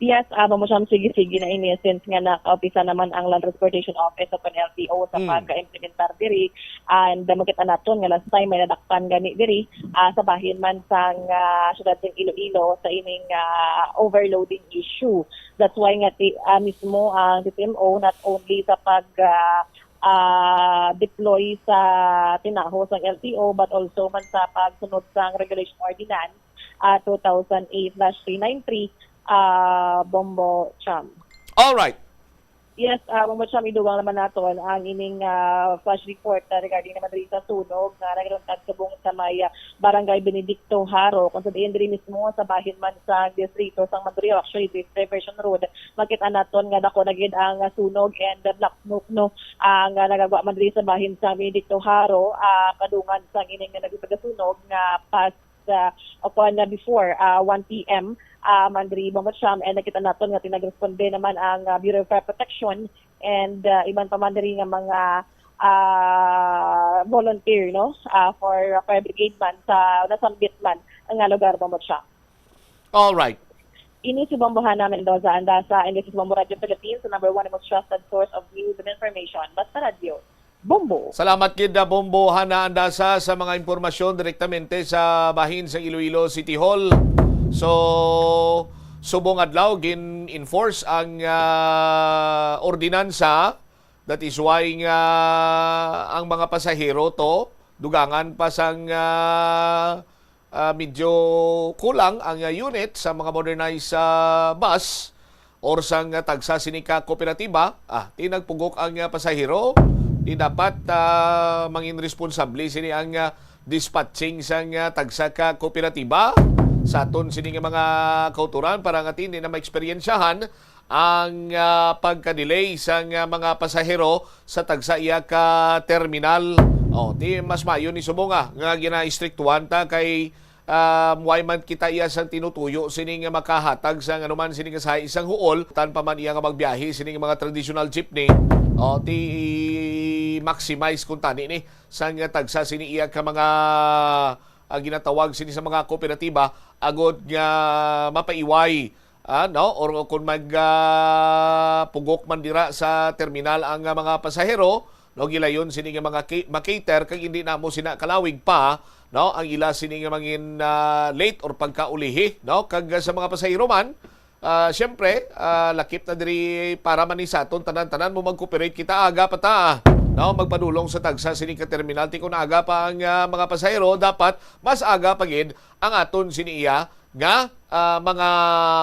Yes, ah, Bombo Cham, sige-sige na ini since nga nakaumpisa naman ang Land Transportation Office o kon L T O sa Mm. pagka-implementar diri. And, ah, makita naton nga last time may nadakpan gani diri, ah, sa bahin man sang, ah, siyudad sang Iloilo sa ining, ah, overloading issue. That's why nga ti-, ah, mismo ang T T M O not only sa pag, ah, ah, deploy sa tinaho sang L T O but also man sa pagsunod sang Regulation Ordinance, ah, two thousand eight dash three nine three, ah, Bombo Cham. All right. Yes, uh, Mama Cham, idugang naman naton ang ining ah, flash report na regarding naman diri sa sunog nga nagluntad subong sa may ah, Barangay Benedicto Jaro, kung sa diin diri mismo sa bahin man sa distrito sang Mandurriao, actually, this diversion road, makita naton nga dako na gid ang ah, sunog and ah, black smoke, no, ang ah, nagagwa man diri sa bahin sa Benedicto Jaro, ah, kadungan sang ining nga nagpagasunog nga past ah, o kuwan na before ah, one p m ah, man diri, Mama Cham, and nakita naton nga tinagresponde naman ang ah, Bureau of Fire Protection and ah, iban pa man diri nga mga ah, volunteer, no, ah, for fire brigade man sa nasambit man nga lugar, Mama Cham. All right. Ini si Bombo Hana Mendoza Andasa, and this is Bombo Radio Philippines, the number one and most trusted source of news and information. Basta Radio, Bombo. Salamat gid, ah, Bombo Hana Andasa, sa mga impormasyon direktamente sa bahin sa Iloilo City Hall. So, subong adlaw gin-enforce ang ah, ordinansa. That is why nga ang mga pasahero to dugangan pa sang ah, ah, medyo kulang ang ah, unit sa mga modernized ah, bus or sang ah, tagsa sini ka kooperatiba. Ah, ti nagpugok ang ah, pasahero, ti dapat ah, mangin responsable sini ang ah, dispatching sang ah, tagsa ka kooperatiba sa aton sini nga mga kauturan para nga ti hindi na maeksperiensyahan ang ah, pagka-delay sang ah, mga pasahero sa tagsa iya ka terminal. Oh, ti mas maayo ni subong nga nga ginaistriktuhan ta kay um, why man kita iya sang tinutuyo sini nga makahatag sang anuman sini nga sahi sang huol, tan pa man iya nga magbiyahe sini nga mga traditional jeepney. Oh, ti maximize kung tani ni sang tagsa sini iya ka mga ah, ginatawag sini sa mga kooperatiba agod nga mapaiway, ah, no, or kung mag ah, pugok man dira sa terminal ang ah, mga pasahero, no, gilayon sini nga mga ki- makater kag hindi namo sina kalawig pa, no, ang ila sini nga mangin ah, late or pagkaulihi, no, kag ah, sa mga pasahero man, ah, siyempre, ah, lakip na diri para man ni sa aton tanan-tanan mo mag-cooperate kita aga pa ta, no, magpadulong sa tagsa sini ka terminal ti kun aga pa ang ah, mga pasahero, dapat mas aga pa gid ang aton sini iya nga ah, mga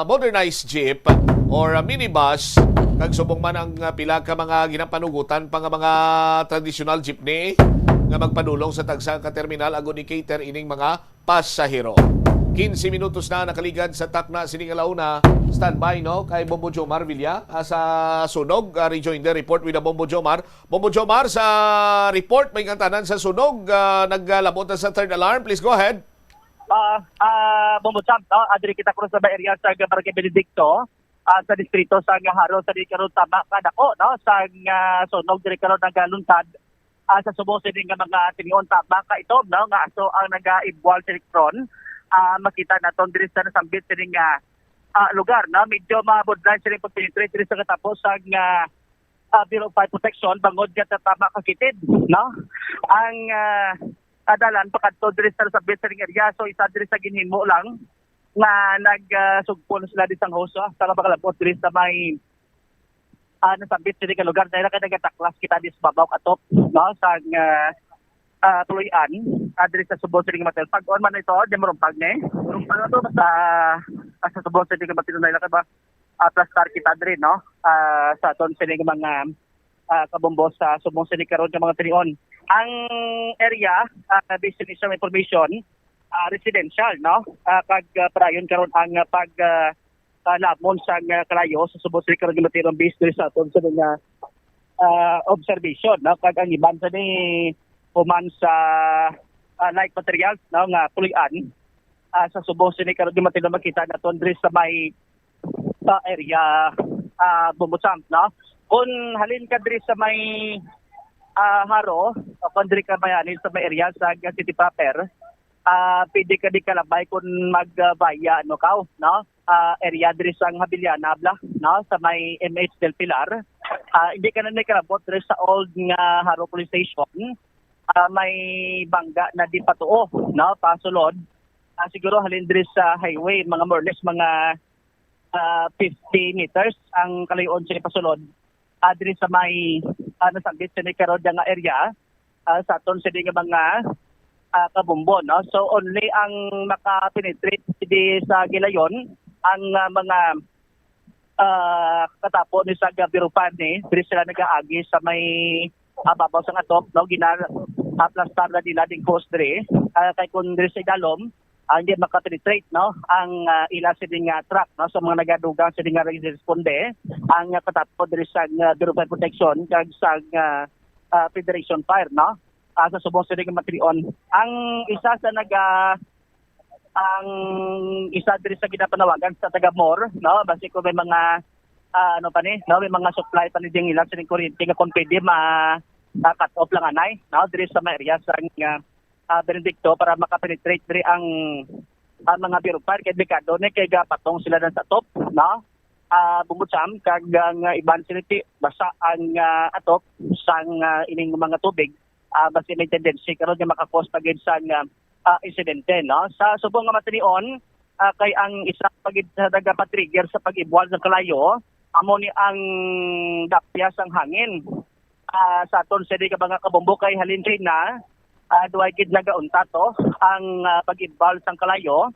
modernized jeep or ah, minibus, kag subong man ang ah, pila ka mga ginapanugutan pa nga mga traditional jeepney nga magpadulong sa tagsa ka terminal agud i-cater ining mga pasahero. Quince minutos na nakaligad sa takna sini nga launa. Standby, no, kay Bombo Jomar Villa ah, sa sunog. Ah, rejoinder report with the Bombo Jomar. Bombo Jomar, sa report may kantanan sa sunog, ah, naglabot na sa third alarm. Please go ahead. Ah, ah, Bombo Cham, no? Adiri kita kung sa may area sa Barangay Benedicto, ah, sa distrito sa Jaro, sa di karon tama ka dako, no? Sa ah, sunog diri karon nagaluntad ah, sa subong sini nga mga tinion tama ka ito, no? Nga aso ang nagaibwal sa elektron. Ah, makita naton diri sa nasambit sini nga ah, lugar, no? Medyo mabudlay sini pagpenetrate diri sa katapo sa ah, ah, Bureau of Fire Protection bangod nga tatama ka kitid, no? Ang ah, adalan pakadto diri sa Sabit sa area, so isa diri sa ginhimo lang nga nag ah, sugpo na sila di sang hoso sa makalabot diri sa may ah, nasambit sini ka lugar dahil kay nagataklas kita di sa babaw katop, no, sa ah, ah, Puloy-an, ah, diri sa Subo Siling Matel. Pag-on man ito, di marumpag ni. Marumpag na to, basta ah, sa Subo Siling Matel na ila ba? Ah, plastar kita diri, no? Ah, sa aton sining mga ah, kabombo sa subong sini karon nga mga tinion. Ang area, ah, based sa initial information, ah, residential, no? Ah, kag ah, padayon karon ang ah, pag ah, ah, lamon sa ah, kalayo sa subong sini karon nga mga tinion based diri sa aton sa mga ah, observation, no? Kag ang iban sa ni human sa ah, light materials, no, nga puloy-an ah, sa subong sini karon nga mga tinion makita naton diri sa may sa area ah, Bumbucham, no? Kung halin ka diri sa may ah, Haro, o kung diri ka may halin sa may area sa City proper, ah, pwede ka di kalabay kung mag ah, via, ano ka, no? Ah, area diri sa Habiliana, bla, no? Sa may M H Del Pilar. Ah, hindi ka na nikalabot diri sa old nga Haro Police Station. Ah, may bangga na di patuo, no? Pasulod. Ah, siguro halin diri sa highway, mga more or less, mga ah, fifty meters ang kalayoon sa pasulod. Ah, diri sa may ah, nasambit sa ni karon nga area ah, sa aton sa nga mga ah, kabumbo, no? So only ang makapenetrate di sa gilayon ang ah, mga ah, katapo ni sa Bureau of Fire ni, diri sila nagaagi sa may, ah, babaw sang atop, no, gina aplastar na nila ding hose diri. Ah, kay kung diri sa idalom, ah, hindi makapenetrate, no, ang, ah, ila sini nga truck, no, sa mga nagadugang sini nga responde, ang, ah, katapo diri sa, ah, Bureau of Fire Protection kag sa, ah, ah, Federation Fire, no, ah, sa subong sini nga mga tinion. Ang isa sa naga ang isa diri sa ginapanawagan sa taga MOR, no, basi kung may mga, ah, ano pa ni, no, may mga supply pa ni ding ilang sining kuryente nga kung pwede ma, ma-cut off lang anay, no, diri sa may area sa, ah, ah, Benedicto para makapenetrate diri ang, ang mga Bureau of Fire kay delikado ni kay gapatong sila na sa atop, no? Ah, bumbutsam kag ang, ah, iban sila ti basa ang, ah, atop sang, ah, ining mga tubig. Ah, basi may tendency karon nga makakos pa gid sang, ah, ah, insidente, no? Sa subong nga matinion, ah, kay ang isa pa gid sa nagapatrigger sa pag-ibwal ng kalayo, amo ni ang dapya sang hangin. Ah, sa aton sini nga mga kabombo kay halin kay na, ah, duhay gid nagauntat, oh, ang, ah, pag-ibwal sang kalayo.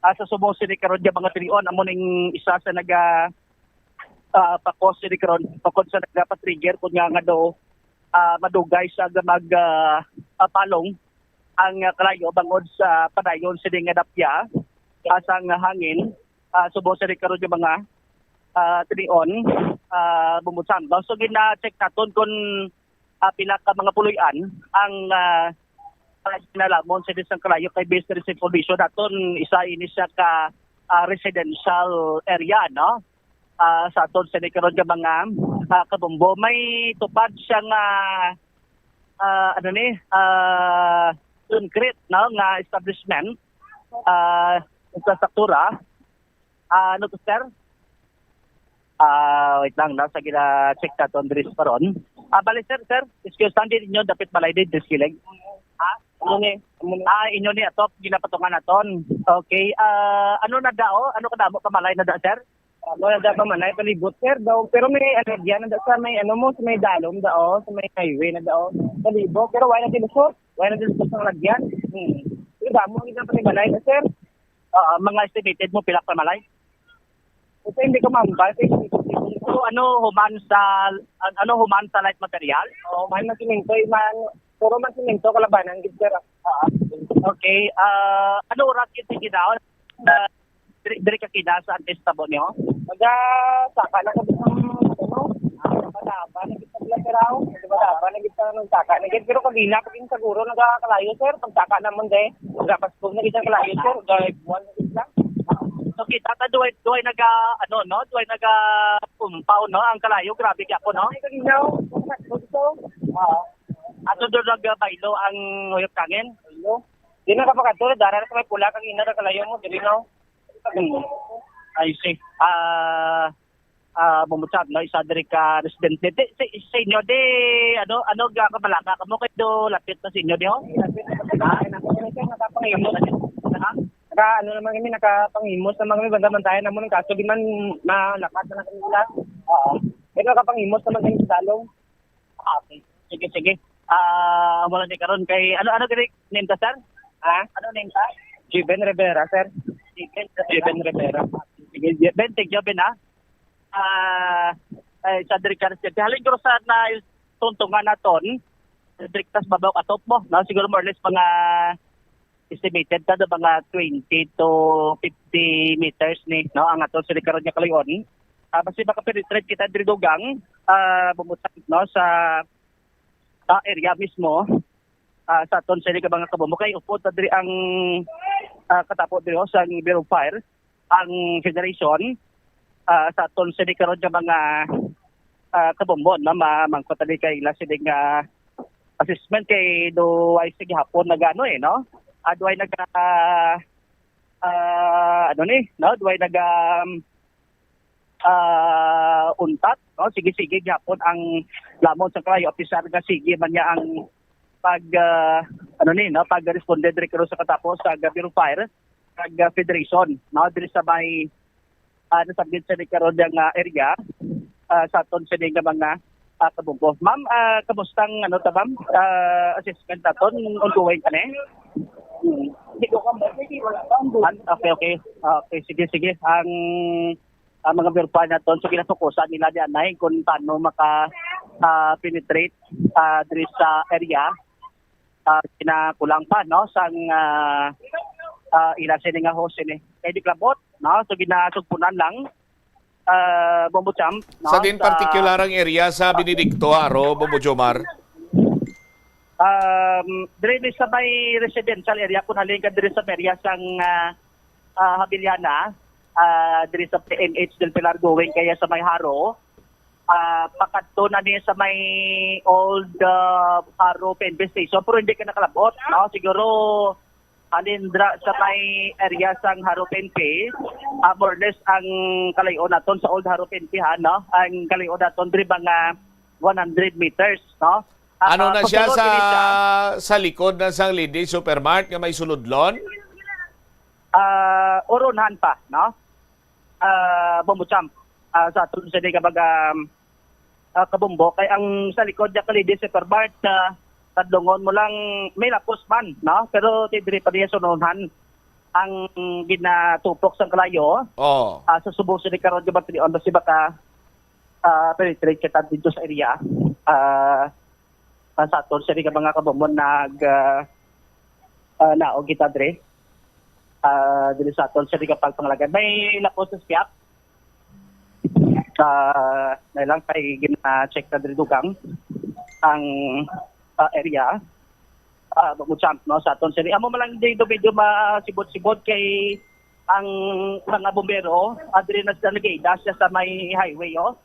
Ah, sa subong sini karon nga mga tinion, amo ning isa sa naga, ah, pakos sini karon, pakod sa nagapatrigger kun nga nga daw, ah, madugay sa mag, ah, ah, palong ang, ah, kalayo bangod sa padayon sini nga dapya, ah, sang hangin, ah, subong sini karon nga mga, ah, tinion, ah, bumbutsam. So, gina-check naton kung, ah, pila ka mga puloy-an ang, ah, ah, ginalamon sa isang kalayo kay based sa information naton, isa ini siya ka, ah, residential area, no? Ah, sa aton sini karon nga mga, ah, kabombo, may tupad siya nga, ah, ano ni, ah, concrete, no, nga establishment, ah, infrastruktura. Ah, ano to, sir? Ah, wait lang, no? Sa gina-check naton diri sa paron. Ah, bali, sir, sir, excuse lang, di inyo dapit balay di diri sa kilig. Ha? Ano ni? Ano ni? Ah, inyo ni atop, ginapatungan naton. Okay. Ah, ano na dao? Ano kadamo ka malay na da, sir? Ano na da pa malay palibot, sir? Daw, pero may ano diyan na da sa may ano mo, sa may dalom dao, sa may highway na dao. Palibot, pero wala na dilusot. Wala na dilusot sa lagyan. Hmm. Pero damo ang isang panibalay na, sir. Ah, mga estimated mo pila ka malay? Kasi hindi ko mambal. So, ano human sa an- ano human sa light material? Oh, man na simento, man puro man simento kalabanan gid, sir. Ah, okay. Ah, ano oras gid si ginaon? Ah, diri, diri ka kina sa antes tabo niyo? Maga saka na sa bisang ano, ah, madaba na gid sa sila, sir, aw. Madaba na gid sa nang saka na gid. Pero kagina pa gid siguro nagakalayo, sir. Pagsaka namon, de. Magapaskog na gid ang kalayo, sir. Gay buwan na gid lang. So, kita ta, duway, duway naga, ano, no? Duway naga pumpaw, no? Ang kalayo, grabe gyapon, no? Ay, kalinaw. Ang sakto dito. Oo. Ato doon nagbaylo ang huyop kangin? Baylo. Di na kapag ato, dara na sa may pula, kagina na kalayo mo, diri, no? Hmm. I see. Ah, ah, bumutsab, no? Isa diri ka residente. Di, si, sa inyo, di, ano, ano, ga-, kabalaka kamo kay do lapit na sa inyo, di, ho? Ha? Nakapanghimos. Ha? Naka, ano naman kami, nakapanghimos naman kami, banda bantayan naman ang kaso, di man malakat na lang kanila. Oo. Pero nakapanghimos naman kami sa dalong. Ah, okay. Sige, sige. Ah, wala ni karon kay, ano, ano gani name ta, sir? Ha? Ano name ta? Jiven Rivera, sir. Jiven Rivera. Jiven Rivera. Sige, Jiven, thank you, Ben, ha? Ah, ay, sa diri ka, halin ko sa na tuntungan naton, diri tas babaw atop mo, no? Siguro more or less mga estimated ta do mga twenty to fifty meters ni, no, ang aton sini karon nga kalayon. Ah, basi makapenetrate kita diri dugang, ah, bumutan, no, sa, ah, area mismo, ah, sa aton sini ka mga kabombo. Kay upod ta diri ang, ah, katapo diri, oh, sa Bureau of Fire, ang Federation, ah, sa aton sini karon nga mga, ah, kabombo, no, ma-, mangkot ta diri kay ila sini nga assessment kay do ay sige hapon nagano eh, no? Ah, do ay nag, ah, ah, ano ni, no? Do ay nag, um, ah, untat, no? Sige-sige gyapon ang lamon sa kalayo, apisar nga sige man niya ang pag, ah, ano ni, no? Pag-responde diri karon sa katapo sa Bureau of Fire, kag, ah, Federation, no? Diri sa may, ah, nasabgit sa ni karon nga area, ah, sa aton sini nga mga, ah, kabungko. Ma'am, ah, kamusta ang, ano ta, ma'am? Ah, assessment naton, ongoing pa ni? An-, okay, okay. Okay, sige, sige. Ang, ah, mga verify naton. So, ginafokusan nila di anay kung paano maka, ah, penetrate, ah, diri sa area. Ah, kinakulang pa, no, sang, ah, ah, ila sini nga host ini. Kay di klabot, no? So, ginasugpunan lang, ah, Bombo Champ, no? Sa din sa partikular ang area sa Benedicto, Aro, Bombo Jomar? Um, diri ni sa may residential area, kung halin ka diri sa may area sang, ah, ah, Habiliana, ah, diri sa P N H del Pilar going kaya sa may Haro, ah, pakadto na niya sa may old, ah, Haro P N P station, pero hindi ka nakalabot, no? Siguro, halin dra sa may area sang Haro P N P, ah, more or less ang kalayo naton sa old Haro P N P, ha, no? Ang kalayo naton diri mga one hundred meters, no? Ah, Ano ah, na siya kasunod sa, ini siya. Sa likod na sang Lady Supermart nga may suludlon? Ah, uronhan pa, no? Ah, Bombo Champ, ah, sa aton sa di ka baga, um, ah, kabumbo, kay ang sa likod niya ka Lady Supermart, ah, kadlungon mo lang may lapos man, no? Pero ti diri pa niya sununhan ang ginatupok sang kalayo. Oh. Ah, sa subong sa di karon nga batyon, basi baka, ah, penetrate kita dito sa area. Ah, ah, sa aton sa di ka mga kabumbo nag, ah, ah, naog kita dre. Ah, diri sa aton sa di ka pagpangalagan. May lapos sa siyak. Ah, na lang kay gina-check na diri dugang ang, ah, area. Ah, Bombo Champ, no, sa aton sini. Amo man lang di do medyo masibot-sibot kay ang mga bombero, ah, diri na sila nag-iida siya sa may highway, oh.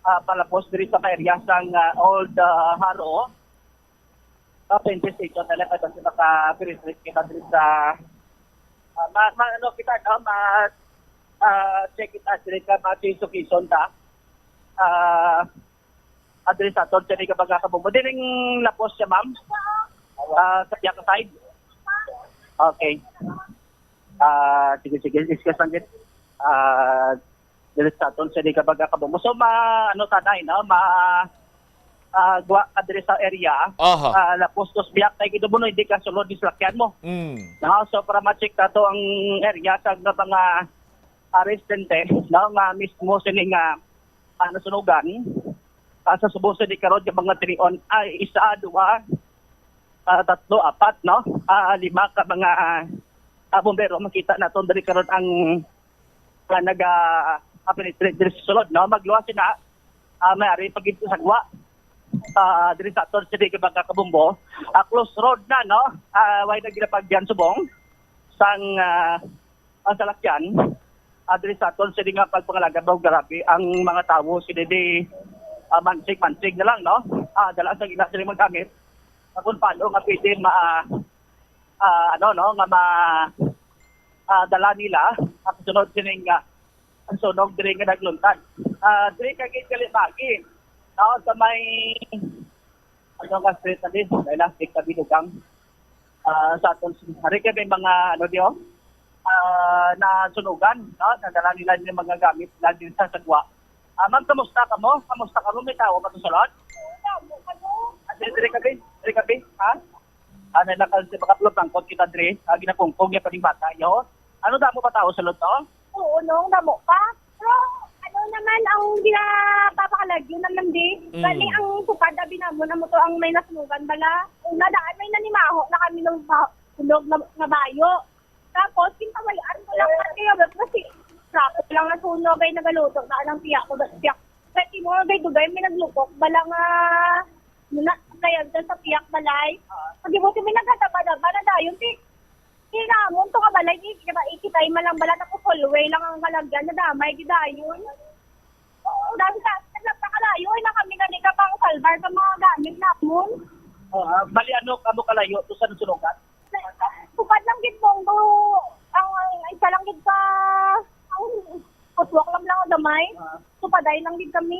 Ah, palapos diri sa may area sang, ah, old, ah, Haro. Ah, train station na lang, kasi maka-penetrate kita diri sa, ah, ma-, ma-, ano kita, no? Ma-, ah, check kita diri ka, ma-change location ta. Ah, address sa aton, diri ka baga kabumbo. Dining lapos siya, ma'am? Ah, sa Piaca side? Okay. Ah, sige, sige. Excuse lang gid. Ah, diri sa aton, diri ka baga kabumbo. So, ma-, ano, tanay, no? Ma-, ah, gwa ka diri sa area. Aha. Ah, lapos dos biyak tayo gid mo, no? Hindi ka sulod, dislakyan mo. Mm. No? So, para ma-check nato ang area sa nga mga, ah, residente, no? Nga mismo sini nga, ah, nasunugan. Ah, sa subong sa di karon nga mga tinion, ay, isa, dua, ah, tatlo, apat, no? Ah, lima ka mga, ah, ah, bombero, makita naton diri karon ang, ah, naga, ah, penetrate diri sa sulod, no? Magluwas sila, ah, may ari pag sa gwa. Ah, diri sa aton sa di ka kabumbo. Ah, close road na, no? Ah, way na ginapagyan subong sang, ah, ang salakyan. Ah, diri sa aton sa di nga pagpangalaga, bro, grabe ang mga tawo, sila di, ah, mansig-mansig na lang, no? Ah, dala sa ila sila magamit. Kung paano nga pwede ma-, ah, ano, no, nga ma-, ah, dala nila ang sunod sining, ah, ang sunog diri nga nagluntad. Ah, diri ka gid gali bagi. No, sa may, ano nga street na din? May lang, tig tabi dugang. Ah, sa aton, hari ka may mga, ano, di, oh? Ah, nasunugan, no? Nadala nila yung mga gamit na din sa sagwa. Ah, ma'am, kamusta ka mo? Kamusta ka mo? May tao ba sa sulod? Ah, diri, diri ka, be? Diri ka, be? Ha? Ah, may nakal-, si Bakaplot, bangkot kita, dre. Ah, ginapungkong niya pa ning bata, yo. Ano, damo pa tao sa sulod to? Oo, nung damo pa. Pero, ano naman, ang ginapapakalagyo naman, di. Mm. Bali, ang tupad, abi namon, amo to ang may nasunugan bala. Una, daan may nanimaho na kami ng ba-, sunog na, nga bayo. Tapos, kintawayan ko lang kasi, kasi, traffic lang nasunog, ay nagaluto na ang piyak ko, piyak. Kasi mo, may dugay, may naglukok, bala nga, muna, kaya dyan sa piyak balay. Pag mo, may nagkataba-daba na dayon, ti-, tinamon to ka balay, di, di ba, ikitay man lang bala, tapos hallway lang ang kalagyan, nadamay, di dayon. Dahil sa, sa pakalayo, ay na kami na di ka pang salbar sa mga gamit namon. Ah, bali, ano, kamo kalayo, to sa nasunugan? Tupad lang gid, Bonggo. Ang, ang isa lang gid ka, ang kuswak lang lang ang gamay. Ah. Tupaday lang gid kami.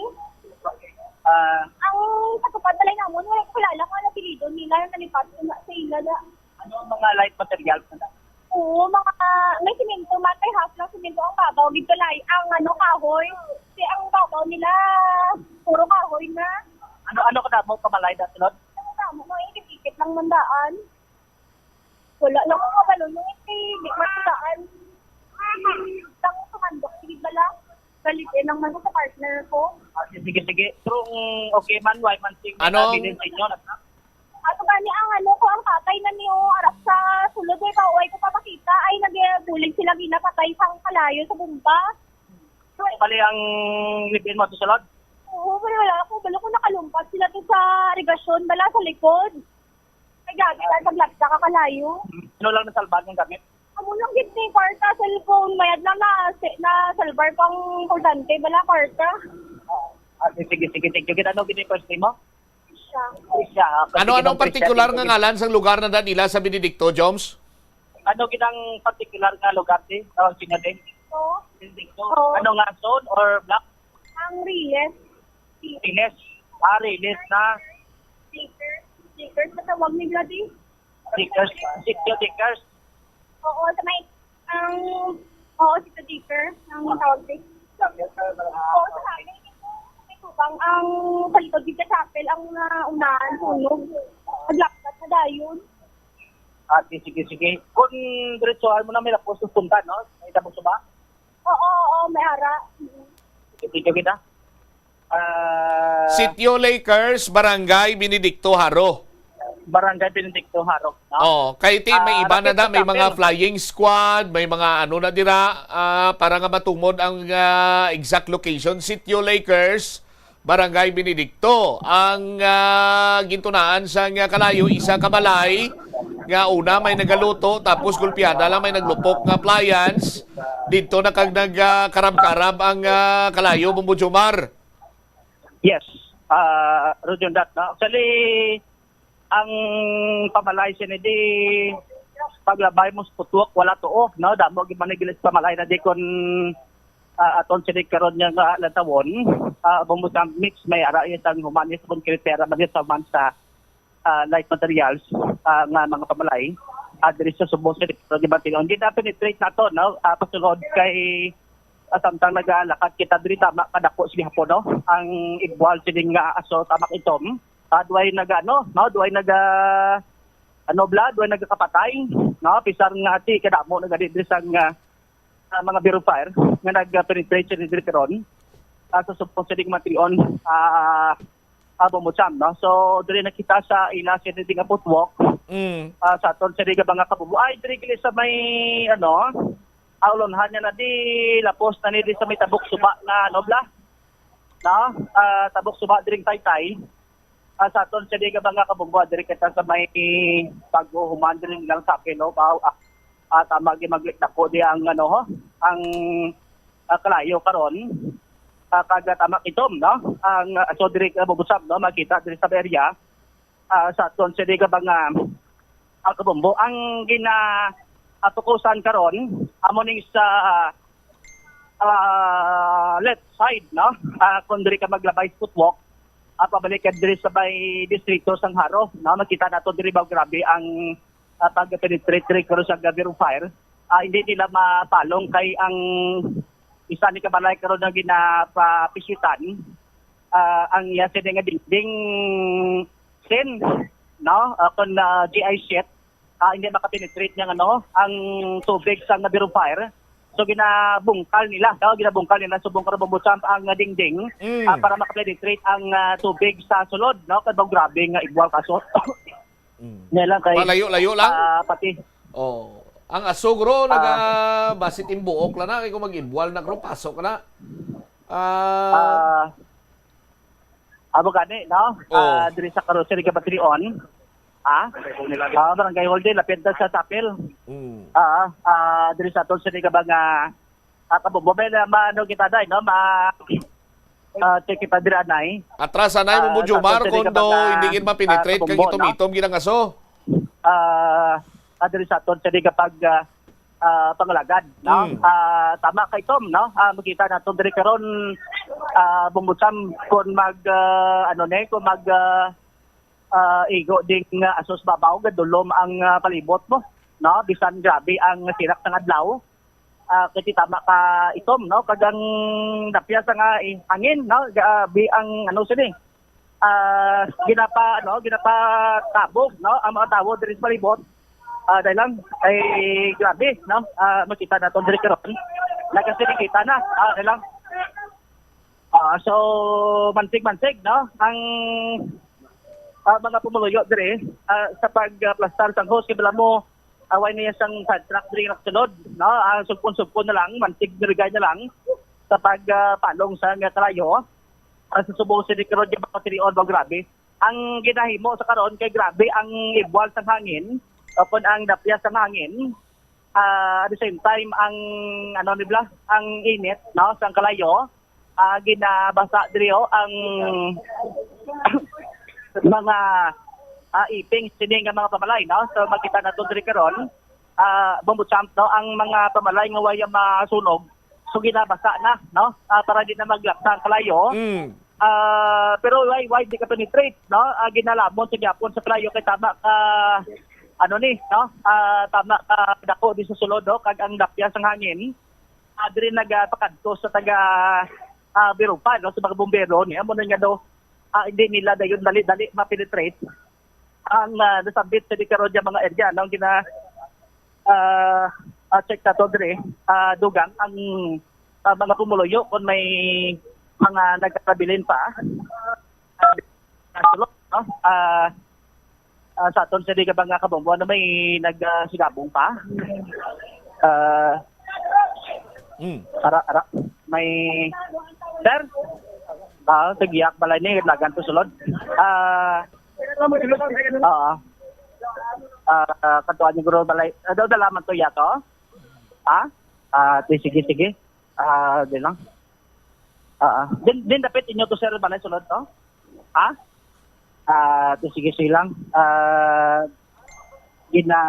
Ah. Ang sa tupad balay namon, wala ko kilala kung ano apelyido nila, nalipat ko na sa ila da. Ano ang mga light materials na? Oo, mga, may simento man, may half lang simento ang babaw, gid kalay, ang ano, kahoy. Kasi ang babaw nila, puro kahoy na. Ano, ano ka damo, kamalay na sunod? Ang damo, mga ikit-ikit lang mandaan. Wala lang ang kabalo nung iti, di makitaan. Tang sumandok, sige bala. Sige, sige. Pero, mm, okay man, why man sing Ano ang nabilin sa inyo, nagka? Ato gani ang ano ko, ang tatay na niyo, aras sa sulod, eh, pa, uway ko papakita, ay, nagbulig sila, ginapatay sa kalayo sa bomba. So, bali ang libin mo to sulod? Oo, wala, wala ako. Balo ko nakalumpat sila to sa irigasyon, bala sa likod. Ay, grabe, tayo maglapsa ka kalayo. Ano lang nasalbahan yung gamit? Amo lang gid ni kwarta, cellphone, mayad lang na, si-, na silver pang importante, bala kwarta. Ah, sige, sige, thank you. Kita, ano gid yung first name mo? Siya. Siya, ah, Ano, sige, anong ma'am, Christian, partikular thank nga you. Ngalan sang lugar na nila sa Benedicto, Joms? Ano gid ang partikular nga lugar, di? Tawag siya din? Oo. Benedicto. Oo. Ano nga zone or block? Ang Reyes. Reyes. Ah, Reyes na. Sticker. Sticker sa tawag ni Glady. Stickers. Sitio Stickers. Oo, sa may, ang, oo, Sitio Sticker, ang tawag din. Oo, sa amin, may tubang ang sa likod dito sa chapel, ang, ah, unahan, sunog. Naglapsat na dayon. Ah, sige, sige, sige. Kung diretsohan mo na, may lapos yung punta, no? May tapos ba? Oo, oo, may ara. Sige, sige, kita. Ah, Sitio Lakers, Barangay Benedicto Jaro. Barangay Benedicto Jaro, no? Oh, kay ti may Ah, iba na rapid da, sa may mga chapel. Flying squad, may mga ano na dira, ah, para nga matumod ang, ah, exact location. Sitio Lakers, Barangay Benedicto. Ang, ah, gintunaan sa nga kalayo, isa ka balay nga una may nagaluto, tapos gulpiada lang may naglupok nga appliance. Dito na kag nag, ah, karab-karab ang, ah, kalayo, Bombo Jomar. Yes, ah, Roger, that, no? Actually, ang pamalay sini di paglabay mo sa putwok, wala tuo, no? Damo gid man gilis pamalay na di kon, ah, aton sini karon nga, ah, lantawon, ah, bumutang mix may ara iya sang human, yes, kon kritera man sa man sa, ah, light materials, ah, nga mga pamalay, ah, diri sa Subo City, pero di ba, tion, di na penetrate nato, no? Ah, pasulod kay, ah, samtang nagalakad kita diri, tama kadako sa gihapon, no? Ang igwal sining nga aso, tama itom. Ah, duway naga, ano, no? Duway naga, ano, bla, duway nagakapatay, no? Pisar nga ti kadamo na gani diri sang, ah, ah, mga Bureau of Fire nga nag-penetrate sa diri karon, ah, sa subong sa ding mation, ah, ah, Bombo Jam, no? So, diri na kita sa ila sa ding nga putwok, Mm. ah, sa aton sa ding nga mga kabubo. Ay, diri gili sa may, ano, aulonhan niya na di, lapos na ni di sa may tabok suba na, ano, bla? No? Ah, tabok suba diri Taytay. Ah, sa aton sa ding nga mga kabumbo, diri kita sa may paghuhuman diri lang sa Pilo, baw, ah, ah, tama, gid maglikdako di ang, ano, ho, ang, ah, kalayo karon. Ah, kag, ah, tama itom, no? Ang, ah, so diri ka bubusab, no, makita diri sa area, ah, sa aton sa ding nga mga, ah, kabumbo. Ang gina, ah, fokusan karon, amo ning sa, ah, left side, no? Ah, kung diri ka maglabay sa footwalk, ah, pabalik ka diri sa may distrito sang Jaro, no? Makita nato diri ba grabe ang, ah, pag-penetrate diri karon sa Bureau of Fire. Ah, hindi nila mapalong kay ang isa ni kabalay karon nga ginapapisyutan, ah, ang iya sini nga dingding sin, no? Ah, kon, ah, G I sheet, ah, hindi makapenetrate niya, ano, ang tubig sa nga Bureau of Fire. So, ginabungkal nila, no? Ginabungkal nila subong karon, Bombo Jam, ang, ah, dingding, Mm. ah, para makapenetrate ang, ah, tubig sa sulod, no? Kay daw grabe nga igwal kaso. Mm. Niya lang kay, Malayo-layo lang? ah, pati. Oh. Ang asog ro, Ah. naga-, basit imbuok lang na. Kay kung mag-ibwal na, ro, pasok na. Ah. Ah, amo gani, no? Oh. Ah, diri sa Carrocery Kabatrion. Ah? Ah, Barangay Hall din, lapit na sa chapel. Mm. Ah, ah, diri sa aton sa Ligabang, ah, ah, kabumbo. May na, ma-, ano kita, day, no? Ma-, ah, check kita dira, nay. Atras, anay, Ah, Bombo Jomar, sa aton sa kung Ligabang, daw ah, hindi gid ma-penetrate ah, kang kabumbo, no? Itom-itom gid ang aso. Ah, ah, diri sa aton sa Ligabang, ah, ah, pangalagad, no? Mm. Ah, tama kay Tom, no? Ah, makita nato diri karon, ah, Bombo Jam, kung mag, ah, ano ni, kung mag, ah, ah, igo ding, ah, aso sa babaw, gadulom ang, ah, palibot mo, no? Bisan grabe ang sirak sang adlaw, ah, kay tama ka Itom, no? Kag ang napya sa nga, eh, hangin, no? Grabe ang, ano, sini, ah, ginapa-, ano, ginapatabog, no, ang mga tawo diri sa palibot. Ah, dahil lang, ay, grabe, no? Ah, makita naton diri karon. Nagasilikita na. Ah, dahil lang. Ah, so, mansig-mansig, no? Ang ah, mga pumuluyo diri ah, sa pagplastar sang hose, kay bala mo, away niya sang fire truck diri nakasulod, no? Ang sugpon-sugpon na lang, mansig-mansig na lang sa pagpalong sa nga kalayo. Ah, sa subong sini karon yung mga tinion mo, grabe. Ang ginahimo sa karon kay grabe ang ibwal sang hangin, o kung ang dapya sang hangin, ah, at the same time, ang, ano ni bla, ang init, no, sang kalayo, ah, ginabasa diri, oh, ang mga, ah, iping sini nga mga pamalay, no? So, makita nato diri karon, ah, Bombo Champ, no, ang mga pamalay nga way masunog, so ginabasa na, no? Ah, para di na maglapsa ang kalayo. Mm. Ah, pero why, why di ka penetrate, no? Ah, ginalamon sa gyapon sa kalayo kay tama ka, ano ni, no? Ah, tama ka dako di sa sulod, no? Kag ang dapya sang hangin, ah, diri nagapakadto sa taga, ah, Birupa, no? Sa mga bumbero niya, mo na nga daw, ah, hindi nila dayon dali-dali ma-penetrate ang, ah, nasambit sa di karon nga mga area, no? Gina, ah, ah, check nato diri, ah, dugang ang, ah, mga pumuluyo kung may mga nagkakabilin pa. Ah, sulod, no? Ah, ah, sa aton sa di ka ba nga kabombo, ano, may nag, ah, sigabong pa? Ah, Mm. Ara, ara. May, sir? Ah, sa giyak balay ni lagan to sulod. Ah, ah, ah, katuan ni guro balay. Ah, daw dalaman to yato? Ha? Ah, di, sige, sige. Ah, di lang. Ah, ah. Din, din dapit inyo to, sir, balay sulod to? Ha? Ah, di, sige, sige lang. Ah, gina,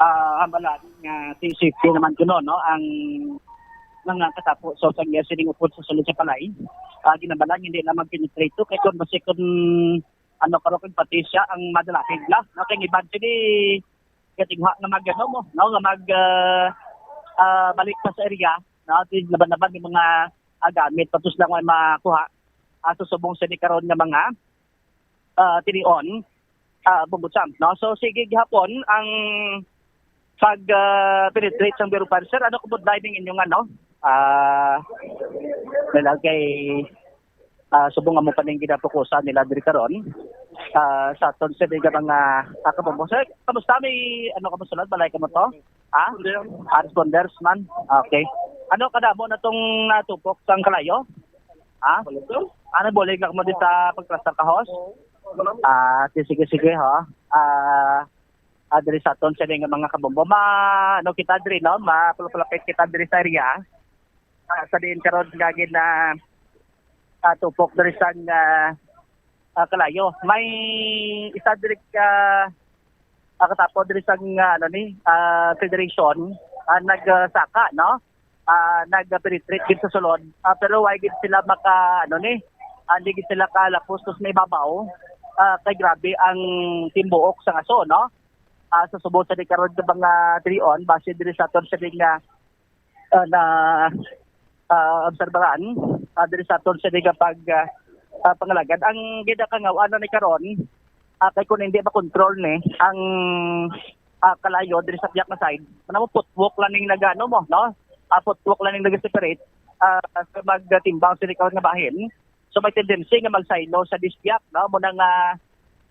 ah, hambalan nga si safety naman kuno, no, ang mga katapo. So, sa iya sining upod sa sulod sa palay, ah, ginabalan hindi na mag-penetrate to. Kay kung basi kung ano, karon kung pati siya ang madalapig na, no, kay iban sini katingwa nga mag, ano mo, no, nga mag, ah, ah, balik pa sa area, no, di laban-laban yung mga, ah, gamit, patos lang may makuha, ah, sa subong sini karon nga mga, ah, tinion, ah, Bombo Champ, no? So, sige gihapon ang pag, ah, penetrate sang Bureau of Fire. Sir, ano kubod lining inyo nga, no? Ah, nila kay, ah, subong amo pa ning ginapukusan nila diri karon. Ah, sa aton sa mga, ah, kabombo. Sir, kamusta? May, ano, kamusta lang? Balay ka mo to? Ha? Ah, responders man. Okay. Ano kadamo na tong natupok sang kalayo? Ha? Ano, bulig na mo di sa pagplastar kahos? Ah, si-, sige, sige, ha. Ah, ah, diri sa aton sa nga mga kabombo. Ma, ano kita diri, no? Mapulapit kita diri sa area. Ah, sa diin karon gagid na, ah, tupok diri sa, ah, ah, kalayo. May isa diri ka, ah, katapo diri sa, ah, ano ni, ah, Federation, ah, nagsaka, no? Ah, nag-penetrate gid sa sulod. Ah, pero why gid sila maka, ano ni, ah, hindi gid sila kalapos sa may babaw. Ah, kay grabe ang timbuok sa aso, no? Ah, sa subong sa di karon nga mga tinion, base diri sa aton sa di nga, ah, na, ah, obserbaran, ah, diri sa aton sa di nga pag, ah, ah, pangalagad. Ang ginakangaw-an na ni karon, ah, kay kung hindi makontrol ni ang, ah, kalayo diri sa piyak na side, manamo footwalk lang ning nagano mo, no? Ah, footwalk lang ning nag-separate, ah, sa magtimbang sa di karon nga bahin. So, may tendency nga magsaylo sa dispyak, no? Muna nga,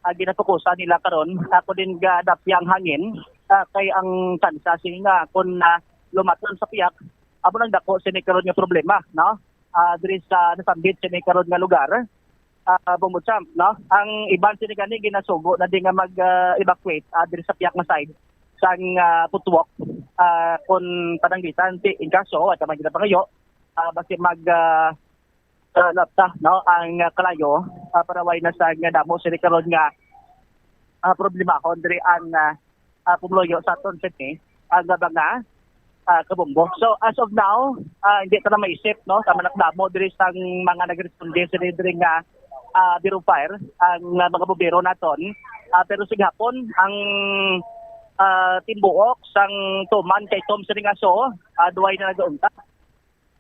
ah, ginapukusan nila karon, ako din ga dapya ang hangin, ah, kay ang tsansa sini nga kung, ah, lumatyon sa piyak, amo nang dako sini karon nga problema, no? Ah, diri sa nasambit sini karon nga lugar, ah, Bombo Champ, no? Ang iban sini gani ginasugo na di nga mag, ah, evacuate, ah, diri sa piyak nga side sang, ah, footwalk, ah, kung pananglitan ti in kaso at ang mga ginapangayo, ah, basi mag, ah, ah, lapta, no, ang, ah, kalayo, ah, para way na sa nga damo sini karon nga, ah, problemahon diri ang, ah, ah, pumuluyo sa aton city, ang mga, ah, kabombo. So, as of now, ah, hindi ta na maisip, no, sa manakdamo diri sang mga nagresponde sini diri nga, ah, Bureau of Fire, ang, ah, mga bombero naton. Ah, pero sa gihapon, ang, ah, timbuok sang tuman kay Tom sini nga so, ah, duway na nagaunta.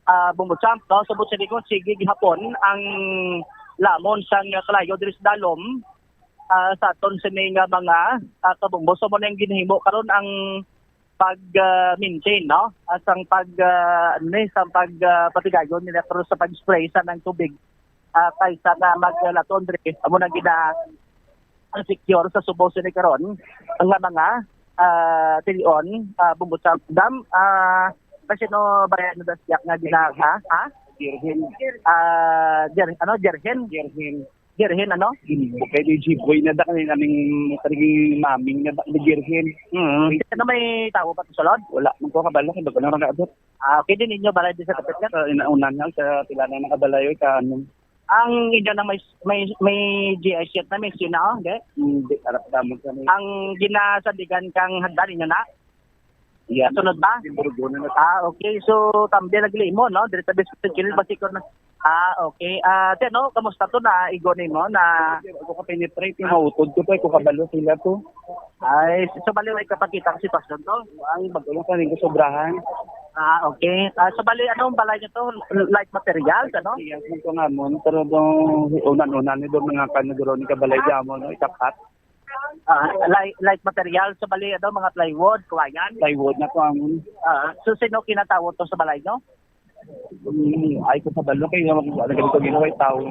Ah, Bombo Champ, no? Subot sa likod, sige gihapon ang lamon sang kalayo diri sa dalom, ah, sa aton sini nga mga, ah, kabombo. So, mo na yung ginhimo karon ang pag, ah, maintain, no? At sang pag, ah, ano ni, sang pag, ah, patigayon nila, pero sa pag-spray sa ng tubig, ah, kaysa na maglaton diri, amo nang gina-secure sa Sugbo sini karon nga mga, ah, tilion, ah, Bumbocham. Dam, ah, kasi no, bayan na dasyak nga gina-, ha? Ha? Jirhin. Ah, Jer-, ano, Jirhin? Jirhin. Jirhin, ano? Bukay ni Jiboy na da, kaning aming, kaning maming na da, ni Jirhin. Mm. Ano, may tawo pa sa sulod? Wala man ko kabalo kay bago lang nakaabot. Ah, okay din ninyo, balay din sa tapit na? Sa inaunan lang, sa pila na nakabalay, oy, ka ano. Ang inyo na may, may, may G I sheet na, may sina, oh, hindi? Hindi, harap damog kami. Ang ginasandigan kang hagdan, inyo na? Yeah. Sunod ba? Yung Burgona na. Ah, okay. So, tambi naglimo, no? Diri sa Biscuit Kilid, basi ko na. Ah, okay. Ah, ti, ano, kamusta to na igo nimo na Ako ka penetrate, yung mautod ko to, ay ko kabalo sila to. Ay, so, bali, may kapakita ang sitwasyon to? Ang bago lang sa linggo sobrahan. Ah, okay. Ah, so, bali, anong balay nyo to? Light materials, ano? Yes, mo to nga mo. Pero dong unan-unan ni dong mga kanagro ni kabalay damo, no? Ikapat. Ah, light, light material, so bali, ano, mga plywood, kawayan? Plywood na to ang Ah, so sino kinatawo to sa balay nyo? Mm, ay ko kabalo kay nga wala gani ko ginawa tawo.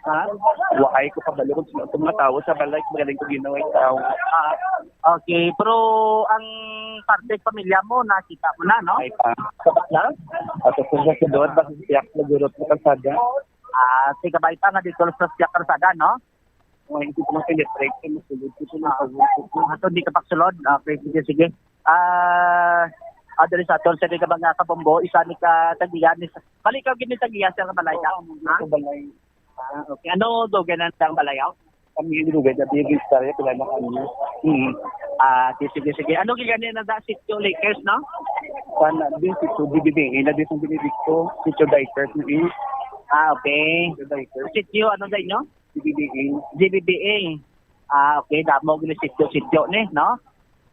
Ha? Wa ay ko kabalo kung sino itong mga tawo sa balay, magaling ko ginawa tawo. Ah, okay, pero ang parte sa pamilya mo, nakita mo na, no? Ay pa. Sapat na? At sa sunod, basta siya nagurot na kalsada. Ah, sige, bay pa nga dito sa siya kalsada, no? Ay, hindi ko na penetrate, kay masulod ko sa mga Ah. Ato, di ka pagsulod? Okay, sige, sige. Ah, ah, diri sa aton, sa di ka mga kabombo, isa ni ka tagiyan, ni sa, bali, ikaw gini tagiyan sa balay ka? Oo, Ha? Sa balay. Ah, okay. Ano, dugay na ang balay, oh? Kami yung dugay, dati yung istorya, pila na kami. Hmm. Ah, sige, sige, sige. Ano gigani na da, Sitio Lakers, no? Sana, din si Sitio B B B, ina din sa Benedicto, Sitio Dikers na eh. Ah, okay. Sitio Dikers. Sitio, ano da inyo? G B B A. G B B A. Ah, okay. Damo gini sityo-sityo ni, no?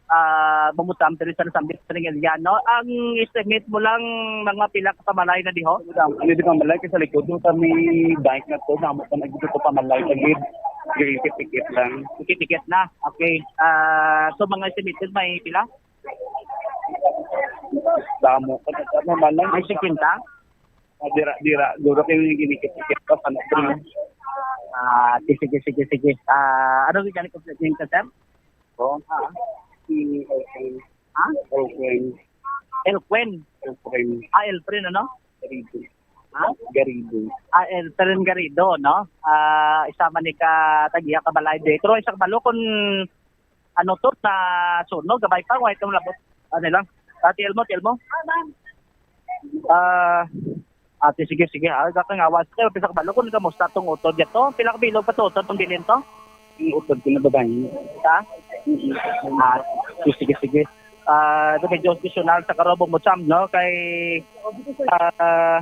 Ah, bumutam diri sa nasambit sa ning area, no? Ang estimate mo lang, mga pila ka pamalay na diho? Ano di pamalay kay sa likod, no? Sa may bike na to, damo pa na dito pamalay sa gid. Dikit-dikit lang. Dikit-dikit na. Okay. Ah, so, mga estimated, may pila? Damo pa na, ano, malay. May singkwenta? Ah, dira, dira. Duro kayo yung ginikit-ikit pa sa natin. Ah, sige, sige, sige, sige. Ah, ano yung gani complaint ka, sir? Oh, ah, si Elfren. Ha? Elfren. Elquen. Elfren. Ah, Elfren, ano? Garrido. Ha? Garrido. Ah, Elfren Garrido, no? Ah, isa man ni ka tagiya ka balay de. Pero isa ka balo kung ano to, sa sunog, gamay pa, wala itong labot. Ano lang? Ah, tiil mo, tiil mo? Ah, ate, sige, sige, ha? Ikaw kang awas, sir. Pisa ka balo kung kamusta tong utod niya to? Pila ka bilog pa to, utod tong bilin to? Yung utod ko na babae. Ha? Ah, sige, sige. Ah, ito medyo additional sa karobo mo, Sam, no? Kay, ah,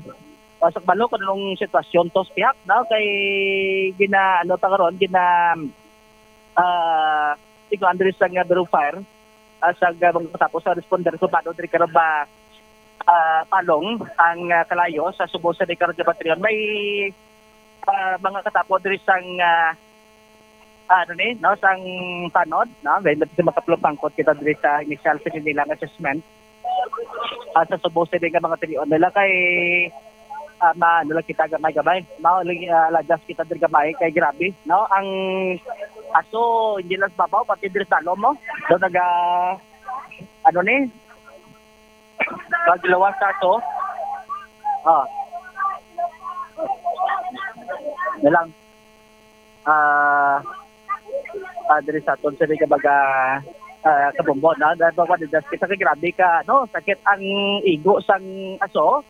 sa balo kung anong sitwasyon to sa pihak, no? Kay gina, ano, ta karon, gina, ah, ikaw, Andres, ang, ah, Bureau of Fire, ah, sa, ah, mga katapos sa responder, so, balo diri karon ba, ah, palong ang, ah, kalayo sa Sugbo City Guardia Battalion. May, ah, mga katapos diri sang, ah, ano ni, no, sang tanod, no? Dahil natin makapalupangkot kita diri sa initial sa nila nga assessment. Ah, sa Sugbo City nga mga tilion nila kay, ah, ma-, ano lang kita gamay-gamay. Mao lang, ah, lagas kita diri gamay kay grabe, no? Ang aso, hindi lang sa babaw, pati diri sa lom, no? So, naga, ano ni? Paglawas sa aso. Ah. Na lang. Ah, ah, diri sa aton sa di ka baga, ah, kabombo, no? Dahil ba, di, kita kay grabe ka, no? Sakit ang igo sang aso.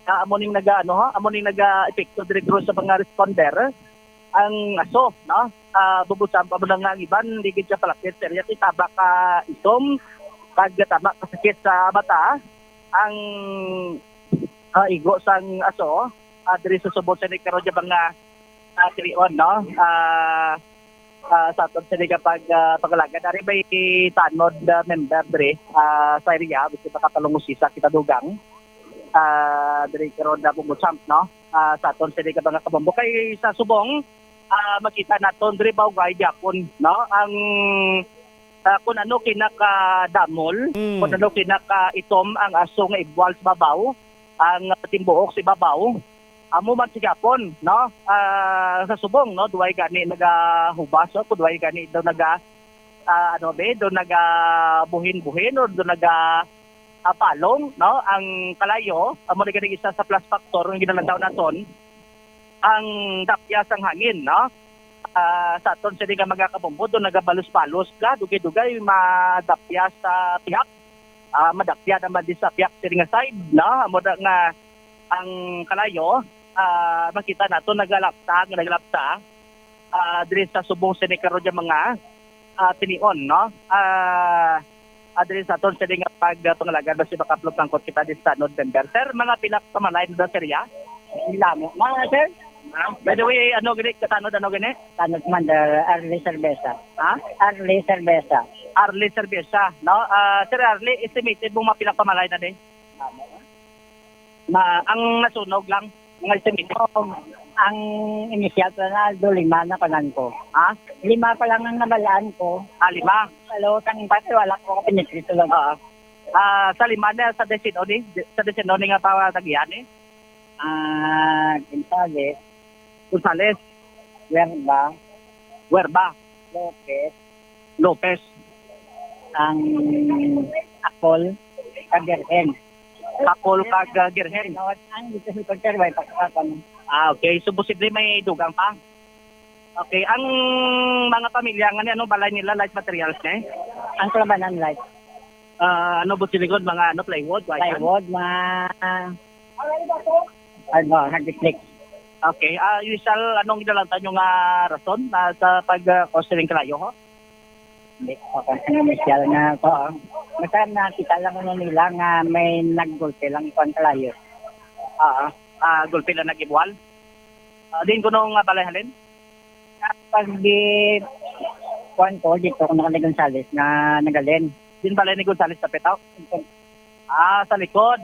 Ah, amo ning naga, ano, ha? Amo ning naga epekto diri sa mga responder. Ang aso, no? Ah, bubusab, amo na nga ang iban, di gid siya palapit. Pero yung tabak ka itom, kag tama ka sakit sa mata, ang, ah, igo sang aso, ah, diri sa Sugbo City karon yung mga, ah, tilion, no? Ah, ah, sa aton sini kapag, ah, pagalagan. Dari may tanod, ah, member diri, ah, sa area, gusto makapalungusisa kita dugang. Ah, diri karon na bumusamp, no? Ah, sa aton sini ka mga kabombo. Kay sa subong, ah, makita naton diri ba ugay gyapon, no? Ang, Ah, kung ano kinakadamol, Mm. kung ano kinakaitom ang aso nga ibuwal sa babaw, ang timbuok sa babaw, amo man sigapon, no? Ah, sa subong, no, duway gani nagahubas, no? Kung duway gani daw naga, ah, ano, be, daw nagabuhin-buhin or daw naga, ah, palong, no? Ang kalayo, amo na gani isa sa plus factor nga ginalantaw naton, ang dapya sang hangin, no? Ah, sa aton sini nga mga kabombo, daw nagabalos-balos ka, dugay-dugay madapya sa pihak. Ah, madapya naman din sa pihak sini nga side, no? Amo na nga ang kalayo, ah, makita nato nagalapta, nga nagalapta, ah, diri sa subong sini karon nga mga, ah, tinion, no? Ah, ah, diri sa aton sini nga pagpangalagan, basi makaplot-angkot kita this tanod member. Sir, mga pila ka pamalayan na, sir, ya? Lamo. Mga, sir? By the way, ano gini, katanod, ano gini? Tanod Commander Arlie Cerveza. Ha? Arlie Cerveza. Arlie Cerveza, no? Ah, Sir Arlie, estimated mo mga pila ka pamalayan na din? Ma, ang nasunog lang, mga estimate. Ang inisyal pa na, do lima na kanan ko. Ha? Lima pa lang ang nabalaan ko. Ah, lima? Pero tang pati wala ko kapenetrito lang. Oo. Ah, sa lima na, sa Diecinueve, sa Diecinueve nga pa tagihan eh? Ah, Gonzales. Gonzales. Werba. Werba. Lopez. Lopez. Ang Akol, kag Gerhen. Akol kag, ah, Gerhen. Ang dito sa Conserva, ay pakakapan. Ah, okay. So, posible may dugang pa? Okay. Ang mga pamilya nga ni, ano, balay nila, light materials ni? Ang kalabanan, light. Ah, ano, busilingon, mga, ano, plywood, white? Plywood, mga, ano, hard flex. Okay. Ah, usual, anong ginalantaw nyo nga rason na sa pag, ah, cause sining kalayo, ho? Hindi ko pa sa initial nga ako, ah. Basta nakita lang ko nila nga may naggulpi lang kuan kalayo. Ah, ah, gulpi lang nag-ibuwal. Ah, din kuno nga balay halin? Pag di, kuan ko, dito ko na kay Gonzales na nagalin. Din balay ni Gonzales sa Petaw? Ah, sa likod.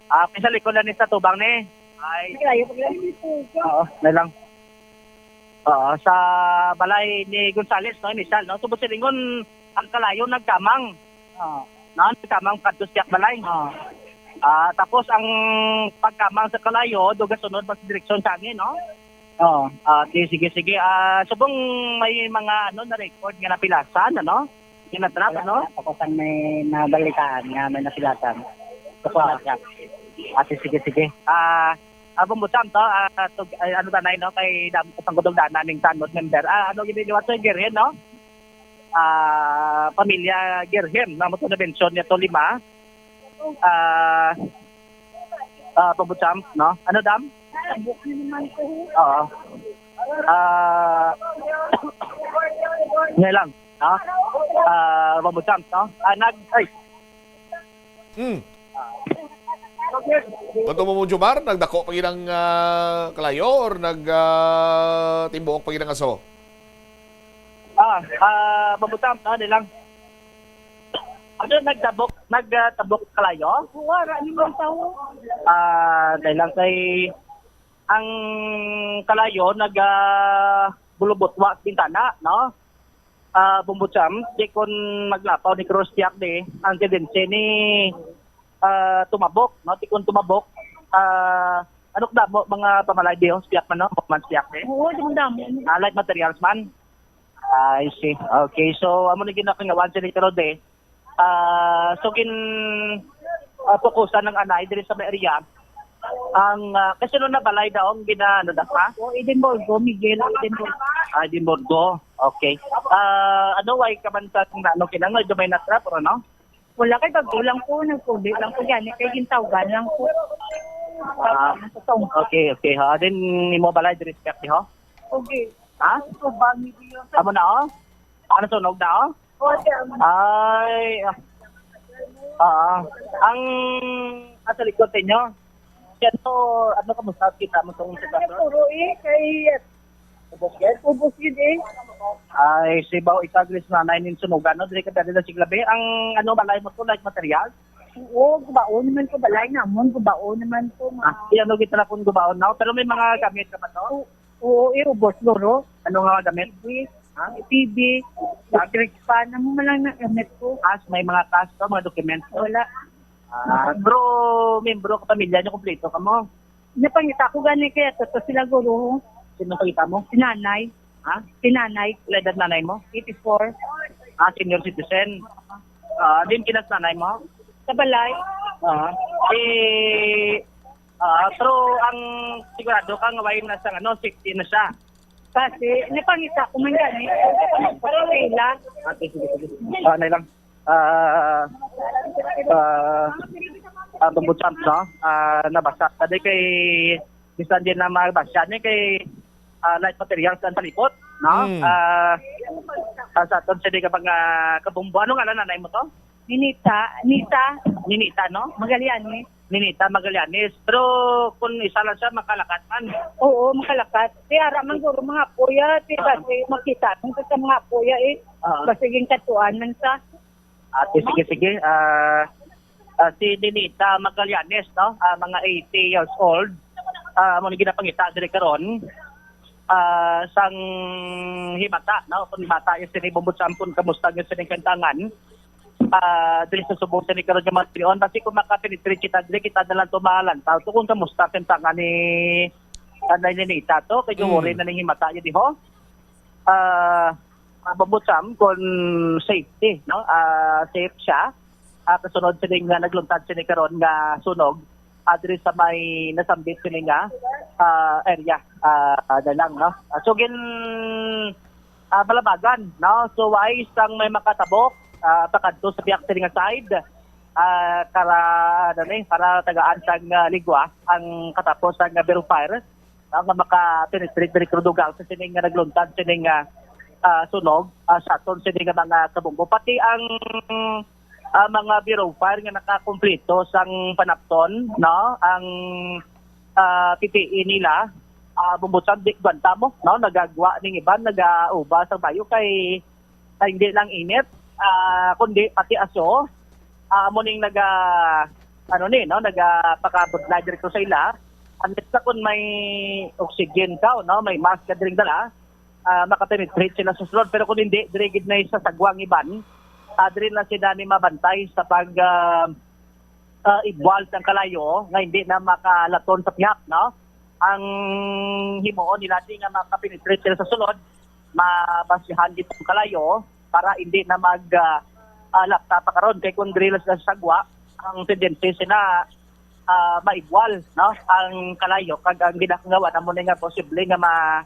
Ah, sa likod lang ni sa tubang ni. Ay. Malayo pa lang. Oo, na lang. Oo, sa balay ni Gonzales, no, initial, no? So, busilingon ang kalayo nagkamang. Oo. No, nagkamang kadto siya balay. Oo. Ah, tapos ang pagkamang sa kalayo, do gasunod mas direksyon sa hangin, no? Oo. Ah, di, sige, sige. Ah, subong may mga, ano, na-record nga napilasan, ano? Ginatrap, Wala, ano? Tapos ang may nabalitaan nga may napilasan. Sa Ah. Kuwala siya. Ah, sige, sige. Ah, abong butam to, ah, tug-, ay, ano tanay, no? Kay dam-, sa gudong dana ning tanod member. Ah, ano gini liwat sa Gerhen, no? Ah, pamilya Gerhen, no? Mo to na mention niya to lima. Ah, ah, pabutsamp, no? Ano, dam? Tabok na naman ko. Oo. Ah, ngayon lang, no? Ah, pabutsamp, no? Ah, nag-, ay. Hmm. Bato mo, Jomar, nagdako pa ginang, ah, kalayo or nag, ah, timbuok pa ginang aso? Ah, ah, pabutsamp, no? Di lang. Ano, nagtabok, nagtabok kalayo? Wala ni man tawo. Ah, dahil lang kay ang kalayo nag, ah, bulubutwa sa bintana, no? Ah, bumbutsam, di kon maglapaw ni Cruz Tiak di, ang tendency ni, ah, tumabok, no? Di kon tumabok, ah, ano kadamo mga pamalay di, oh, siyak man, no? Man siyak di. Oo, di man damo. Ah, light materials man. I see. Okay, so amo ni ginakangawan si Ricaro de. Ah, so gin, ah, fokusan ng anay diri sa may area. Ang, ah, kasi nung nabalay daw, ang gina-, ano na, ha? O, Edimburgo, Miguel, Edimburgo. Ah, Edimburgo. Okay. Ah, ano, way ka man sa kung ano, kinanglan, gamay na trap, or ano? Wala kay bago lang po, nagkundi lang po yan, kay gintawgan lang po. Ah, Sa tong- okay, okay, ha. Then, imo balay, respect, ha? Okay. Ha? Ito ba, Miguel? Amo na, oh? Ano, sunog na, oh? O, siya. Ay, ah. Ah, ang, ah, sa likod sa inyo? Siya to, ano, kamusta kita mo tong Ano sitwasyon? Puro eh, kay Ubos yun? Ubos yun eh. Ay, si Bao Itaglis na nine in sunugan, no? Dili ka pwede na siglabi. Ang, ano, balay mo to, like material? Oo, gubaon naman ko balay namon, gubaon naman ko, Ah, mga di ano, gitara kung gubaon na. Pero may mga gamit ka ba to? Oo, eh, ubos, loro. Ano nga gamit? Ibis. Ha? T V, electric fan, amo man lang nagamit ko. Cash, may mga cash to, mga documents to? Wala. Ah, pero membro ka pamilya niyo, kompleto ka mo? Napangita ko gani kaya to, to sila guro. Sino pangita mo? Si nanay. Ha? Si nanay. Pila edad nanay mo? Eighty-four. Ah, senior citizen. Ah, din kinas nanay mo? Sa balay. Ah, eh, ah, pero ang sigurado ka nga way na sa ano, safety na siya. Kasi napangita ko man gani. Pero sila. Ah, sige, sige. Ah, nay lang. Ah, ah, ah, Ombudsman, no? Ah, nabasa. Kadi kay bisan din na mabasa ni kay, ah, light materials ang palibot, no? Mm. Ah, ah, sa aton sini ka mga kabumbo. Ano ngalan nanay mo to? Ninita, Nita. Ninita, no? Magallanes. Ninita Magallanes. Pero kung isa lang siya, makalakat man. Oo, makalakat. Kaya ra man guro mga apoy, ah, di ba, Ah. di makita kung sa mga apoy, ah, eh. Ah. Basiging katuan man sa. Ate, sige, sige. Ah, ah, si Ninita Magallanes, no? Ah, mga eighty years old. Ah, amo ni ginapangita diri karon. Ah, sang himata, no? Kung himata yung sini, Ombudsman, kung kamusta yung sining kantangan. Ah, diri sa subong sini karon yung mga tinion. Basi kung makapenetrate kita, diri kita na lang tumahalan. Tao to kung kamusta kantangan ni, ah, ni Ninita to. Kay Mm. worry na ning himata yun, di ho? Ah, ah, Ombudsman, kung safety, no? Ah, safe siya. Ah, kasunod sini nga nagluntad sini karon nga sunog, ah, diri sa may nasambit sini nga, ah, area, ah, na lang, no? Ah, so, gin, ah, balabagan, no? So, wais sang may makatabok, ah, pakadto sa biyak sini nga side, ah, para, ano ni, para tagaan sang, ah, ligwa ang katapos sang, ah, barrel fire, ah, nga maka-penetrate diri karon dugang sa sining nga nagluntad sining, ah, ah, sunog, ah, sa aton sini nga mga kabumbo. Pati ang, ah, mga barrel fire nga nakakumpleto sang panapton, no? Ang, ah, P P E nila, ah, Ombudsman, di gwanta mo, no? Nagagwa ning iban, nagauba sa bayo kay, kay hindi lang init, ah, kundi pati aso, ah, amo ning naga, ano ni, no, nagapakabudlay diri sa ila. Unless na kung may oxygen ka, no, may mask ka diri dala, ah, makapenetrate sila sa sulod. Pero kung hindi, diri gid na sa sagwang iban, ah, diri na sila ni mabantay sa pag, ah, ah, igwal sang kalayo nga hindi na makalaton sa pihak, no? Ang himuon nila di nga makapenetrate sila sa sulod, mabasihan gid ang kalayo para hindi na mag, ah, ah, lapta pa karon. Kay kung diri lang sila sa sagwa, ang tendency sila, ah, maigwal, no? Ang kalayo kag ang ginakagawa namo ni nga posible nga ma,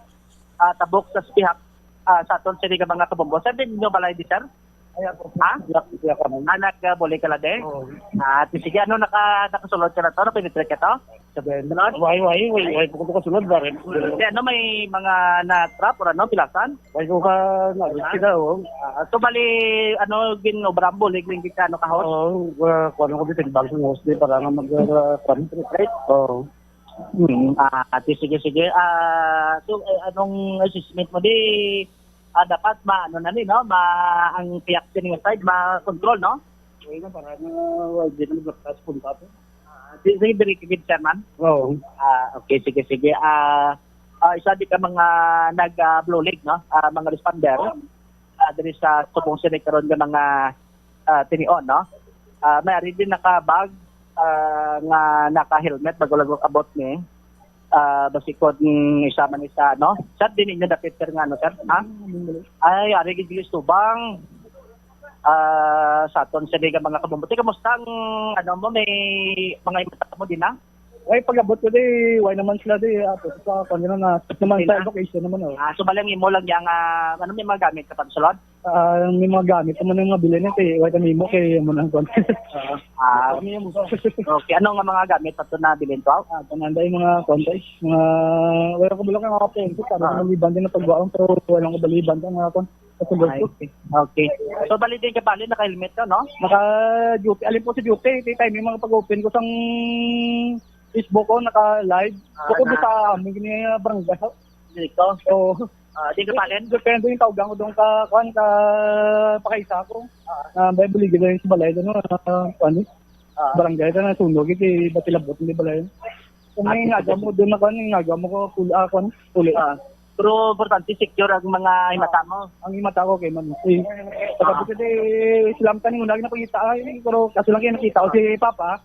ah, tabok sa pihak, ah, sa aton sini nga mga kabombo. Sa inyo balay di, sir? Ay, ako. Ha? Yak, yak kami. Ah, nag-, ah, buli ka lang, eh? Oo. Ah, di, sige, ano, naka-, nakasulod ka na to? Naka-penetrate ka to? Sabihin mo na. Why, why, why, why po ko kasulod, ba rin? Di, ano, may mga na-trap or ano, pilasan? Why ko ka, na, sila, oh. Ah, so, bali, ano, gin-obra mo, ligling kita, ano, kahon? Oo, ah, kung ano ko, bitin, bag sa host, di, para nga mag, ah, kwan. Penetrate? Oo. Hmm, ah, ate, sige, sige. Ah, so, eh, anong assessment mo? Di, ah, dapat ma-, ano na ni, no? Ma-, ang piyak din yung side, ma-control, no? Okay na, para na, wala din ang maglakas punta to. Ah, di, di, diri ka gid, chairman? Oo. Ah, okay, sige, sige. Ah, ah, isa di ka mga nag, ah, blue leg, no? Ah, mga responder. Ah, diri sa subong sini karon nga mga, ah, tinion, no? Ah, may ari din naka-bag, ah, nga naka-helmet, bago lang abot ni. Ah, basi ko, mm, isa man isa, no? Sir, din ninyo dapit, sir, nga, no, sir? Ha? Ay, ari gid, Julius Tubang. Ah, sa aton sa mga kabumbuti, kamusta ang, ano mo, may mga imata mo din, ha? Ay, pag-abot ko di, why naman sila di, ah, sa kanila na, naman Sila? Sa education naman, oh. Ah, so, balang imo lang yang, ah, ano, may mga gamit ka pang sulod? Ah, may mga gamit naman yung mga bilhin niya, kay why kami mo, kay mo nang kon. Oo. Ah, Kami mo. Okay. Ano nga mga gamit ato na bilhin to? Ah, tanan day mga kon, day. Mga, wala ko bulak nga kapon. Sabi ko, Ah. maliban din na pagbaon, pero walang kabaliban ka nga kon. Sa Ay, sugot ko. Okay. So, bali din ka, bali, naka-helmet ka, no? Naka-duty. Alin po sa duty? Ito tayo, may mga pag-open ko sang Facebook ko, naka-live. Ah, Bukod na. Sa amin, gini, barangay. Dito? Oo. Ah, di ka palin? Depende yung tawag ko doon ka, kuan, ka, pakaisa ko. Ah. Ah, may buligid na yung sa balay, ano, ah, kuan, eh. Ah. Barangay ka na sunog, eh, kay ba't ilabot, hindi balay? Kung Ah, may sige, nga sige. Mo doon na, kuan, nga mo ko, pula, kuan, puli. Ah. Pero importante, secure ang mga himata mo. Ang himata ko kay man. Eh, pagkapit kasi, sila ang taning unag na pangita, ay, pero kaso lang kayo nakita ko si Papa,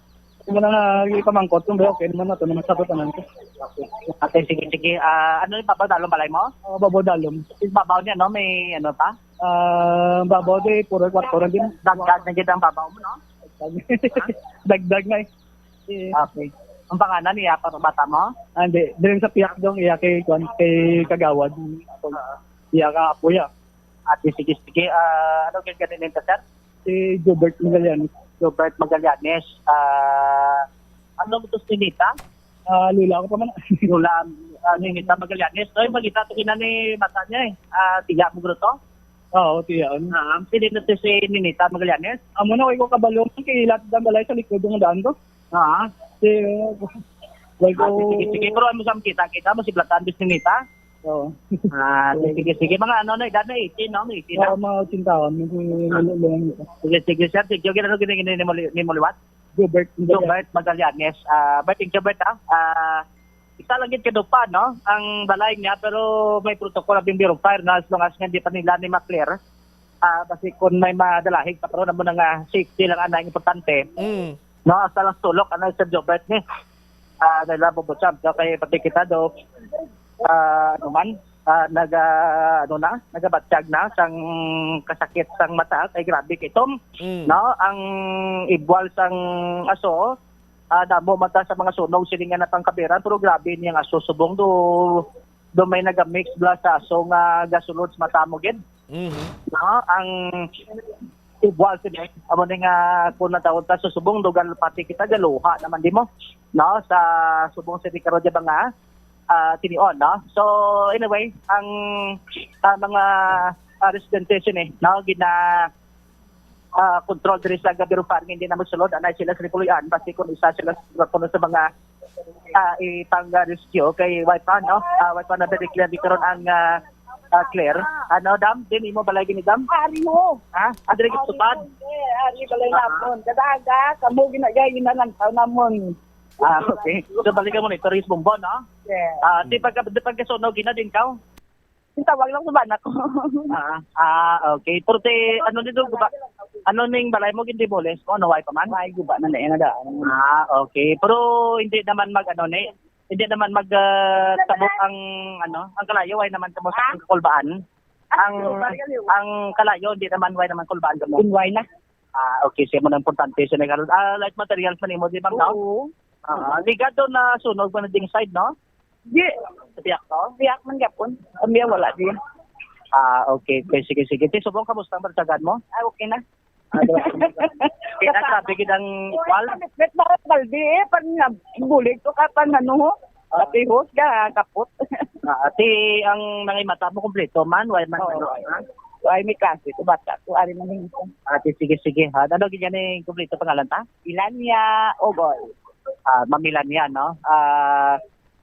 yung mga nga, ipamangkot, kung ba, okay naman na to, naman sa tanan ko. Okay, sige, sige. Ah, ano yung Babaw Dalom balay mo? Oo, Babaw Dalom. Yung babaw niya, no? May ano pa? Ah, babaw di, puro kwarto lang din. Dagdag na gid ang babaw mo, no? Dagdag na eh. Eh, Okay. Ang pangalan niya, para bata mo? Ah, hindi. Dili sa piyak dong iya kay, kwan, kay Kagawad. Iya ka apo ya. Ate, sige, sige. Ah, ano gid ganin nito, sir? Si Gilbert Magallanes. Gilbert Magallanes. Ah, ano mo to, Ninita? Ah, lula ko pa man. Lula, ah, Ninita Magallanes. Oy, magita to ina ni bata niya eh. Ah, tiya mo guro to? Oo, tiyaon. Ah, sino na to si Ninita Magallanes? Amo na, way ko kabalo, kay ilat ang balay sa likod ng daan to. Ah. Si, way ko Ah, sige, sige, sige. Pero ano sa kita, kita mo si Platan, bis Ninita? Oo. Ah, sige, sige. Mga ano na, edad na eighteen, no? Eighteen na. Oo, mga eighteen taon. Yung, yung, yung, yung, Sige, sige, sir. Sige, okay, ano gini, gini, ni Muli-, ni Muliwat? Gilbert. Gilbert Magallanes. Ah, Bert, thank you, Bert, ah. Ah, isa lang gid kadupa, no? Ang balay niya, pero may protocol ang Bureau of Fire na as long as nga hindi pa nila ni ma-clear. Ah, basi kung may madalahig pa karon, amo na nga safety lang anay ang importante. Mm. No, hasta lang sulok, ano, Sir Gilbert, ni? Ah, nila bubutsan. So, kay pati kita do, ah, ano man, ah, naga, ano na, nagabatyag na sang kasakit sang mata, kay grabe kay Tom, Mm. no? Ang ibwal sang aso, ah, damo man ta sa mga sunog sini nga napangkabiran, pero grabe niyang aso subong do, do may nagamix bala sa aso nga gasulod sa mata mo gid. Mhm. No, ang ibwal sini, amo ni nga kung natawag ta sa subong do, gal-, pati kita galuha naman di mo, no, sa subong sini karon di ba nga, ah, tinion, no? So, anyway, ang, ah, mga, ah, residente sini, no, gina, ah, control diri sa Gabirupan, hindi na magsulod, anay sila sa Lipuloy-an, basi kung isa sila sa, kuno sa mga, ah, ipang, ah, rescue kay way pa, no? Ah, way pa na declare di karon ang, ah, ah, clear. Ano, dam? Din imo balay gini, dam? Ari mo. Ha? Adre gid tupad? Ari balay Ah. namon. Kada aga, kamo ginagay ginalantaw namon. Ah, okay. So, balik ka mo ni Torres Bombo, no? Yes. Ah, di pagka, di pagkasunog, gina din ka? Yung tawag lang sa bana ko. Ah, ah, okay. Pero te, ano nito, guba, ano ning balay mo, gindemolish mo, ano, way pa man? Way, guba na na yan, nadaan. Ah, okay. Pero hindi naman mag, ano, ni, hindi naman mag, ah, tabok ang, ano, ang kalayo, way naman tabok Ah? ang kulbaan. Ah, Ang, guba, yun, yun. ang kalayo, hindi naman, way naman kulbaan ka mo. Kunway na. Ah, okay. Siya mo na importante sa nagkaroon. Ah, light materials man imo, di ba, no? Oo. Ah, ligado na sunog man ding side, no? Di, Sa biyak to? biyak man gapon. Ang biya wala di. Ah, okay. Okay, sige, sige. Ti, subong, kamusta ang barsagan mo? Ah, okay na. Ah, di ba? Kaya na, grabe gid ang ikwal. Bet ba baldi eh, pag nabulig ko ka pa ano ho? Ah. Patihos ka, kapot. Ah, ti, ang mga mata mo kompleto man, way man Oo. ano, ha? Ay, may klase ko, bata ko, ari man yung Ah, ti, sige, sige, ha? Ano gid yan eh, kompleto pangalan ta? Ilanya Ogol. Ah, Ma'am Ilanya, no? Ah,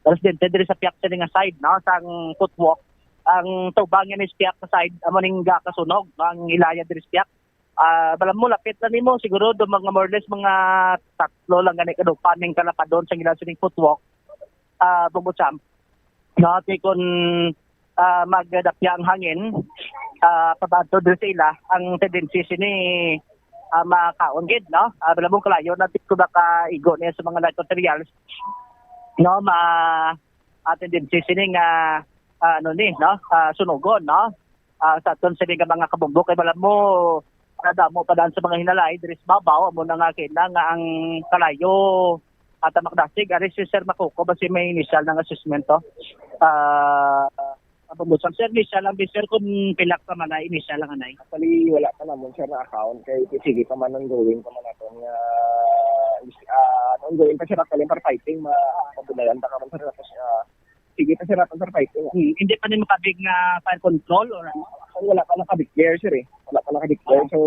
residente diri sa piyak sini nga side, no? Sang footwalk. Ang tubang yan is piyak sa side, amo ning gakasunog, no? Ang ilaya diri sa piyak. Ah, balam mo, lapit na nimo, siguro do mga more or less mga tatlo lang gani kadupa ning kalapadon sa ila sining footwalk. Ah, Bumbo Champ. No, ti kun, ah, magdapya ang hangin, ah, pabato diri sa ila, ang tendency sini, ah, makaon gid, no? Ah, balam mo kalayo na ti kun baka igo niya sa mga light materials, no? Ma, ah, tendency sini nga, ah, ano ni, no? Ah, sunugon, no? Ah, sa aton sini nga mga kabumbo, kay balam mo, ah, damo pa daan sa mga hinalay diri sa babaw, amo na nga kina nga ang kalayo at ang makdasig. Ari si Sir Makuko, basi may initial ng assessment to. Ah, ang pambusan, sir, initial lang, sir, kung pilak pa man ay initial lang anay. Actually, wala pa namon, sir, na account kay sige pa man, ongoing pa man naton nga, ah, ongoing pa, sir, actually, para fighting, ma-, mabulayan pa karon, sir, tapos, ah, sige pa, sir, aton, sir, fighting. Hmm, hindi pa ni makabig nga fire control or ano? Actually, wala pa nakadeclare, sir, eh. Wala pa nakadeclare, so,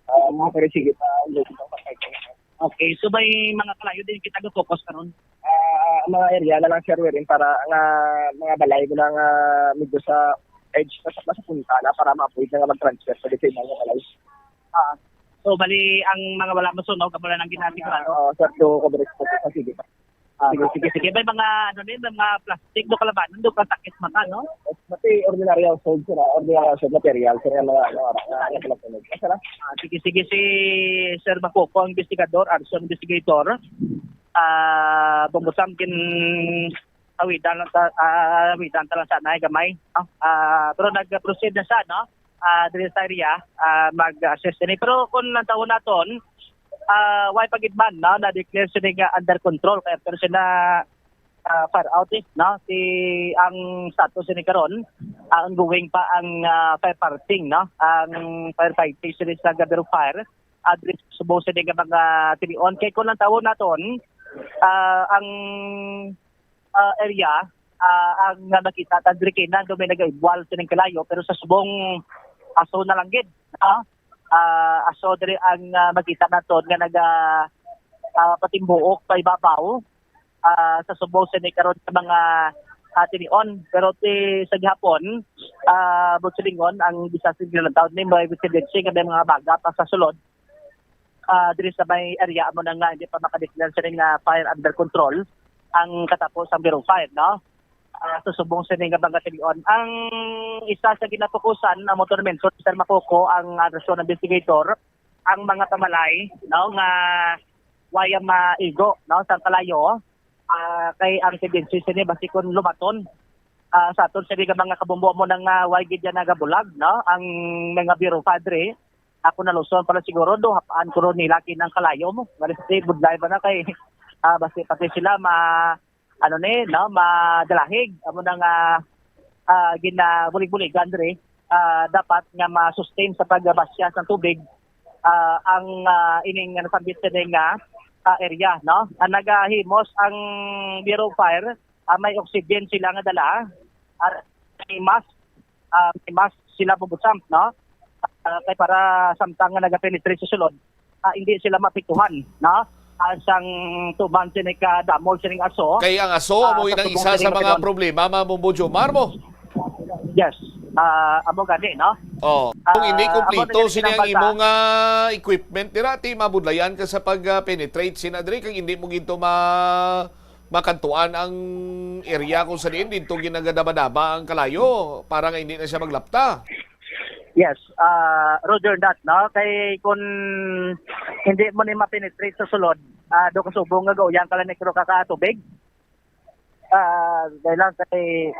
ah, mga pare, sige pa, ongoing pa, sir, fighting. Okay, so may mga kalayo din kita ga-focus karon? Ah, ang mga area na lang, sir, wherein para nga mga balay mo na nga medyo sa edge na sa, sa punta na para ma-avoid na nga mag-transfer sa sa ibang balay. Ah, so bali ang mga wala masunog, amo lang ang ginasigurado? Ah, oo, sir, to coverage po sa sige pa. Ah, sige, sige, sige. May mga, ano ni, may mga plastic do kalabanan do, katakit mata, no? Mati ordinary household sila, ordinary household material sila, mga, mga, mga, mga plastic. Sila? Ah, sige, sige, si Sir Makoko, ang investigador, arson investigator. Ah, bumbusan kin awidan lang ta, ah, awidan ta lang sana ay gamay, no? Ah, pero nag-proceed na siya, no? Ah, diri sa area, ah, mag-assess ini. Pero kung ang taon naton, ah, way pa gid man, no, na-declare sini nga under control, kaya pero sila, ah, fire out, eh, no? Si, ang status sini karon, ah, ongoing pa ang, ah, fire fighting, no? Ang firefighting sini sa Gabiro Fire, address subong sini nga mga tinion. Kay kung ang taon naton, ah, ang, ah, area, ah, ang nakita ta diri kay na may nagaibwal sining kalayo, pero sa subong aso na lang gid, ah. Ah, aso diri ang, ah, makita naton nga naga, ah, patimbuok pa ibabaw, ah, sa subong sini karon sa mga, ah, tinion. Pero ti sa gihapon, ah, buot silingon ang bisasig nilang taon ni may tendency nga may mga baga pa sa sulod, ah, diri sa may area amo na nga hindi pa makadeclare sini nga fire under control ang katapos ang Bureau of Fire, no? Ah, sa subong sini nga mga tinion. Ang isa sa ginapokusan, ang motor mentor, Sir Makoko, ang, ah, Regional Investigator, ang mga pamalay, no, nga waya maigo, no, sa kalayo, ah, kay ang tendency sini basi kung lumaton, ah, sa aton sini nga mga kabumbo mo nang, ah, way gid yan nagabulag, no, ang mga Bureau of Fire diri. Ako naluson pala siguro do, hapaan ko ron nila kinang kalayo mo. Wala si budlay ba na kay, ah, basi pati sila ma, ano ni, no, madalahig. Amo na nga, ah, ginabulig-buligan diri. Ah, dapat nga ma-sustain sa pagbasya sa tubig, ah, ang, ah, ining nasambit sini nga, ah, area, no? Ang nagahimos ang Bureau of Fire, ah, may oxygen sila nga dala, at may mask, ah, may mask sila, Bobo Champ, no? Ah, kay para samtang nga nagapenetrate sa sulod, ah, hindi sila maapektuhan, no? Ah, sang tuman sini ka damol sining aso. Kay ang aso, ah, amo sa ina subong isa sini sa nga mga tinon. Problema, Ma'am Bombo Jomar mo. Yes. Ah, amo gani, no? Oh, kung hindi, ah, amo kompleto na sini ang kinahanglan imo nga equipment dira, ti mabudlayan ka sa pag, ah, penetrate sina diri, kag hindi mo ginto ma-, makantuan ang area kung sa diin dito ginagadaba-daba ang kalayo para nga hindi na siya maglapta. Yes, ah, Roger that, no? Kay kung hindi mo ni ma-penetrate sa sulod, ah, do kasubong nga gauyang ka lang ni kro ka, ka tubig. Ah, dahil lang kay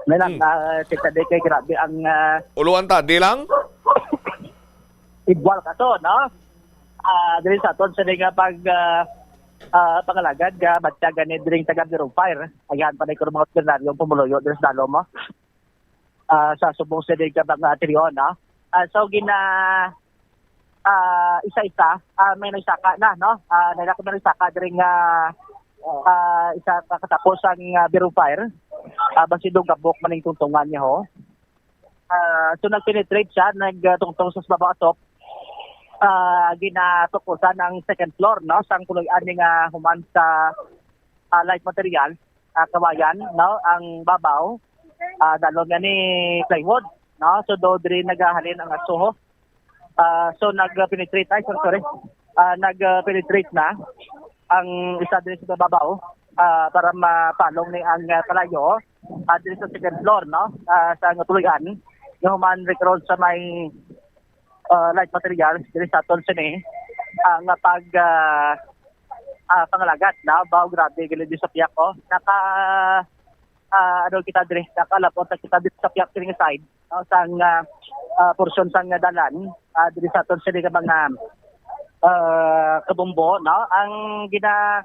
may lang, hmm, ah, kita di kay grabe ang, ah, uluan ta, di lang? Ibwal ka to, no? Ah, diri sa aton sa nga pag, ah, ah, pangalagad nga matyagan ni dring taga Bureau of Fire. Ayan pa na yung mga ordinaryong pumuluyo diri sa dalo mo. Ah, sa subong sa diri ka mga atriyon, no? Ah, so gina, ah, isa-isa, ah, may naisaka na, no? Ah, nailak na naisaka diri nga, ah, isa ka katapos ang, ah, Bureau of Fire. Ah, basi do gabok man ang tungtungan niya, ho. Ah, so nag-penetrate siya, nagtungtong sa babaw atop. Ah, ginatukusan ang second floor, no? Sang puloy-an ni nga human sa, ah, light material, ah, kawayan, no? Ang babaw, ah, dalon nga ni plywood, no? So do diri nagahalin ang aso, ho. Ah, so nag-penetrate, ay, sorry, sorry. Ah, nag-penetrate na ang isa diri sa babaw, ah, para mapalong ni ang, ah, kalayo, ah, diri sa second floor, no? Ah, sa nga puloy-an, nga human record sa may, ah, light materials diri sa aton sini, ah, nga pag, ah, ah, pangalagad na, baw grabe gilid sa piyak, oh. Naka, ah, ano kita diri, nakalapot na kita diri sa piyak sini nga side, no, sang, ah, ah, porsyon sang dalan, ah, diri sa aton sini nga mga, ah, kabumbo, no? Ang gina-,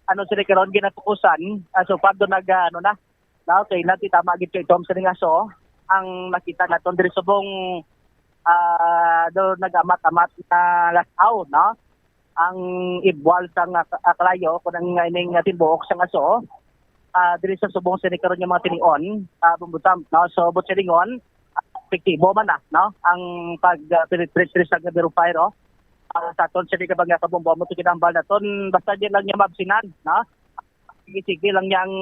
ano sini karon, ginapukusan, ah, so pag do nag, ah, ano na, no? Kay nati tama gid kay Tom sini nga so, ang nakita naton diri subong, ah, do nag-amat-amat na lasaw, no? Ang ibwal sang, ah, kalayo, kung ang ining, ah, tibuok sang aso, ah, diri sa subong sini karon yung mga tinion, ah, bumbutam, no? So, buot silingon, ah, epektibo man na, no? Ang pag, ah, penetrate diri sa Gabiro Fire, oh. Ah, sa aton sini ka mga kabombo mo, kinahambal naton, basta di lang niya maabsinan, no? Sige-sige lang niyang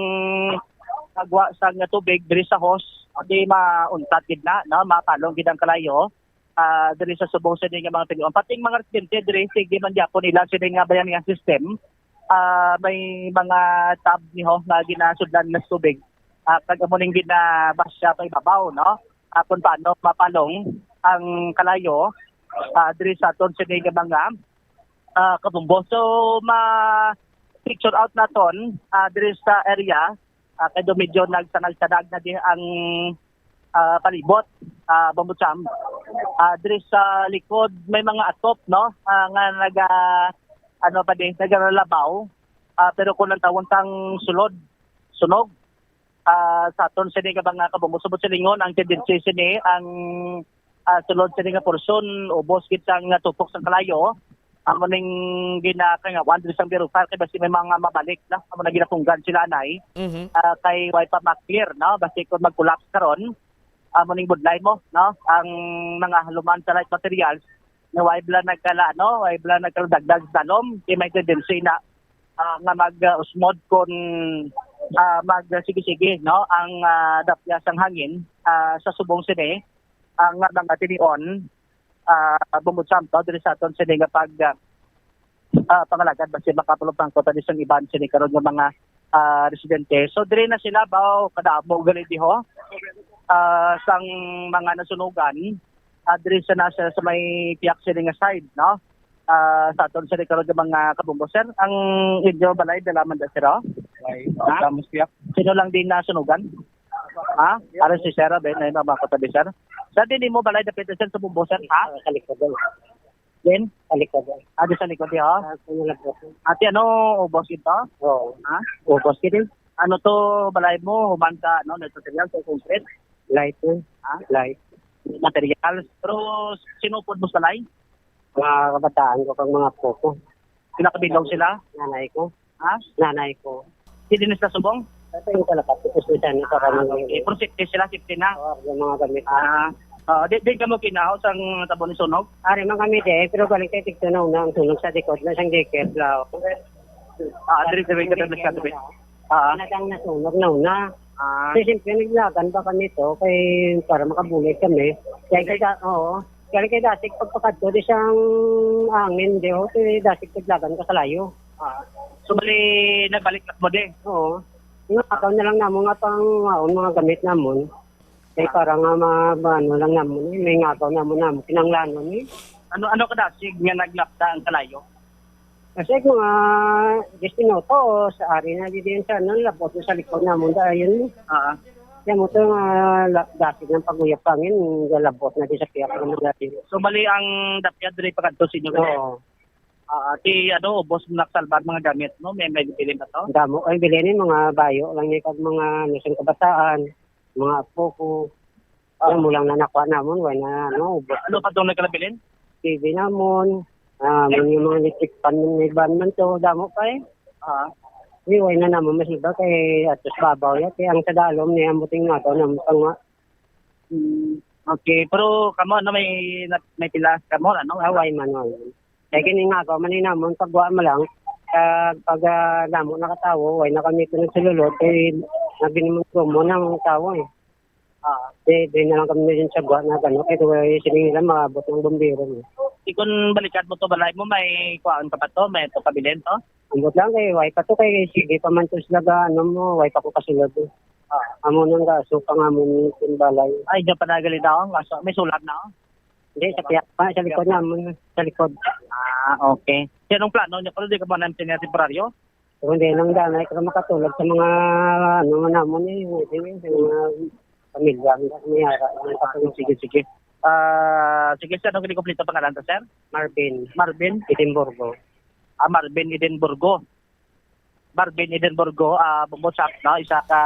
pagwa sang tubig diri sa hose, di mauntat gid na, no? Mapalong gid ang kalayo. ah, diri sa subong sini nga mga tinion. Pati ang mga residente diri, sige man gyapon nila sini nga bayanihan system. Ah, may mga tub niho nga ginasudlan na sa tubig. Ah, kag amo ning ginabasya pa ibabaw, no? Ah, kung paano mapalong ang kalayo, ah, diri sa aton sini nga mga, ah, kabumbo. So, ma-picture out naton, ah, diri sa area, ah, kay do medyo nagsanag-sanag na di ang, ah, palibot, ah, Bombo Cham. Ah, diri sa likod may mga atop, no? Ah, nga naga, ano pa din, nagalalabaw. Ah, pero kung ang tawon sang sulod, sunog, ah, sa aton sini nga mga kabungos, subot silingon ang tendency sini ang, ah, sulod sini nga portion, ubos gid sang tupok sang kalayo. Amo ning ginakangawan diri sang Verify kay basi may mga mabalik na, amo na ginatunggan sila anay. Mhm. Ah, kay way pa ma-clear, no? Basi kung mag-collapse karon, amo ning budlay mo, no? Ang mga haluman sa light materials na way bala nagkala, no? Way bala nagkaladagdag sa dalom, kay may tendency na, ah, nga mag, ah, usmod kon, ah, mag, ah, sige-sige, no? Ang, ah, dapya sang hangin, ah, sa subong sini, ang, ah, mga tinion, ah, bungod sa amto diri sa aton sini nga pag, ah, ah, pangalagad basi makapulupangko ta di sang iban sini karon nga mga, ah, residente. So diri na sila baw kadamo gali diho, ah, sang mga nasunugan, ah, diri sa nasa sa may piyak sini nga side, no? Ah, sa aton sini karon nga mga kabunggo, sir, ang inyo balay dala man da, sir, oh? Ay, Ha? Damos piyak. Sino lang din nasunugan? Ha? Aron si Sir Ben, ay mama ko tabi, sir. Sa din mo balay dapit, sir, sa bumbo, sir, ha? Sa likod, eh. Din? Sa likod, eh. Ah, di sa likod, eh, ha? Ah, sa likod. Ate, ano, ubos ito? Oo. Ha? Ubos ito. Ano to, balay mo, human ka, ano, material sa concrete? Light, eh. Ha? Light. Material. Pero sinupod mo sa balay? Mga kabataan ko, kag mga apo ko. Pinakabilog sila? Nanay ko. Ha? Nanay ko. Di din sa subong? Sa yung talaga, tapos na siya, nito Ah, kami. Okay. Pero safety sila, safety na? Oo, yung mga gamit. Ah, ah, di, di ka mo kinaho sang tabo ni sunog? Ari man kami di, pero galing kay tikto na una ang sunog sa likod na siyang daycare daw. Ah, diri sa may katabi sa katabi. Ah. Nadang nasunog na una. Ah. Kasi siyempre naglagan pa kami to kay para makabulig kami. Kaya kaya, oo. Kaya kaya dati pagpakadto di siyang angin di, oh, kay dati paglagan ka sa layo. Ah, so, bali, nagbalik na mo, di? Oo. Nga, akaw na lang namo nga pang, ah, mga gamit namon. Kay Ah. para nga ma-, maano lang namon, eh, may ngagaw namon, namon, kinanglanon, eh. Ano, ano kadasig nga naglapta ang kalayo? Kasi mga diyes minutos, ari na di din sa, ano, labot na sa likod namon, dayon, eh. Ah. Kaya mo to nga, la-, dasig ng paguyap hangin, labot na di sa piyak ng mga dati. So, bali ang dapyat diri pagkadto sa inyo, Oo. Ah, ti, ano, ubos mo nakasalbar mga gamit mo? May, may bilin ba to? Ang damo, ay, bilin ni mga bayo lang ni kag mga, ano, sing kabataan, mga apo ko. Ah. Ano mo lang na nakuha namon, wala na, ano, ubos. Ano pa itong nagkalabilin? T V namon, ah, man yung mga electric fan, may ban man to, damo pa eh. Ah. Di, wala na namon masiba kay atos babaw ya, kay ang sa dalom niya, muting nga daw namon pa nga. Hmm, okay, pero kamo, ano, may, may pila kamo, ano? Away man, wala. Kay kini nga ako, maninamon, pagwa mo lang, kag pag, ah, damo na katawo, way na kami ito nagsululod, kay naginimugromo na ang tawo eh. Ah. Di, di na lang kami din sa gwa na gano, kay kung way sining nila, maabot ng bombero mo. Di kun balikan mo to balay mo, may kuhaan ka pa to, may to kabilin to? Ambot lang kay, way pa to, kay sige pa man to sila ga, ano mo, way pa ko kasulod eh. Ah. Amo nang gaso pa nga mo yung balay. Ay, diyan pa nagali na ako, kaso may sulat na ako. Hindi, sa piyak pa, sa likod namon, sa likod. Ah, okay. Kaya anong plano niyo? Pero di ka ba nang temporaryo? Kung hindi lang danay ka makatulog sa mga, ano man namon eh, hindi, sa mga pamilya, hindi kami yara, ang katulog. Sige, sige. Ah, sige, sir, anong kompleto pangalan to, sir? Marvin. Marvin? Edimburgo. Ah, Marvin Edimburgo. Marvin Edimburgo, ah, Bumbusap, no? Isa ka,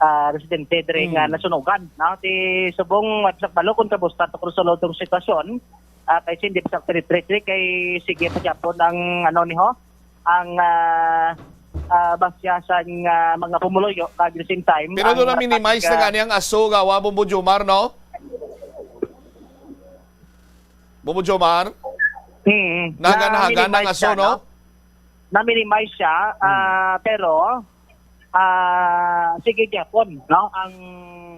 ah, residente diri nga Hmm. nasunugan, no? Ti subong website balo kung kabusta to kung sulod tong sitwasyon. Ah, kay hindi sa three three three, kay sige pa gyapon ang, ano, ni ho, ang, ah, ah, basya sa, ah, mga pumuluyo, kag at the same time, Pero ang doon na minimize na pag, ah, gani ang aso, gawa, Bumbo Jomar, no? Bumbo Jomar? Hmm. Nagan-hagan Na-minimize ang aso, siya, no? no? Na-minimize siya, Hmm. ah, pero, ah, sige gyapon, no? Ang,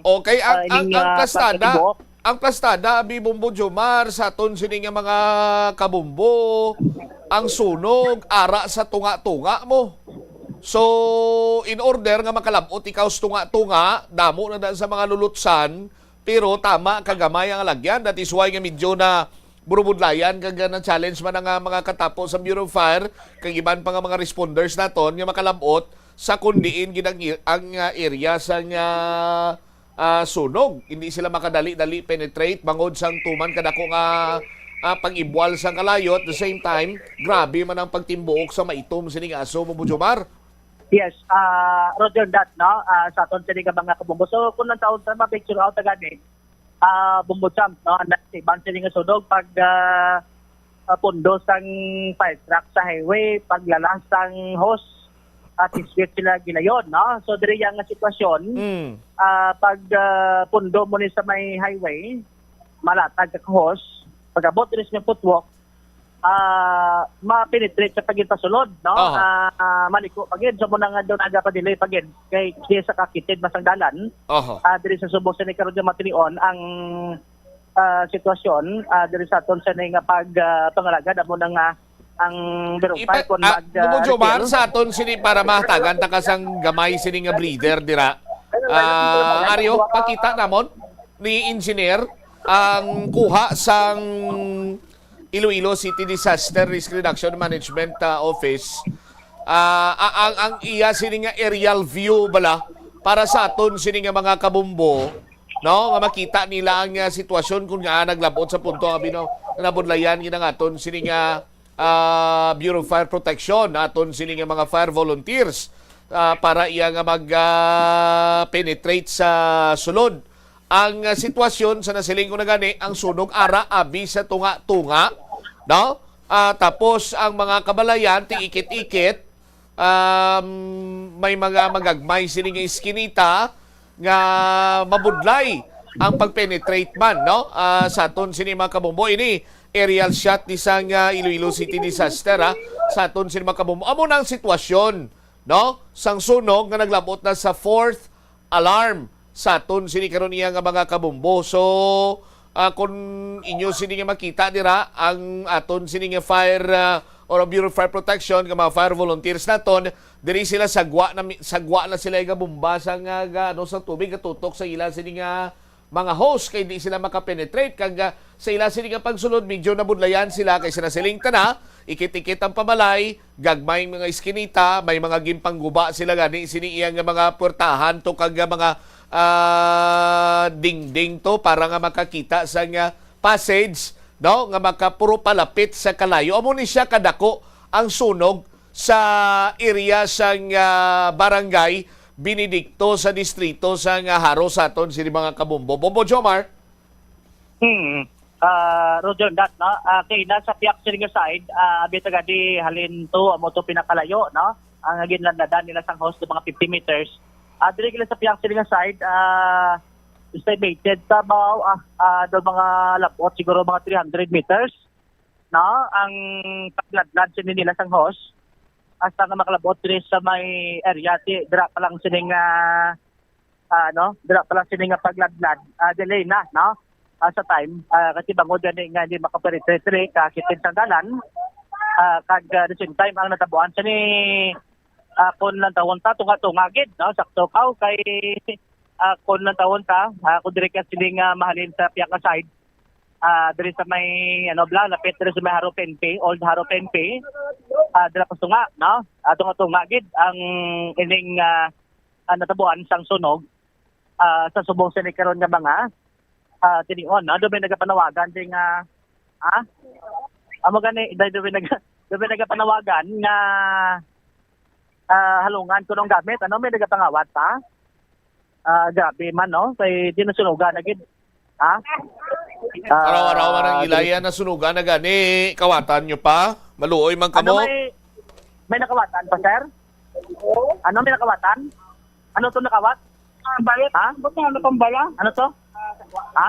Okay, ang, ah, ang, ining, ang ah, kalsada, pagkatibok. Ang plastada, abi, Bombo Jomar, sa aton sini nga mga kabumbo, ang sunog ara sa tunga-tunga mo. So, in order nga makalab-ot ikaw sa tunga-tunga, damo na da sa mga lulutsan, pero tama, kagamay ang alagyan. That is why nga medyo na burubudlayan kag na-challenge man ang, ah, mga katapo sa Bureau of Fire kag iban pa nga mga responders naton nga makalab-ot sa kun diin gid ang, ang, ah, area sa nga, ah, sunog. Hindi sila makadali-dali penetrate bangod sang tuman kadako nga, ah, pag-ibwal sang kalayo. At the same time, grabe man ang pagtimbuok sa maitom sining aso, Bombo Jomar. Yes, ah, Roger, that, no? Ah, sa aton sini nga mga kabumbo. So, kung nang taon sa mga picture out na gani, ah, Bombo Champ, no? Ang nasiban sini nga sunog pag, ah, ah, pundo sang fire truck sa highway, paglalas sang hose, at sweet sila gilayon, no? So, diri yang nga sitwasyon, Mm. ah, pag, ah, pundo mo ni sa may highway, malatag ka hose, pag-abot diri sa may footwalk, ah, ma-penetrate sa pagid pasulod, no? Aha. Ah, ah, maliko pagid, so mo na nga daw nagapadilay pagid kay kaya sa kakitid masang dalan. Aha. Ah, diri sa subong sa ni karon nga matinion ang, ah, sitwasyon, ah, diri sa aton sa ni nga pag, ah, pangalagad, amo na nga ang verify Ipa- kung ah, mag, ah, Bubo Jomar, refill. Sa aton sini para mahatagan ta ka sang gamay sini nga breather dira. Ah, Ario, pakita namon ni engineer ang kuha sang Iloilo City Disaster Risk Reduction Management, ah, Office. Ah, a- ang, ang iya sini nga aerial view bala para sa aton sini nga mga kabumbo, no, nga makita nila ang, ah, sitwasyon kung nga naglabot sa punto nga bino nabudlayan gid ang aton sini nga, ah, Bureau of Fire Protection, aton sini nga mga fire volunteers, ah, para iya nga mag, ah, penetrate sa sulod. Ang, ah, sitwasyon sa nasiling ko na gani, ang sunog ara abi sa tunga-tunga, no? Ah, tapos ang mga kabalayan, ti ikit-ikit, um, may mga magagmay sini nga iskinita nga mabudlay ang pag-penetrate man, no? Ah, sa aton sini mga kabumbo, ini aerial shot ni sang, ah, Iloilo City Disaster, ha? Sa aton sini mga kabumbo. Amo na ang sitwasyon, no? Sang sunog nga naglabot na sa fourth alarm sa aton sini karon iya nga mga kabumbo. So, ah, kung inyo sini nga makita dira, ang aton sini nga fire, ah, or Bureau of Fire Protection nga mga fire volunteers naton, diri sila sagwa na mi-, sagwa na sila nga bomba sa nga, ga-, ano, sa tubig, gatutok sa ila sini nga mga hose kay di sila makapenetrate kag, ah, sa ila sini nga pagsulod medyo nabudlayan sila kay sa nasiling ta na ikit-ikit ang pabalay, gagmay mga iskinita, may mga ginpangguba sila gani sini iya nga mga puwertahan to kag, ah, mga, ah, dingding to para nga makakita sa nga passage, no, nga makapuro palapit sa kalayo. Amo ni siya kadako ang sunog sa area sang, ah, barangay Benedicto sa distrito sang, ah, Jaro sa aton sini mga kabumbo. Bombo Jomar. Hmm. Ah, Roger, that, no? Ah, kay nasa Piak sini nga side, ah, abi ta gani halin to, amo to pinakalayo, no? Ang ginlandadan nila sang hose to mga fifty meters. Ah, diri gila sa Piak sini nga side, ah, estimated sa about, ah, ah, do mga labot siguro mga three hundred meters, no? Ang pagladlad sini nila sang hose hasta nga makalabot diri sa may area, ti, dira pa lang sini nga, ah, ano, dira pa lang sini nga pagladlad, ah, delay na, no? Ah, sa time, ah, kasi bangod gani nga hindi makapenetrate diri, kakitid sang dalan, ah, kag, ah, the same time, ang natabuan sa ni, ah, kung lang tawon ta, tunga-tunga gid, no? Sakto ka, kay, ah, kung lang tawon ta, ah, kung diri ka sini nga mahalin sa Piak nga side, ah, diri sa may, ano, bla, lapit diri sa may Jaro P N P, Old Jaro P N P, ah, dira pa tunga, no? Ah, tunga-tunga gid ang ining, ah, ah, natabuan sang sunog, ah, sa subong sini karon nga mga, ah, tinion, no? Do may nagapanawagan din nga, ah, amo gani, dahil do may nag-, do may nagapanawagan nga, ah, halungan kuno ang gamit, ano, may nagapangawat pa? Ah, grabe man, no? Kay di nasunugan na gid. Ha? Araw-araw man ang Ah, ilaya na sunugan na gani, kawatan nyo pa? Maluoy man Ano, kamo? may, may nakawatan pa, sir? Ano, may nakawatan? Ano to nakawat? Ah, bayot. Ha? Ba't nga, ano pang bala? Ano to? Ha?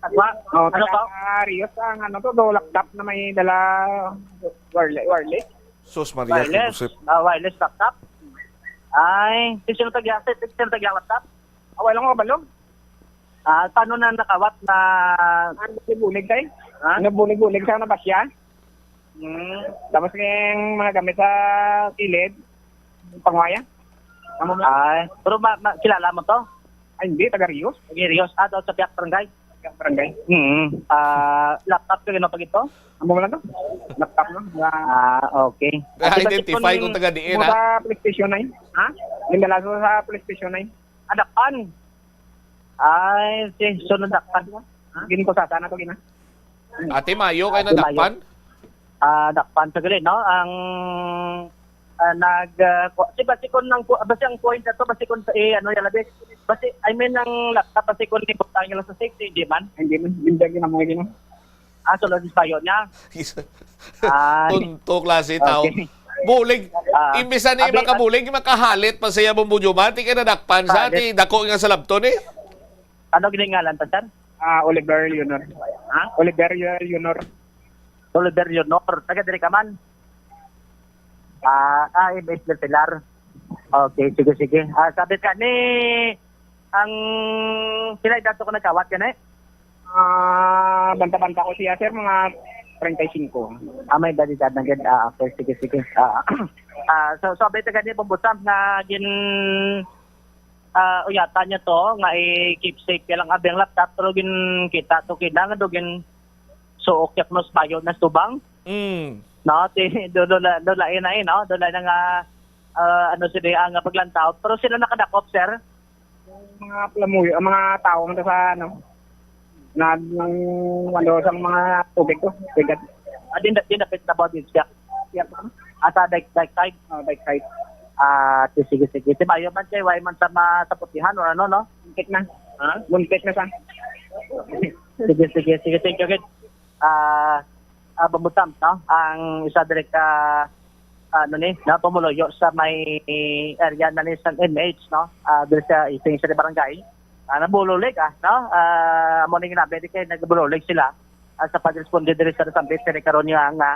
Sagwa. Oh, Ano taga to? Rios ang ano to, do laptop na may dala wireless, wireless. Sus Maria, Wireless. Joseph. Ah, wireless laptop. Ay, si sino tagya, si sino tagya laptop? Away lang ako kabalo. Ah, paano na nakawat na? Ano, bulig-bulig, tay? Ha? Ano, bulig-bulig sa nabasya? Hmm. Tapos yung mga gamit sa kilid, pangwaya. Amo na. Ay, pero ma-, ma-, kilala mo to? Ay, hindi, taga Rios. Taga Rios. Ah, doon sa Piak Barangay? Piak Barangay. Mm. Ah, laptop ka ginawa pag ito? Amo lang to. Laptop lang. Nga, Ah, okay. Ah, Di ba identify sikon kung taga diin, mo ha? Sa police station nine? Ha? Yung dala ko sa police station nine. Adapan. Ay, si sunod dakpan. Ha? Gin ko sa sana to gina. Ate Mayo kay Ate Mayo. Nadakpan? Ah, dakpan sa gali, no? Ang, ah, nag, ah, ku-, si basi kon ang ku-, basi ang point na to, basi kon sa, eh, ano, yan, labi. Basi, I mean, ang laptop, basi kon ni butang lang sa safety, hindi man? Hindi man. Hindi man, hindi man. Ah, sulod sa bayo niya. Ay. Tunto klase tao. Okay. Bulig. Ah, Imbis na ni abi-, makabulig, makahalit pa siya mong budyuman. Di kay nadakpan sa, Halit. Di dako nga sa labton, eh. Ano giningalan ta, sir? Ah, Oliver Junior. Ha? Oliver Junior. Oliver Junior. Taga diri ka man? Ah, ah, M S del Pilar. Okay, sige, sige. Ah, sabi ka ni, ang pila edad to ko nagkawat yan, eh? Ah, banta-banta ko siya, sir, mga treinta y cinco. Ah, may edad-edad na gid. Ah, okay, sige, sige. Ah, ah, so, so, abay, taga ni Bombosam nga gin, ah, uyatan niya to, nga i-keep safe kaya lang abi ang laptop, pero gin kita to, kina nga do gin suok yak nos bayo na tubang. Mm. No, ti, do, do, do, do, lain na, eh, no? Do, lain na nga, ah, ano, sila ang paglantaw. Pero sila nakadakop, sir? Mga palamuyo, ang mga tao nga sa, ano, na, ng, ano, sa mga tubig ko, tubig. Ah, din, din, dapit na ba, din siya? Siya pa? Ah, sa dike, dike side? Oh, dike side. Ah, ti-, sige, sige. Si Bayo man kay, way man sa ma-, sa putihan or ano, no? Muntik na. Ha? Muntik na sa. Sige, sige, sige. Thank you, kid. Ah, ah, Bambutam, no? Ang isa diri ka, ano ni, na pumuluyo sa may area na ni sang M H, no? Ah, diri sa ising sa barangay. Ah, nabulolig, ah, no? Ah, amo ning nabi di kay nagbulolig sila, ah, sa pagresponde diri sa nasambit kini karon nga, nga,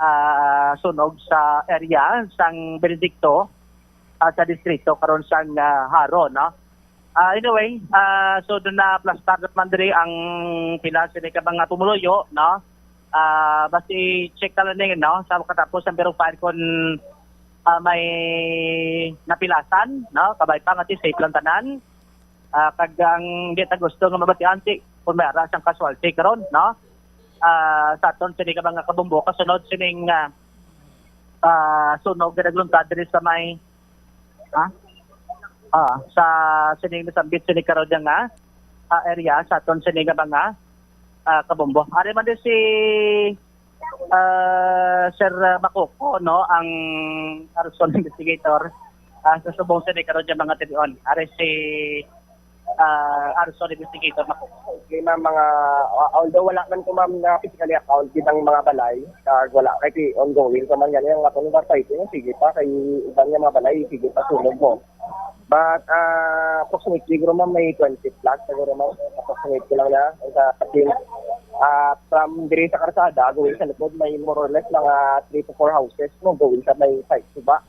ah, sunog sa area sang Benedicto, ah, sa distrito karon sang, ah, Jaro, no? Ah, anyway, ah, so doon na plastar naman diri ang pila sini ka mga pumuluyo, no? Ah, basi check ka lang, no? Sa katapos ang verify kung, ah, may napilasan, no? Kabay pa nga ti safe lang tanan. Ah, kag ang di ta gusto nga mabatian ti kung may ara sang casualty karon, no? Ah, sa aton sini ka mga kabombo kasunod sining, ah, ah, sunog nga nagluntad diri sa may, ha? Ah, sa sining nasambit sini karon nga, ah, area sa aton sini nga mga, ah, kabombo. Ari man din si, ah, Sir Makoko, no, ang arson investigator, ah, sa subong sini karon nga mga tinion. Ari si, ah, arson investigator Makoko. Okay, ma'am, mga, uh, although wala man ko, ma'am, na physically account kitang mga balay, kag wala kay ti-, ongoing pa man yan, yung ako nung bata, ito yung sige pa, kay iban nga mga balay, sige pa sunog mo. But, ah, approximately, siguro, ma'am, may twenty plus, siguro, ma'am, approximate ko lang na, ang sa atin, ah, from diri sa karsada, going sa likod, may more or less mga three to four houses, no, going sa may side, diba?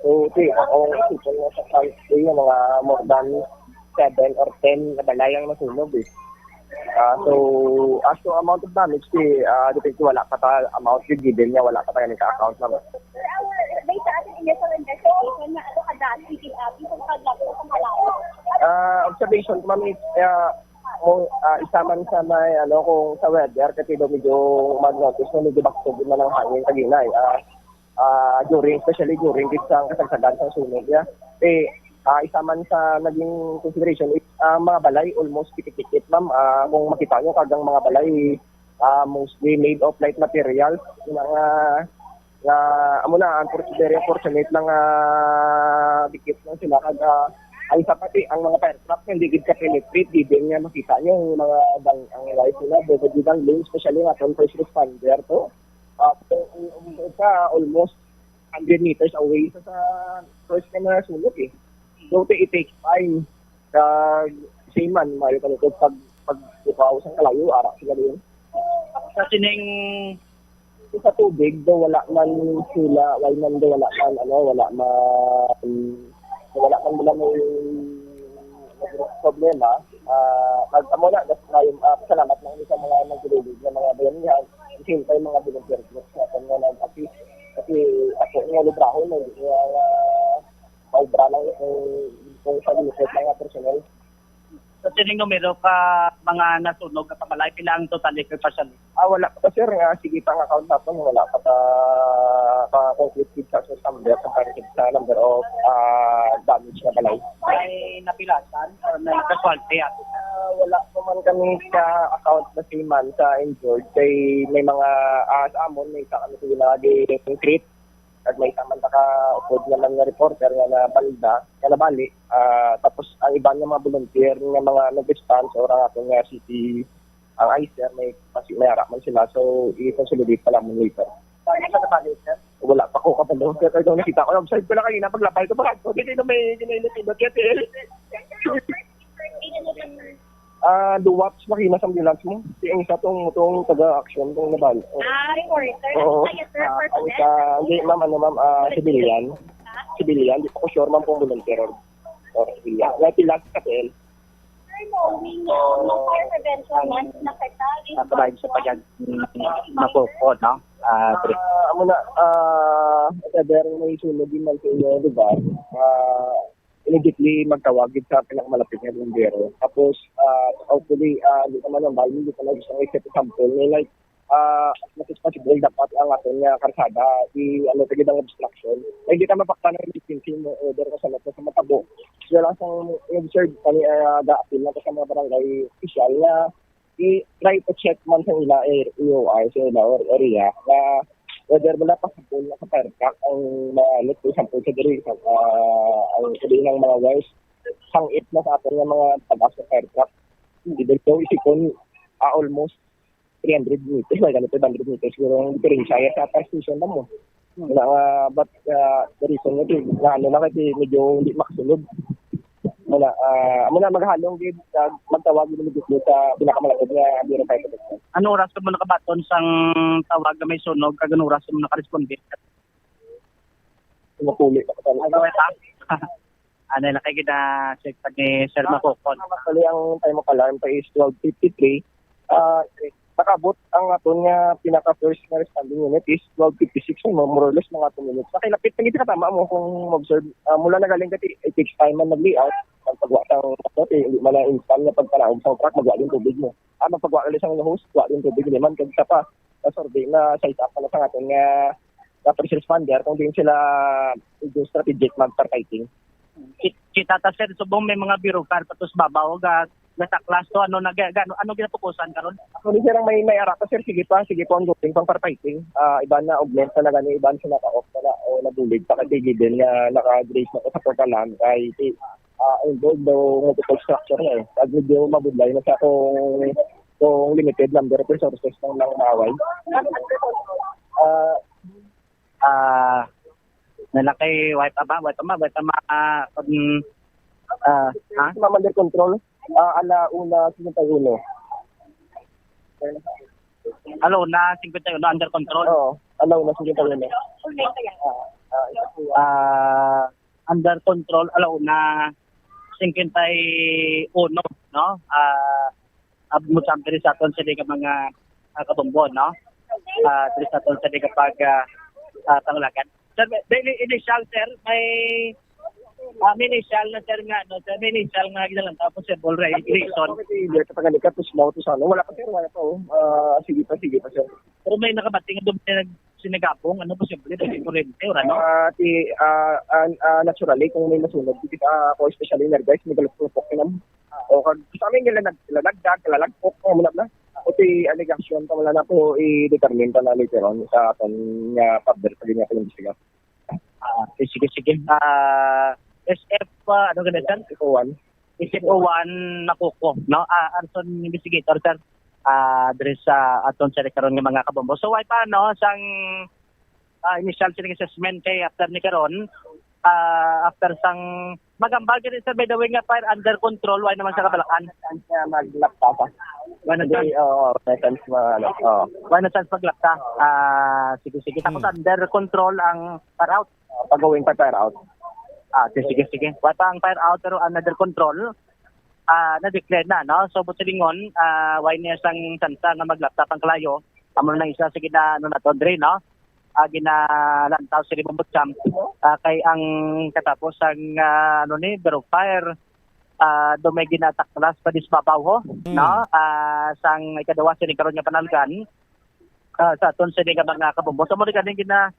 So, di, ako, isipon nga sa country, yung mga more than seven or ten na balay ang nasunog, eh. Ah, so, as to amount of damage, di, ah, depende, wala pa ta amount, yung given niya, wala pa ta ganing ka-account naman. Sir, ang, based sa ating initial investigation, na ano ka dati, di, ah, isang paglapo sa malayo? Ah, observation ko, ma'am, is, ah, mo, ah, isa man sa may, ano, kung sa weather, kasi daw medyo mag-notice na medyo baktog na ng hangin kaginay. Ah, ah, during, especially during gid sa kasagsagan sa sunog, ya. Eh, ah, isa man sa naging consideration is, ah, mga balay almost dikit-dikit, ma'am. Ah, kung makita nyo, kagang mga balay, ah, mostly made of light materials. Yung mga, nga, amo na, unfor-, very unfortunate lang, ah, dikit lang sila. Kag, ah, ang isa pati, ang mga fire truck, hindi gid ka penetrate, given nga makita nyo, yung mga dang, ang life nila, very gid ang lane, especially nga, first responder to. Ah, so, um, sa almost hundred meters away sa, sa first na nasunog, eh. So, it takes time. Kag same man, maayo ka nito pag, pag upaw sa kalayo, ara sila yun. Sa sining Sa tubig, do wala man sila, wala man, do wala man, ano, wala man, wala man nila may problema. Ah, mag-, amo na, das-, may, ah, salamat lang sa mga nagdulugod nga mga bayanihan, kasi may mga volunteer groups natin nga nag-assist. Kasi ako, nga librahon, hindi nga, ah, maubra lang kung, kung sa limited lang nga personnel. Sa sining numero ka mga nasunog nga pamalay, pila ang total kag partially? Ah, wala pa, sir, nga sige pa nga count natin, wala pa ta, pa conclude sa, sa number, sa, sa number of, ah, damage na balay. May napilasan or may casualty, ah? Ah, wala pa man kami ka account na si man sa injured. Kay may mga, ah, sa amon, may isa kami sila nag-treat. Kag may isa man nakaupod naman nga reporter nga nabalda, nga nabali. Ah, tapos ang iban nga mga volunteer nga mga nag-response or ang aton nga city, ang I C R, may, may ara man sila. So, i-consolidate pa lang later. Ano sa nabali, sir? Wala pa ko kabalo. Pero daw nakita ko, observe ko lang kanina, paglabay ko, baka ko, hindi na may ginay na pinot. Kaya, ah, duwa sa makina sa ambulance mo. Si ang isa tong, tong taga-action, tong nabali. Oh. Ah, reporter. Oo. Kaya, sir, ah, ang personnel? Isa, hindi, ma'am, ano, ma'am, ah, civilian. Ha? Civilian, di pa ko sure, ma'am, kung volunteer or, or civilian. Wala sila sa K L. Sir, knowing na ang fire prevention month na kita, nakabahin sa pagag-, mm, makuko, no? Ah, pre- Ah, amo na, ah, whatever may sunog din man sa inyo lugar, ah, immediately magtawag gid sa pinakamalapit nga bumbero. Tapos, ah, hopefully, ah, di naman ang bayan, di naman gusto nga i-set example. May, like, ah, as much as possible, dapat ang aton nga karsada, i-, ano, ta gid ang obstruction. Like, di ta mapaktan ang emergency mo, order ka sa lahat sa matabo. So, lang sang observe kami, ah, ga-appeal na sa mga barangay official nga i-try to check man sa ila, eh, E O R sa ila or area na whether wala pa sa pool na sa fire truck ang mga, let's say, sample sa diri, sa, ah, ang sabi ng mga wires, hangit na sa aton nga mga tagas sa fire truck. Even though, isipon, ah, almost three hundred meters, may ganito, five hundred meters, siguro ang diferensya ya sa fire station na mo. Hmm. Na, ah, but, ah, the reason nga, di, na ano na, kasi medyo hindi makasulod. Muna, ah, muna maghalong gid, ah, magtawag gid mo sa pinakamalapit nga Bureau of Fire Protection. Ano oras ka mo nakabaton sang tawag nga may sunog, kag ano oras mo nakaresponde? Mapuli pa ka. Ano, eh, ta? Ano na kay gina-check pa ni Sir Makukon? Actually, ang time of alarm pa is twelve fifty-three. Ah, nakabot ang aton nga pinaka first nga responding unit is twelve fifty-six, so, more or less, mga two minutes. Nakilapit na gid ka, tama mo kung mag-observe. Ah, mula na galing kasi, it takes time man mag-layout. Ang pagwa sang, ano, eh, hindi man na instant nga pagpanaog sa truck, magwa din tubig mo. Ah, magpagwa ka lang sa hose, wa din tubig, hindi man, kag isa pa, na survey na size up pala sa aton nga, nga first responder, kung din sila medyo strategic mag-firefighting. Ki-, kita ta, sir, subong may mga bureau fire patos babaw, ga, gataklas to, ano, na, ga, ga, ano, ano ginapukusan karon? Actually, sir, ang may, may ara pa, sir, sige pa, sige po ang going pang firefighting. Ah, iban na augment na, na gani, iban sa naka-off na, na o nabulig pa kasi given nga naka-graze na ko sa portalan, kay, ah, involved daw multiple structure na eh. Pag medyo mabudlay na sa kung, kung limited number of resources ng mga maaway. Ah, Ah, nalakay, wipe ama, wipe ama, wipe ama, ah, um, ah, ha? Ma'am, under control. Ah, ala una cincuenta y uno. Ala una cincuenta y uno, under control. Oo, ala una cincuenta y uno. Ah, ah, ito po. Ah, under control, ala una cincuenta y uno, no? Ah, abot sa diri sa aton sa mga, ah, kabombo, no? Ah, diri sa aton sa pag, ah, ah, panglagan. Sir, may, may initial, sir, may, ah, may initial na, sir, nga, no? Sir, may initial nga ginalantaw, possible re-, reason. Hindi, kapag hindi ka, push mo, to sa ano. Wala pa, sir, wala pa, oh. Ah, sige pa, sige pa, sir. Pero may nakabati nga doon, sir, sinagabong, ano, posible, may kurente, or ano? Ah, ti-, ah, ah, ah, naturally, kung may masunog, di kita ako especially energized, may galupok-lupok ka naman. O, kag sa amin nila nag-, nila nagdag, nila nagpok, mga muna na. O, ti allegation pa wala na po, i-determine pa na later on sa aton nga further pa din nga pag-imbestiga. Ah, sige, sige. Ah, S F, ah, ano ganun, sir? Ikuan. S F O one Makuko, no? Ah, arson investigator, sir. Ah, diri sa aton sa karon nga mga kabombo. So, why pa, no, sang, ah, initial sining assessment kay after ni karon, ah, after sang magambal gani, sir, by the way, nga fire under control, why naman sa kabalakan? Chance na maglapta pa. Why na chance? Hindi, oo, may chance ma-, ano, oo. Why na chance maglapta? Ah, sige, sige. Tapos Hmm. under control ang fire out? Ah, pag-uwing pa fire out. Ah, sige, sige, sige. Wala pa ang fire out, pero under control. ah, na-declare na, no? So, buot silingon, ah, way niya sang tsansa nga maglaptap ang kalayo. Amo na isa sa gina-, ano naton diri, no? Ah, ginalantaw sa Libong Butcham. Ah, kay ang katapos sang, ah, ano ni, Barrel Fire, ah, do may ginataklas pa disbabaw, ho, Hmm. no? Ah, sang ikaduha sini karon nga panalgan, ah, sa aton sini nga mga kabombo. So, mao ni kaning gina-,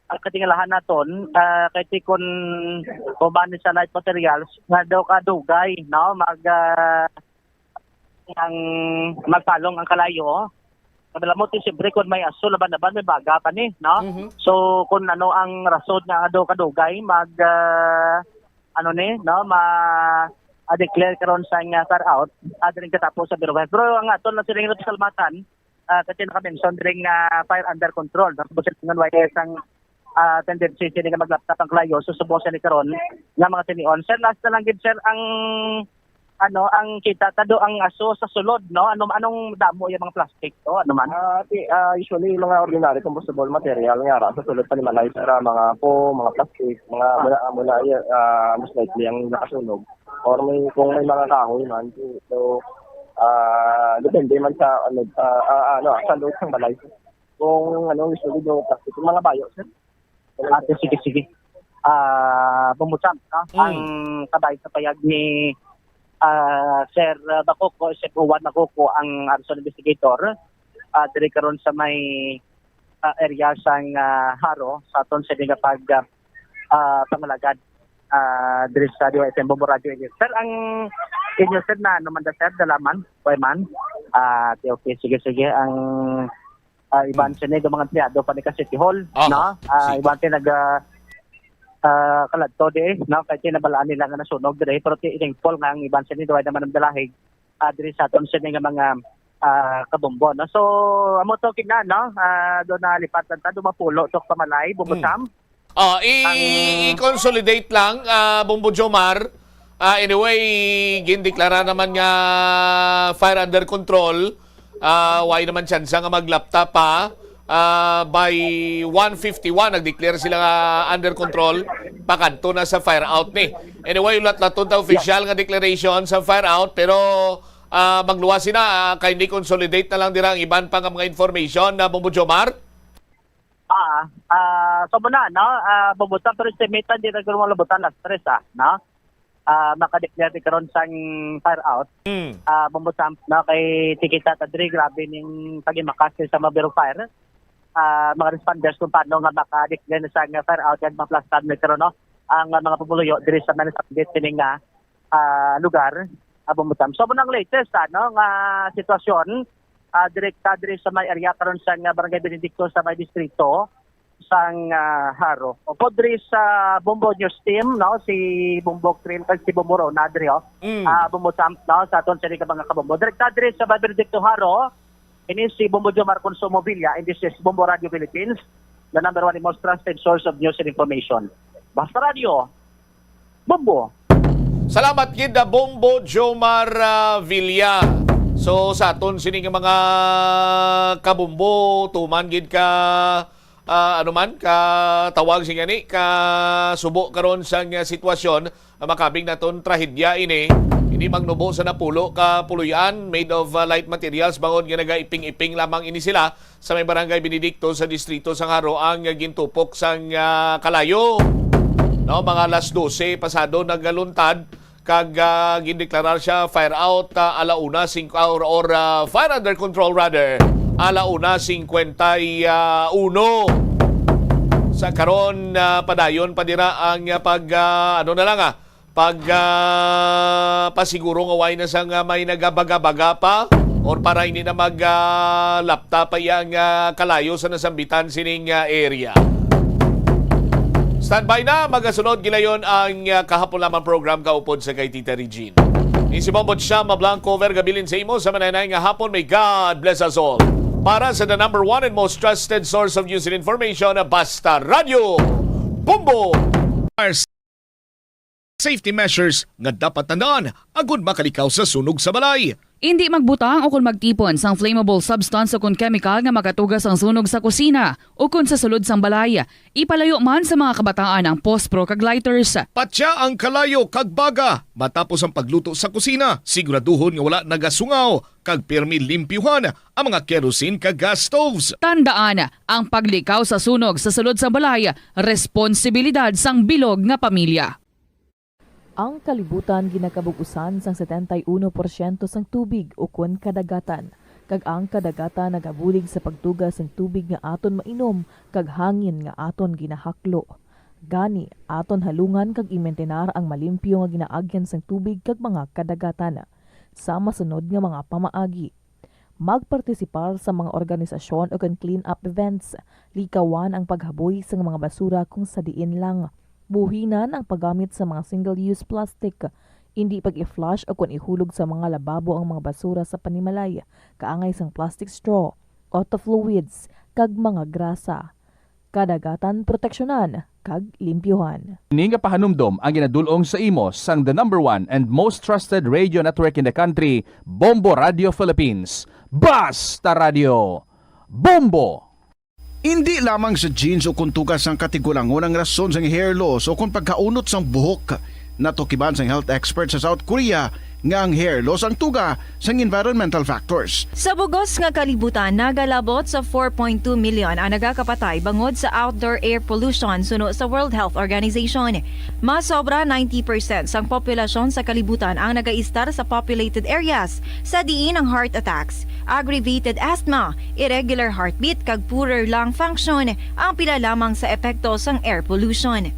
ang katingalahan naton, ah, kay ti kun human ni sa light materials, nga daw kadugay, no? Mag, ah, ang magpalong ang kalayo. Madala mo, ti, siyempre, kung may aso, laban-laban, may baga pa ni, no? Mhm. So, kung ano ang rason nga daw kadugay, mag, ah, ano ni, no? Ma, ah, declare karon sa nga fire out, ah, diri katapos sa Barrel Fire. Pero ang aton lang sila yung pasalamatan, ah, kasi naka-mention diri nga fire under control. Tapos, ngan way isang, ah, tendency sila nga maglaptap ang kalayo, so subong sila karon nga mga tinion. Sir, last na lang gid, sir, ang, ano, ang kita ta do ang aso sa sulod, no? Ano, anong damo yung mga plastic to? Ano man? Ah, ti-, ah, usually, mga ordinary combustible material nga ra sa sulod panimalay, sir, ah, mga po, mga plastic, mga Ah. mula, mula, ah, most likely ang nakasunog. Or may, kung may mga kahoy man, so, ah, depende man sa, ano, ah, ah, ano, sa loob ng balay. Kung, ano, usually do plastic, yung mga bayo, sir. Ah, sige, sige. Ah, Bombo Champ, no? Mm. Ang kabay sa payag ni, ah, Sir, ah, Bacoco, Sir Juan Bacoco, ang arson investigator, ah, diri karon sa may, ah, area sang, ah, Jaro, sa aton sa nga pag, ah, ah, pangalagad, ah, diri sa D Y F M Bombo Radio Area. Sir, ang inyo, sir, na ano man da, sir, dalaman, way man? Ah, okay, okay. Sige, sige. Ang, ah, iban Hmm. sini do mga empleyado pa ni ka City Hall, Ah, no? Ah, sige. Iban sini nag, ah, ah, kaladto di, no? Kay tinabalaan nila nga nasunog diri, pero ti-, thankful nga ang iban sini do ay naman ang dalahig, ah, diri sa aton sini nga mga, ah, kabombo, no? So, amo to kina, no? Ah, do na lipat lang ta, do mapulo to pamalay, Bombo Mm. Sam. Ah, i-, Ang i-consolidate lang, ah, Bombo Jomar. Ah, anyway, gindeklara naman nga fire under control. Ah, way naman tsansa nga maglapta pa. Ah, by one fifty-one, nag-declare sila nga under control. Pakadto na sa fire out ni. Anyway, ulat-laton ta official nga declaration sa fire out, pero, ah, magluwas sina, ah, kay ni consolidate na lang dira ang iban pa nga mga information na, Bombo Jomar. Ah, ah, so muna, no? Ah, bumutan, pero estimate di na guro malabutan las tres, ah, no? Ah, maka-declare di karon sang fire out. Mm. Ah, bumutan, no? Kay tikita ta diri, grabe ning pagimakas sa mga Barrel Fire. Ah, mga responders kung paano nga maka-declare na sang fire out, yan, mga plastar na karon, no? Ang, ah, mga pumuluyo diri sa mga nasambit sining, ah, ah, lugar, ah, bumutan. So, muna ang latest, ano, nga sitwasyon, ah, direkta diri sa may area karon sa nga Barangay Benedicto sa may distrito sang, ah, Jaro. Upod diri sa Bombo News Team, no, si Bombo Krill kag si Bombo Ron na diri, oh. Mm. Ah, Bombo Sam, no, sa aton sa mga kabombo. Direkta diri sa may Benedicto Jaro, ini si Bombo Jomar Consumo Villa, and this is Bombo Radio Philippines, the number one and most trusted source of news and information. Basta Radio, Bombo. Salamat gid, ah, Bombo Jomar, ah, Villa. So, sa aton sini nga mga kabombo, tuman gid ka, ah, ano man, ka tawag sing ani, ka subo karon sang, ah, sitwasyon, ah, makabig naton trahedya ini. Hindi mangnubo sa napulo ka puloy-an made of, ah, light materials, bangod nga nagaiping-iping lamang ini sila sa may Barangay Benedicto sa distrito sang Jaro ang gintupok sang, ah, kalayo. No, mga alas dose pasado nagaluntad kag, ah, gindeklarar siya fire out, ah, ala una singko, or, or, ah, fire under control rather, ala una singkwenta y uno. Sa karon, ah, padayon pa dira ang, ah, pag, ah, ano na lang, ah, pag, ah, pasiguro nga way na sang, ah, may nagabaga-baga pa or para hindi na mag, ah, lapta pa iyang, ah, kalayo sa nasambitan sining, ah, area. Standby na, magasunod gilayon ang, ah, kahapon lamang program kaupod sa kay Tita Regine. Ni si Bombot Shama Blanco, Vergabilin sa imo sa mananay nga hapon. May God bless us all. Para sa the number one and most trusted source of news and information, Basta Radio Bombo. Safety measures nga dapat tandaan agud makalikaw sa sunog sa balay. Indi magbutang o kon magtipon sang flammable substance o kon kemikal nga makatuga sang sunog sa kusina o kon sa sulod sang balay. Ipalayo man sa mga kabataan ang pospro kag lighters. Patya ang kalayo kag baga matapos ang pagluto sa kusina. Siguraduhon nga wala nagasungaw kag pirmi limpyuhan ang mga kerosene kag gas stoves. Tandaan, ang paglikaw sa sunog sa sulod sang balay responsibilidad sang bilog nga pamilya. Ang kalibutan ginakabug-usan sang setenta y uno porsyento sang tubig ukon kadagatan, kag ang kadagatan nagabulig sa pagtuga sing tubig nga aton mainom kag hangin nga aton ginahaklo. Gani, aton halungan kag imintinar ang malimpyo nga ginaagyan sang tubig kag mga kadagatan. Sa masunod nga mga pamaagi, magpartisipar sa mga organisasyon ukon clean-up events. Likawan ang paghaboy sang mga basura kung sa diin lang. Buhinan ang paggamit sa mga single-use plastic. Indi pag-i-flush ukon ihulog sa mga lababo ang mga basura sa panimalay, kaangay sang plastic straw, auto fluids, kag mga grasa. Kadagatan proteksyonan kag limpyuhan. Ini nga pahanumdom ang ginadul-ong sa imo sang the number one and most trusted radio network in the country, Bombo Radio Philippines. Basta Radio Bombo! Indi lamang sa genes o kon tuga sang katigulangon ang rason sang hair loss o kon pagkaunot sang buhok. Natukiban sang health expert sa South Korea nga ang hair loss ang tuga sang environmental factors. Sa bugos nga kalibutan, nagalabot sa four point two million ang nagakapatay bangod sa outdoor air pollution, suno sa World Health Organization. Mas sobra ninety percent sang populasyon sa kalibutan ang nagaistar sa populated areas, sa diin ang heart attacks, aggravated asthma, irregular heartbeat, kag poorer lung function ang pila lamang sa epekto sang air pollution.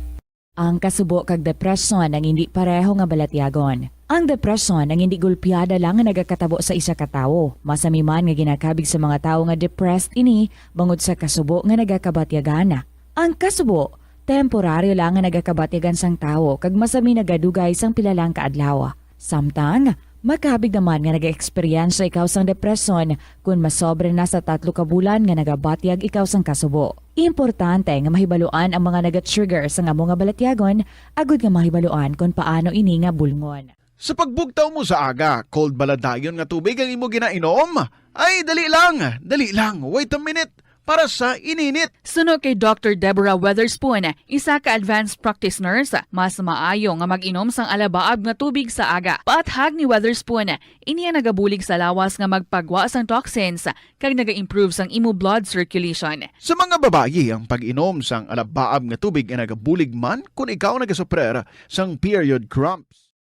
Ang kasubo kag depresyon ang indi pareho nga balatyagon. Ang depresyon ang indi gulpiada lang nga nagakatabo sa isa ka tawo. Masami man nga ginakabig sa mga tawo nga depressed ini bangod sa kasubo nga nagakabatyagan. Ang kasubo, temporaryo lang nga nagakabatyagan sang tawo kag masami nagadugay sang pila lang ka adlaw. Samtang, makabig naman nga nag-eksperyensya ikaw sang depresyon kon masobra na sa tatlo ka bulan nga nagabatyag ikaw sang kasubo. Importante nga mahibaluan ang mga naga-trigger sang amo nga balatyagon agod nga mahibaluan kon paano ini nga bulngon. Sa pagbugtaw mo sa aga, cold bala dayon nga tubig ang imo ginainom? Ay, dali lang, dali lang, wait a minute, para sa ininit. Suno kay Doctor Deborah Weatherspoon, isa ka advanced practice nurse, mas maayo nga mag-inom sang alabaab nga tubig sa aga. Paathag ni Weatherspoon, ini ang nagabulig sa lawas nga magpagwa sang toxins kag naga-improve sang imo blood circulation. Sa mga babayi, ang pag-inom sang alabaab nga tubig ay nagabulig man kon ikaw nagasuprer sang period cramps.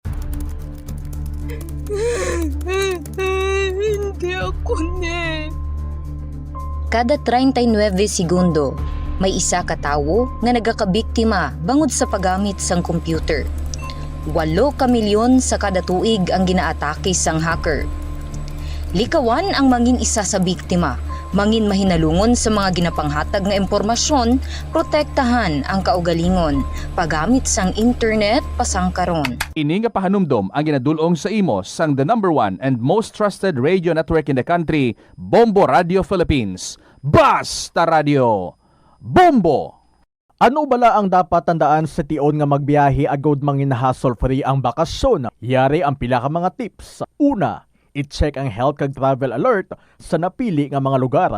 Hindi ako ni. Kada treinta y nueve segundo, may isa ka tawo nga nagakabiktima bangod sa paggamit sang computer. Walo ka milyon sa kada tuig ang ginaatake sang hacker. Likawan ang mangin isa sa biktima, mangin mahinalungon sa mga ginapanghatag nga impormasyon, protektahan ang kaugalingon, paggamit sang internet pasangkaron. Ini nga pahanumdom ang ginadul-ong sa imo sang the number one and most trusted radio network in the country, Bombo Radio Philippines. Basta Radio Bombo! Ano bala ang dapat tandaan sa tion nga magbiyahe agud mangin hassle-free ang bakasyon? Yari ang pila ka mga tips. Una, i-check ang health kag travel alert sa napili nga mga lugar.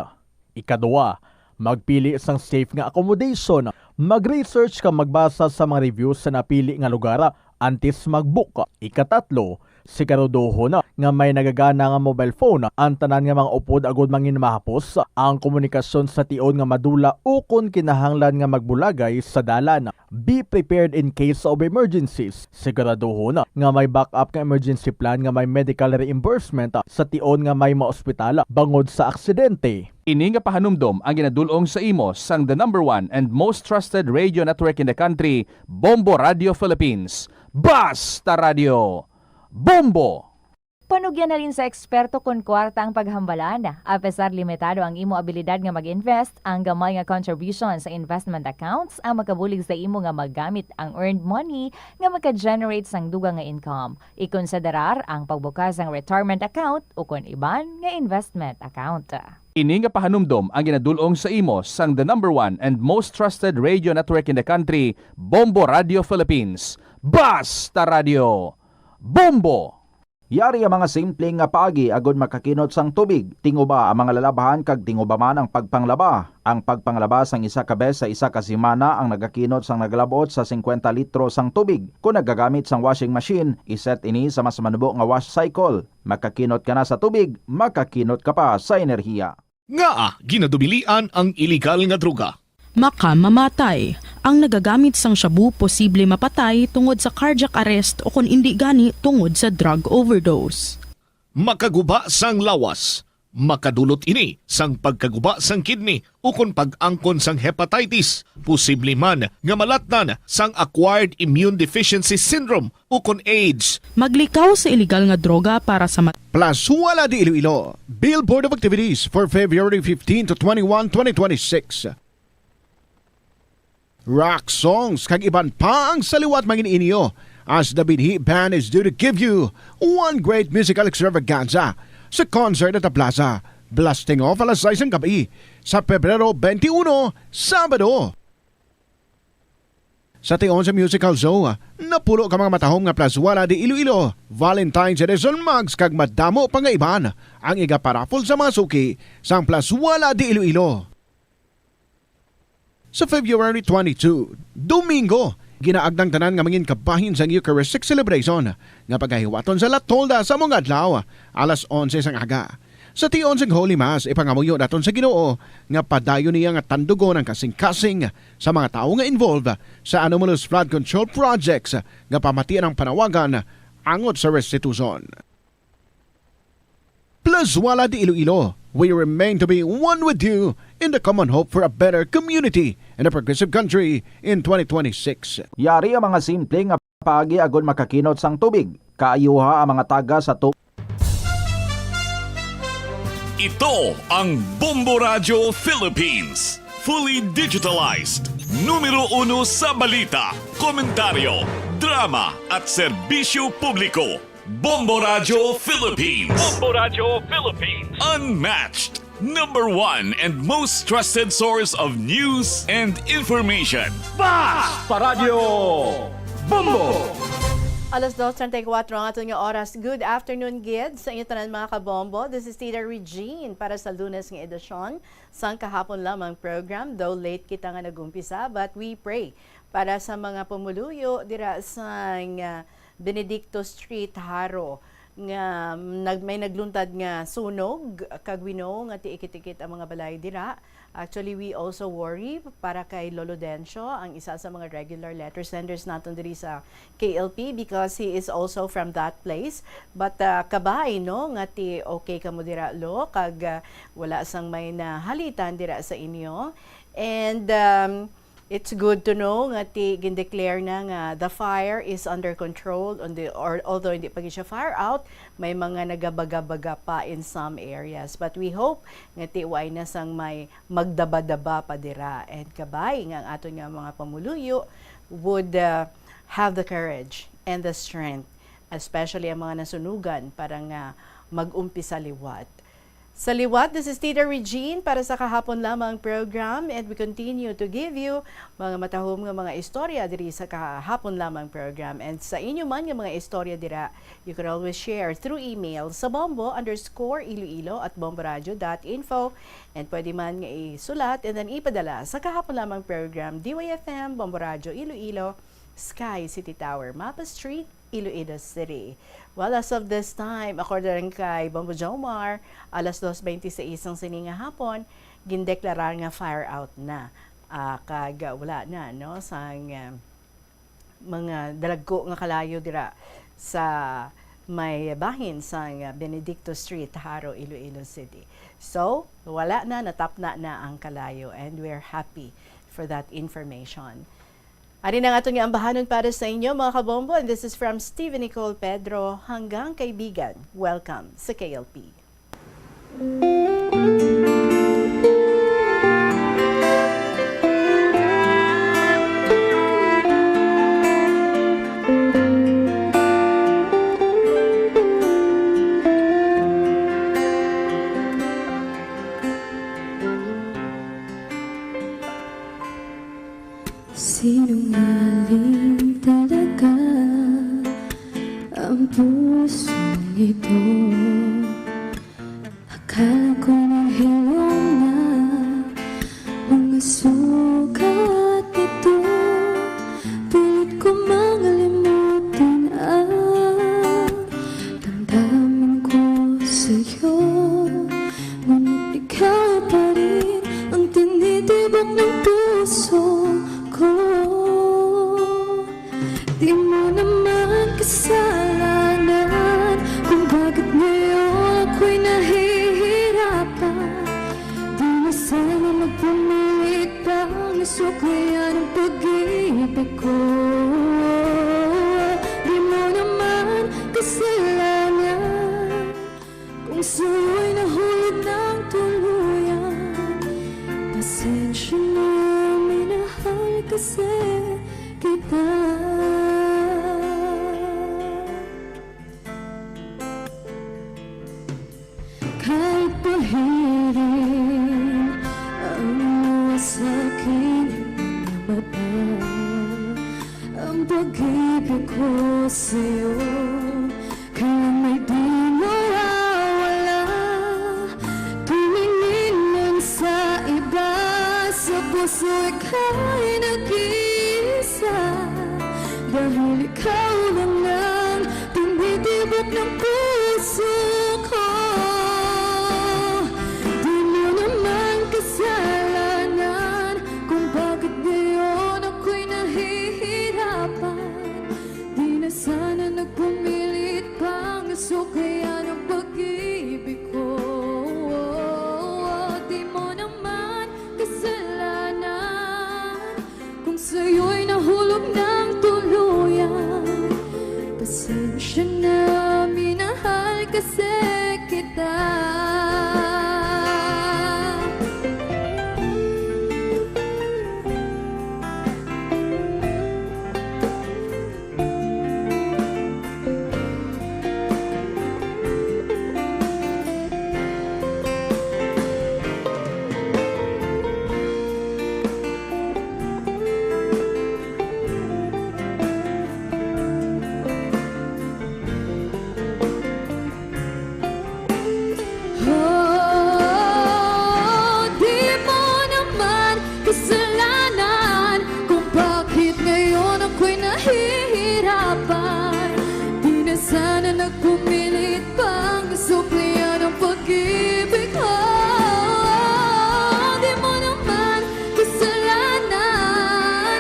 Ikaduha, magpili sang safe nga accommodation. Mag-research kag magbasa sa mga reviews sa napili nga lugar antes mag-book. Ikatatlo, siguraduhon nga may nagagana nga mobile phone ang tanan nga mga upod agud mangin mahapos ang komunikasyon sa tion nga madula ukon kinahanglan nga magbulagay sa dalan. Be prepared in case of emergencies. Siguraduhon nga may backup nga emergency plan nga may medical reimbursement sa tion nga may maospital bangod sa aksidente. Ini nga pahanumdom ang ginadul-ong sa imo sang the number one and most trusted radio network in the country, Bombo Radio Philippines. Basta Radio Bombo! Panugyan halin sa eksperto kon kwarta ang paghambalan. Apesar limitado ang imo abilidad nga mag-invest, ang gamay nga contribution sa investment accounts ang makabulig sa imo nga magamit ang earned money nga maka-generate sang dugang nga income. Ikonsiderar ang pagbukas sang retirement account ukon iban nga investment account. Ini nga pahanumdom ang ginadul-ong sa imo sang the number one and most trusted radio network in the country, Bombo Radio Philippines. Basta Radio Bombo! Yari ang mga simple nga paagi agud makakinot sang tubig. Tinguba ang mga lalabhan kag tinguba man ang pagpanglaba. Ang pagpanglaba sang isa ka bes sa isa ka semana ang nagakinot sang nagalab-ot sa singkwenta litro sang tubig. Kon nagagamit sang washing machine, iset ini sa mas manubo nga wash cycle. Makakinot ka na sa tubig, makakinot ka pa sa enerhiya. Ngaa ginadubilian ang iligal nga droga? Makamamatay. Ang nagagamit sang shabu posible mapatay tungod sa cardiac arrest o kon indi gani tungod sa drug overdose. Makaguba sang lawas. Makadulot ini sang pagkaguba sang kidney ukon pag-angkon sang hepatitis, posible man nga malatnan sang acquired immune deficiency syndrome ukon AIDS. Maglikaw sa iligal nga droga para sa mat- Plazuela de Iloilo, Billboard of Activities for February fifteen to twenty-one, twenty twenty-six. Rock songs kag iban pa ang sa liwat mangin-inyo as the Binhi Band is due to give you one great musical extravaganza sa concert at the plaza, blasting off alas sais ang gabi sa Pebrero twenty-one, Sabado. Sa tion sa musical show, napulo ka mga matahom nga Plazuela de Iloilo Valentine's Edition mugs kag madamo pa nga iban ang igaparaffle sa mga suki sang Plazuela de Iloilo. Sa February twenty-two, Domingo, ginaagda ang tanan nga mangin kabahin sang Eucharistic celebration nga pagahiwaton sa La Tolda sa among adlaw, alas onse sang aga. Sa tion sang Holy Mass, ipangamuyo naton sa Ginoo nga padayon niya nga tandugon ang kasing-kasing sa mga tawo nga involved sa anomalous flood control projects nga pamatian ang panawagan angot sa restitution. Plazuela de Iloilo, we remain to be one with you in the common hope for a better community and a progressive country in twenty twenty-six. Yari ang mga simple nga paagi agod makakinot sang tubig. Kaayuha ang mga taga sa tu- Ito ang Bombo Radyo Philippines. Fully digitalized. Numero uno sa balita, komentaryo, drama, at serbisyo publiko. Bombo Radyo Philippines. Bombo Radyo Philippines. Unmatched. Number one and most trusted source of news and information. Bas Paradyo Bombo! Alas dos treinta y cuatro ang aton nga oras. Good afternoon, gid, sa inyo tanan, mga kabombo. This is Tita Regine para sa Lunes nga edisyon sang kahapon lamang program. Though late kita nga nag-umpisa, but we pray para sa mga pumuluyo dira sang, ah, Benedicto Street, Jaro, nga nag-, may nagluntad nga sunog, kag we know nga tiikit-ikit ang mga balay dira. Actually, we also worry para kay Lolo Dencio, ang isa sa mga regular letter senders naton diri sa K L P, because he is also from that place. But, ah, kabay, no, nga ti okay kamo dira, Lo, kag, ah, wala sang may nahalitan dira sa inyo. And, um, it's good to know nga ti gindeclare na nga the fire is under control, on the, or, although hindi pa gid siya fire out, may mga nagabaga-baga pa in some areas. But we hope nga ti way na sang may magdaba-daba pa dira. And kabay nga ang aton nga mga pumuluyo would, uh, have the courage and the strength, especially ang mga nasunugan, para nga mag-umpisa liwat. Sa liwat, this is Tita Regine para sa kahapon lamang program, and we continue to give you mga matahom nga mga istorya diri sa kahapon lamang program. And sa inyo man nga mga istorya dira, you can always share through email sa bombo underscore iloilo at bomboradio dot info. And pwede man nga isulat and then ipadala sa kahapon lamang program, D Y F M, Bombo Radio Iloilo, Sky City Tower, Mapa Street, Iloilo City. Well, as of this time, according kay Bombo Jomar, alas dos bente seis ang sini nga hapon, gindeklarar nga fire out na. Ah, kag wala na, no, sang, ah, mga dalagko nga kalayo dira sa may bahin sang Benedicto Street, Jaro, Iloilo City. So, wala na, natapna na ang kalayo, and we're happy for that information. Ari na ang aton nga ambahanon para sa inyo, mga kabombo, and this is from Steven Nicole Pedro. Hanggang kaibigan, welcome sa K L P. Sinungaling talaga ang pusong Ito, akala ko nahilom na mga sugat nito. Pilit ko mga limutin ang damdamin ko sa'yo. Ngunit ikaw pa rin ang tinitibok ng puso ko. Di mo naman kasalanan kung bakit ngayon ako'y nahihirapan. Di na sana magpumilit pang nasuklayan ang pag-ibig ko. Di mo naman kasalanan kung sa'yo'y nahulog ng tuluyan. Pasensya na, minahal kasi kita. Kahit pahirin ang luha sa aking mga mata, ang pag-ibig ko sa'yo kailang may di mawawala. Tumingin lang sa iba, sa puso ika'y nag-iisa. Dahil ikaw lang ang tinitibok ng puso ko. Di mo naman kasalanan kung bakit ngayon ako'y nahihirapan. Di na sana nagpumilit pang suklayan ang pag-ibig ko. Di mo naman kasalanan kung sa'yo'y nahulog ng tuluyan. Pasensya na, minahal kasi kita. Oh, di mo naman kasalanan kung bakit ngayon ako'y nahihirapan. Di na sana nagpumilit pang suklayan ang pag-ibig ko. Di mo naman kasalanan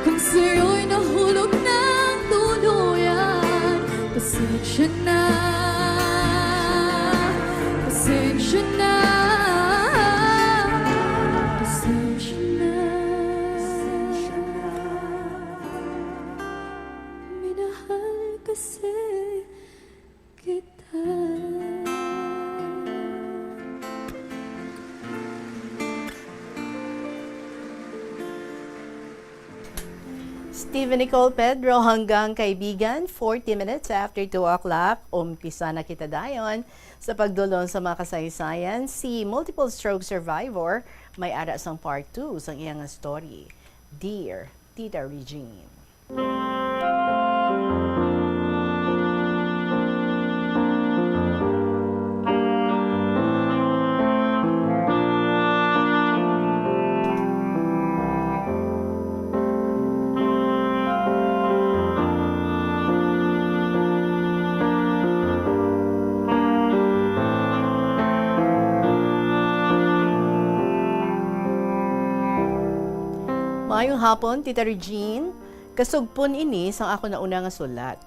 kung sa'yo'y nahulog ng tuluyan. Pasensya na, pasensya na, pasensya na. Minahal kasi kita. Steven Nicole Pedro, Hanggang Kaibigan, forty minutes after two o'clock. Umpisa na kita dayon sa pagdulong sa mga kasaysayan. Si multiple stroke survivor may ara sang part two sang iyang story. Dear Tita Regine. Maayong hapon, Tita Regine. Kasugpon ini sang akon nauna nga sulat.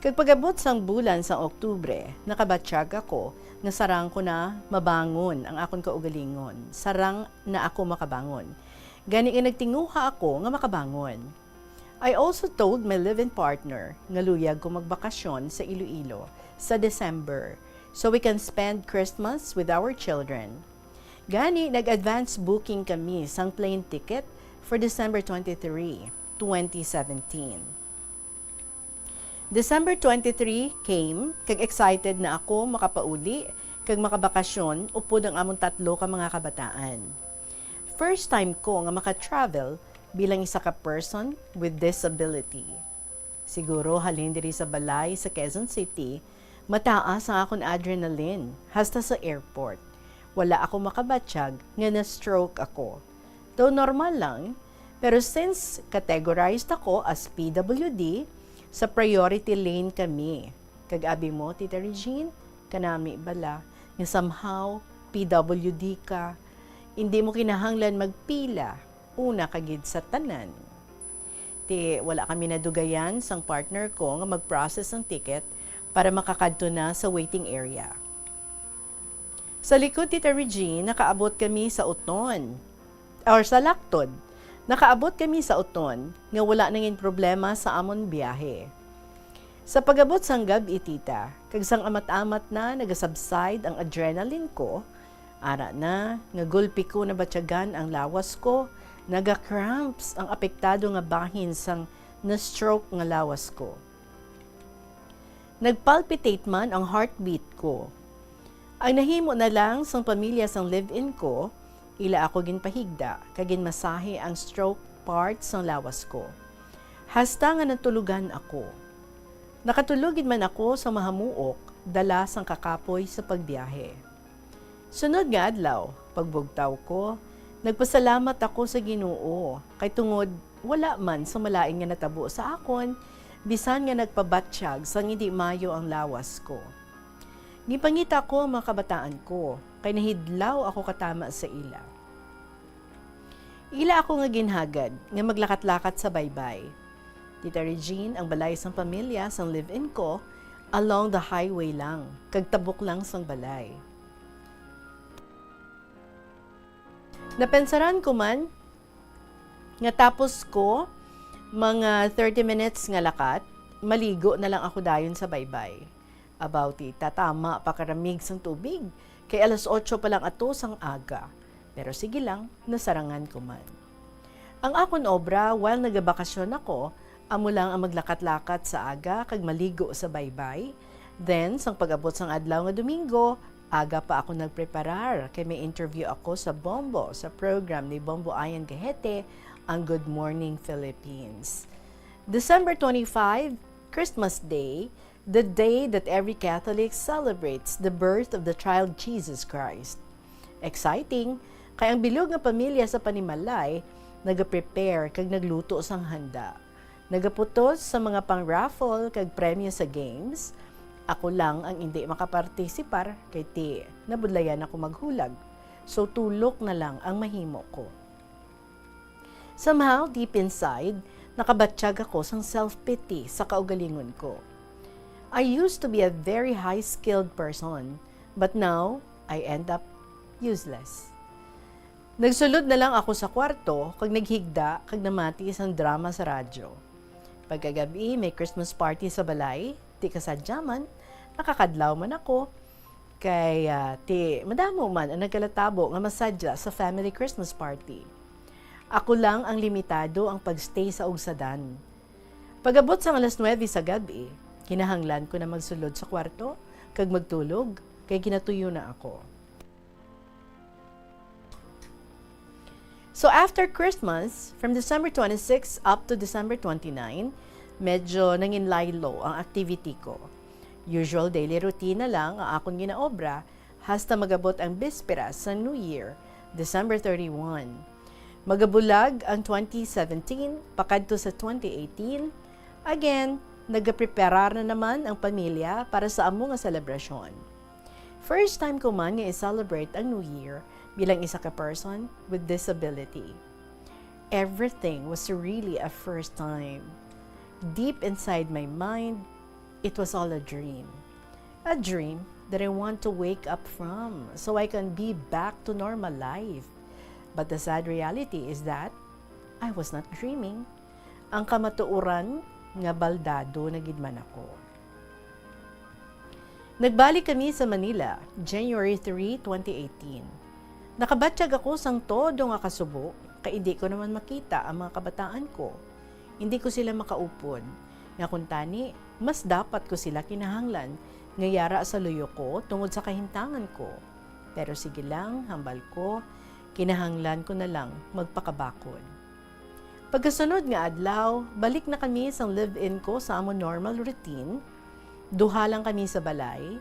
Kag pag-abot sang bulan sang Oktubre, nakabatyag ako nga sarang ko na mabangon ang akon kaugalingon. Sarang na ako makabangon. Gani nga nagtinguha ako nga makabangon. I also told my live-in partner nga luyag ko magbakasyon sa Iloilo sa December so we can spend Christmas with our children. Gani, nag-advance booking kami sang plane ticket for December twenty-three, twenty seventeen. December twenty-three came, kag excited na ako makapauli kag makabakasyon upod ang among tatlo ka mga kabataan. First time ko nga maka-travel bilang isa ka person with disability. Siguro halin diri sa balay sa Quezon City, Mataas ang akon adrenaline, hasta sa airport. Wala ako makabatyag nga na-stroke ako. Though normal lang, pero since categorized ako as P W D, sa priority lane kami. Kag abi mo, Tita Regine, kanami bala nga somehow P W D ka, hindi mo kinahanglan magpila, una ka gid sa tanan. Ti, wala kami nadugayan sang partner ko nga mag-process sang ticket para makakadto na sa waiting area. Sa likod, Tita Regine, nakaabot kami sa uton, or sa laktod. Nakaabot kami sa uton nga wala nangin problema sa amon biyahe. Sa pag-abot sang gab-i, Tita, kag sang amat-amat na nagasubside ang adrenaline ko, ara na nga gulpi ko nabatyagan ang lawas ko, naga-cramps ang apektado nga bahin sang na-stroke nga lawas ko. Nagpalpitate man ang heartbeat ko. Ang nahimo na lang sang pamilya sang live-in ko, ila ako ginpahigda kag ginmasahe ang stroke part sang lawas ko. Hasta nga natulogan ako. Nakatulog gid man ako sa mahamuok, dala sang kakapoy sa pagbiyahe. Sunod nga adlaw, pagbugtaw ko, nagpasalamat ako sa Ginoo, kay tungod wala man sa malain nga natabo sa akon, bisan nga nagpabatyag sang indi maayo ang lawas ko. Gipangita ko ang mga kabataan ko, kay nahidlaw ako katama sa ila. Ila ako nga ginhagad nga maglakat-lakat sa baybay. Tita Regine, ang balay sang pamilya sang live-in ko along the highway lang, kag tabok lang sang balay. Napensaran ko man nga tapos ko mga thirty minutes nga lakat, maligo na lang ako dayon sa baybay. Abaw, Tita, tama pa karamig sang tubig, kay alas otso pa lang ato sang aga. Pero sige lang, nasarangan ko man. Ang akon obra, while nagabakasyon ako, amo lang ang maglakat-lakat sa aga kag maligo sa baybay. Then, sang pag-abot sang adlaw nga Domingo, aga pa ako nagpreparar, kay may interview ako sa Bombo, sa program ni Bombo Ian Gahete, ang Good Morning Philippines. December twenty-five, Christmas Day, the day that every Catholic celebrates the birth of the child Jesus Christ. Exciting, kay ang bilog nga pamilya sa panimalay nagaprepare kag nagluto sang handa. Nagaputos sa mga pang-raffle kag premyo sa games. Ako lang ang indi makapartisipar kay ti nabudlayan ako maghulag. So, tulok na lang ang mahimo ko. Somehow, deep inside, nakabatyag ako sang self-pity sa kaugalingon ko. I used to be a very high-skilled person, but now, I end up useless. Nagsulod na lang ako sa kwarto kag naghigda kag namati sang drama sa radyo. Pagkagab-i, may Christmas party sa balay, ti kasadya man, nakakadlaw man ako, kay, ah, ti madamo man ang nagkalatabo nga masadya sa family Christmas party. Ako lang ang limitado ang pagstay sa ugsadan. Pag-abot sang alas nuwebe sa gab-i, kinahanglan ko na magsulod sa kwarto kag magtulog, kay ginatuyo na ako. So, after Christmas, from December twenty-six up to December twenty-nine, medyo nanginlaylo ang activity ko. Usual daily routine na lang ang akon ginaobra hasta magabot ang bisperas sa New Year, December thirty-one. Magabulag ang twenty seventeen pakadto sa twenty eighteen. Again, nagapreparar na naman ang pamilya para sa amo nga selebrasyon. First time ko man nga i-celebrate ang New Year bilang isa ka person with disability. Everything was really a first time. Deep inside my mind, it was all a dream. A dream that I want to wake up from so I can be back to normal life. But the sad reality is that I was not dreaming. Ang kamatuoran nga baldado na gid man ako. Nagbalik kami sa Manila, January three, twenty eighteen. Nakabatyag ako sang todo nga kasubo, kay indi ko naman makita ang mga kabataan ko. Indi ko sila makaupod, nga kuntani, mas dapat ko sila kinahanglan nga yara sa luyo ko tungod sa kahintangan ko. Pero sige lang, hambal ko, kinahanglan ko na lang magpakabakod. Pagkasunod nga adlaw, balik na kami sang live-in ko sa amon normal routine. Duha lang kami sa balay.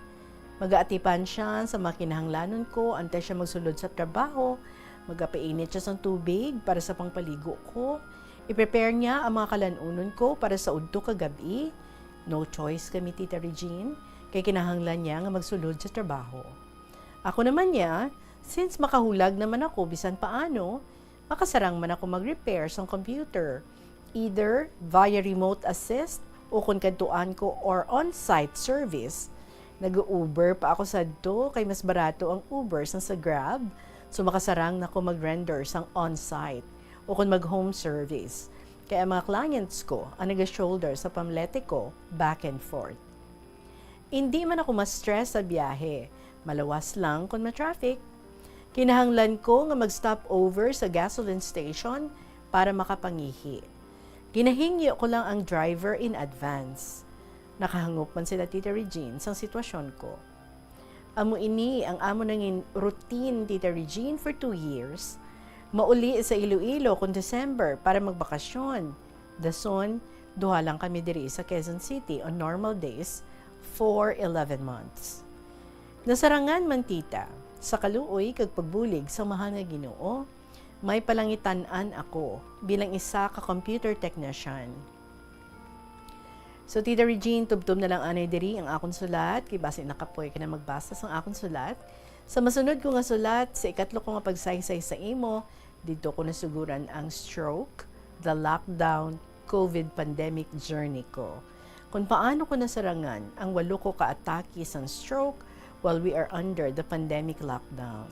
Magaatipan siya sa mga kinahanglanon ko antes siya magsulod sa trabaho. Magapainit siya sang tubig para sa pangpaligo ko. I-prepare niya ang mga kalan-unon ko para sa udto kagab-i. No choice kami, Tita Regine, kay kinahanglan niya nga magsulod sa trabaho. Ako naman niya, since makahulag naman ako bisan paano, makasarang man ako mag-repair sang computer, either via remote assist o kon kadtuan ko or on-site service. Nag-Uber pa ako sadto kay mas barato ang Uber sang sa Grab, so makasarang na ko mag-render sang on-site o kon mag-home service. Kay ang mga clients ko ang naga-shoulder sa pamlete ko back and forth. Indi man ako ma-stress sa biyahe, malawas lang kon ma-traffic. Kinahanglan ko nga mag-stop over sa gasoline station para makapangihi. Ginahingyo ko lang ang driver in advance. Nakahangop man sila, Tita Regine, sang sitwasyon ko. Amo ini ang amo nangin routine, Tita Regine, for two years. Mauli sa Iloilo kon December para magbakasyon. Dason, duha lang kami diri sa Quezon City on normal days for eleven months. Nasarangan man, Tita, sa kaluoy kag pagbulig sa Mahal nga Ginoo, may palangitan-an ako bilang isa ka computer technician. So, Tita Regine, tubtob na lang anay diri ang akon sulat, kay basi nakapoy ka na magbasa sang akon sulat. Sa masunod ko nga sulat, sa ikatlo ko nga pagsaysay sa imo, didto ko nasuguran ang stroke, the lockdown, COVID pandemic journey ko. Kung paano ko nasarangan ang walo ko ka atake sang stroke while we are under the pandemic lockdown.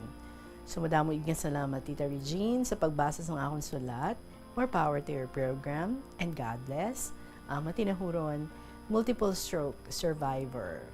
So, madamo gid nga salamat, Tita Regine, sa pagbasa sang akon sulat. More power to your program, and God bless. Ang matinahuron, multiple stroke survivor.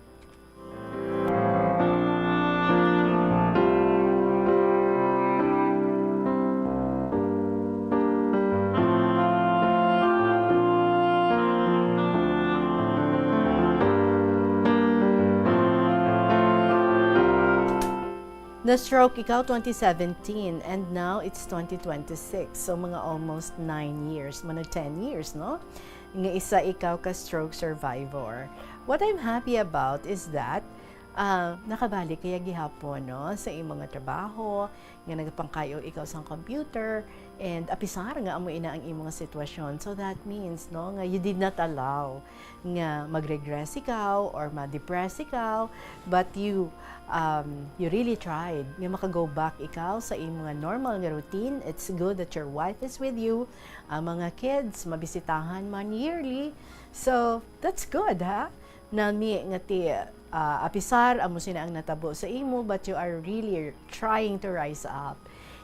Na-stroke ikaw twenty seventeen, and now it's twenty twenty-six. So, mga almost nine years, mga ten years, no? Nga isa ikaw ka stroke survivor. What I'm happy about is that, ah, nakabalik kaya gihapon, no, sa imong nga trabaho, nga nagapangkayo ikaw sang computer, and apisar nga amo ina ang imong sitwasyon. So that means, no, nga you did not allow nga mag-regress ikaw or ma-depress ikaw, but you, um, you really tried nga maka-go back ikaw sa imong nga normal nga routine. It's good that your wife is with you. Ang mga kids, mabisitahan man yearly. So, that's good, ha? Nami nga ti, ah, apisar amo sina ang natabo sa imo, but you are really trying to rise up.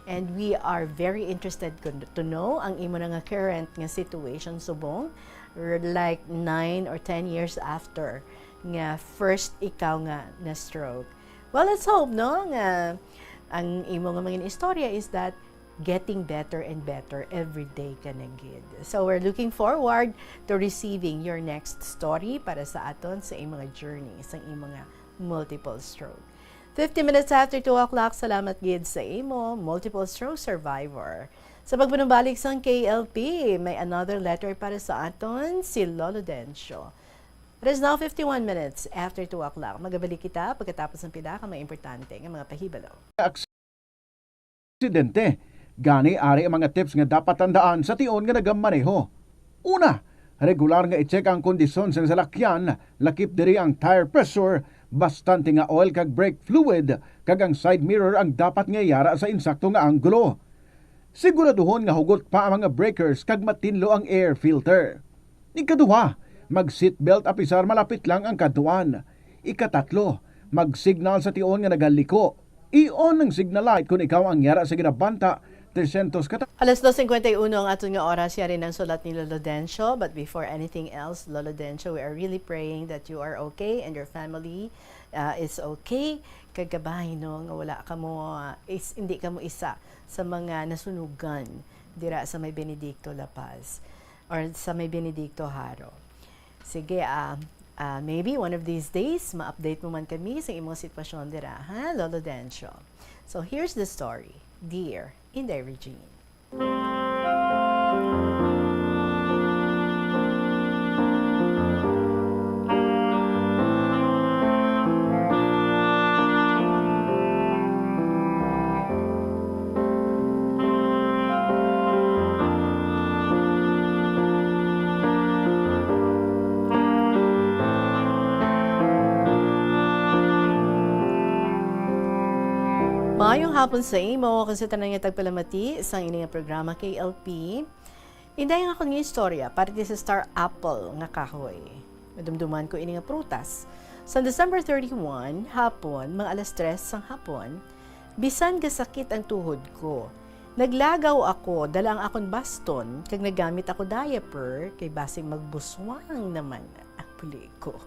And we are very interested kun-, to know ang imo na nga current nga situation subong, r-, like, nine or ten years after nga first ikaw nga na-stroke. Well, let's hope, no, nga ang imo nga mga istorya is that getting better and better every day ka na gid. So, we're looking forward to receiving your next story para sa aton sa imo nga journey, sa imo nga multiple stroke. Fifty minutes after two o'clock, salamat gid sa imo, multiple stroke survivor. Sa pagpanumbalik sang K L P, may another letter para sa aton, si Lolo Dencio. It is now fifty-one minutes after two o'clock. Magabalik kita pagkatapos ng pila ka mga importante nga mga pahibalo. Aksidente. Gani, ari ang mga tips nga dapat tandaan sa tion nga nagamaneho. Una, regular nga i-check ang kondisyon sang salakyan, lakip diri ang tire pressure, bastante nga oil kag brake fluid, kag ang side mirror ang dapat nga yara sa insakto nga anggulo. Siguraduhon nga hugot pa ang mga brakers kag matinlo ang air filter. Ikaduha, mag-seatbelt apisar malapit lang ang kadtuan. Ikatatlo, mag-signal sa tion nga nagaliko. I-on ang signal light kon ikaw ang yara sa ginabanta, trescientos ka. Alas dos cincuenta y uno ang aton nga oras, yari ang sulat ni Lolo Dencio. But before anything else, Lolo Dencio, we are really praying that you are okay and your family, uh, is okay. Kag kabay, no, nga wala kamo, uh, is, hindi kamo isa sa mga nasunugan dira sa may Benedicto, La Paz, or sa may Benedicto, Jaro. Sige, ah, ah, maybe one of these days, ma-update mo man kami sa imong sitwasyon dira, ha, Lolo Dencio? So, here's the story, Dear Inday Regine. Hapon sa imo, kag sa tanan nga tagpalamati sang ini nga programa, K L P. Inday ang akon nga istorya, parte sa Star Apple nga kahoy. Madumduman ko ini nga prutas. Sa December thirty-one, hapon, mga alas tres sang hapon, bisan gasakit ang tuhod ko. Naglagaw ako, dala ang akon baston, kag nagamit ako diaper, kay basing magbuswang naman ang puli ko.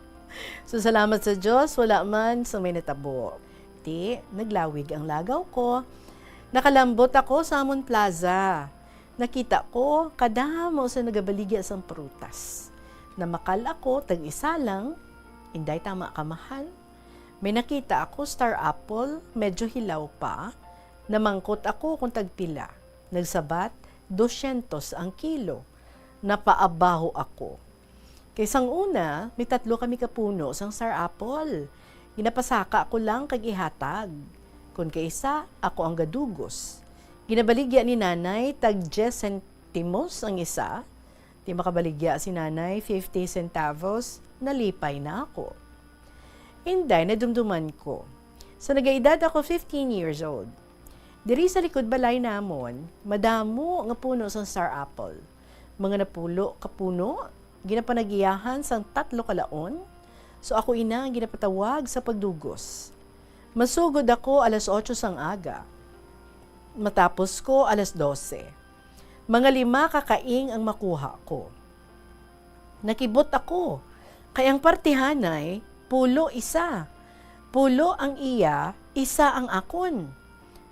So, salamat sa Dios, wala man sa may natabo. Ti, naglawig ang lagaw ko. Nakalambot ako sa amon plaza. Nakita ko, kadamo sa nagabaligya sang prutas. Namakal ako, tag-isa lang, inday tama kamahal. May nakita ako, star apple, medyo hilaw pa. Namangkot ako kung tagpila. Nagsabat, dosyentos ang kilo. Napaabaho ako. Kay sang una, may tatlo kami ka puno sang star apple. Ginapasaka ko lang kag ihatag. Kon kaisa, ako ang gadugos. Ginabaligya ni Nanay tag diyes sentimos ang isa. Ti makabaligya si Nanay fifty centavos, nalipay na ako. Inday, nadumduman ko. Sa nagaedad ako fifteen years old. Diri sa likod balay namon, madamo nga puno sang star apple. Mga napulo ka puno, ginapanagiyahan sang tatlo ka laon, so ako ina ang ginapatawag sa pagdugos. Masugod ako alas otso sang aga. Matapos ko alas dose. Mga lima ka kaing ang makuha ko. Nakibot ako, kay ang partihanay, pulo isa. Pulo ang iya, isa ang akon.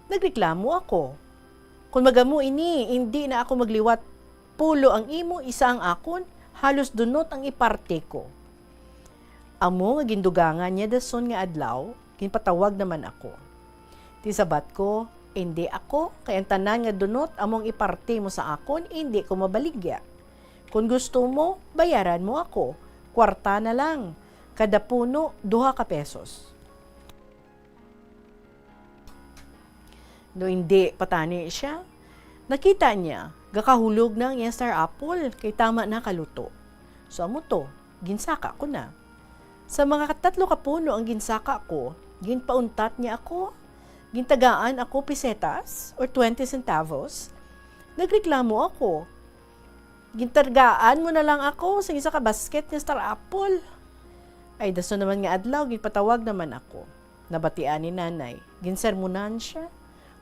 Nagreklamo ako. Kon magamo ini, indi na ako magliwat, pulo ang imo, isa ang akon, halos dunot ang iparte ko. Amo nga gindugangan niya dason nga adlaw, ginpatawag naman ako. Ti sabat ko, "Indi ako, kay ang tanan nga dunot amo ang iparte mo sa akon, indi ko mabaligya. Kon gusto mo, bayaran mo ako, kwarta na lang, kada puno duha ka pesos." No, indi patani siya. Nakita niya, gakahulog na ang iyang star apple, kay tama na kaluto. So, amo to, ginsaka ko na. Sa mga tatlo ka puno ang ginsaka ko, ginpauntat niya ako. Gintagaan ako pesetas or twenty centavos. Nagreklamo ako. "Gintagaan mo na lang ako sing isa ka basket nga star apple." Ay, dason naman nga adlaw, ginpatawag naman ako. Nabatian ni Nanay. Ginsermonan siya.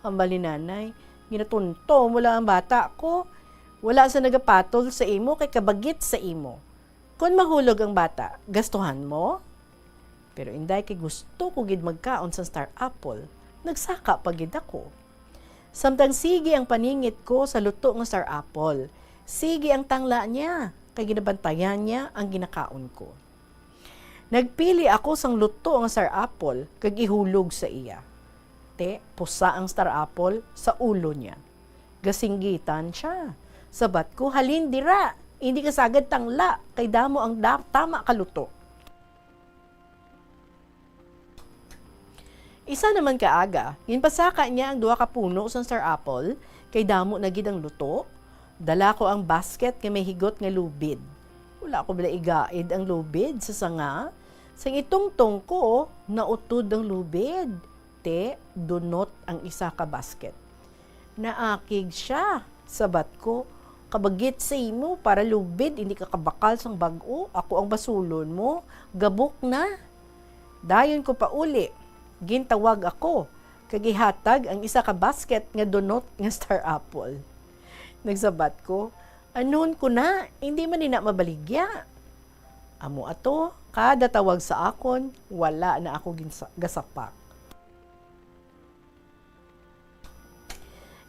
Hambal ni Nanay, "Ginatunto mo lang ang bata ko. Wala sa nagapatol sa imo kay kabagit sa imo. Kon mahulog ang bata, gastuhan mo?" Pero inday, kay gusto ko gid magkaon sang star apple, nagsaka pa gid ako. Samtang sige ang paningit ko sa luto nga star apple, sige ang tangla niya, kay ginabantayan niya ang ginakaon ko. Nagpili ako sang luto nga star apple kag ihulog sa iya. Te, pusa ang star apple sa ulo niya. Gasinggitan siya. Sabat ko, "Halin dira, indi ka sagad tangla, kay damo ang da-, tama ka luto." Isa naman ka aga, ginpasaka niya ang duha ka puno sang star apple, kay damo na gid ang luto. Dala ko ang basket nga may higot nga lubid. Wala ko bala igaid ang lubid sa sanga. Sang itungtong ko, nautod ang lubid. Te, dunot ang isa ka basket. Naakig siya. Sabat ko, "Kabagit sa imo, para lubid, hindi ka kabakal sang bag-o. Ako ang basulon mo, gabok na." Dayon ko pauli, gintawag ako, kag ihatag ang isa ka basket nga dunot nga star apple. Nagsabat ko, "Anuon ko na, hindi man ina mabaligya." Amo ato, kada tawag sa akon, wala na ako ginsa-, gasapak.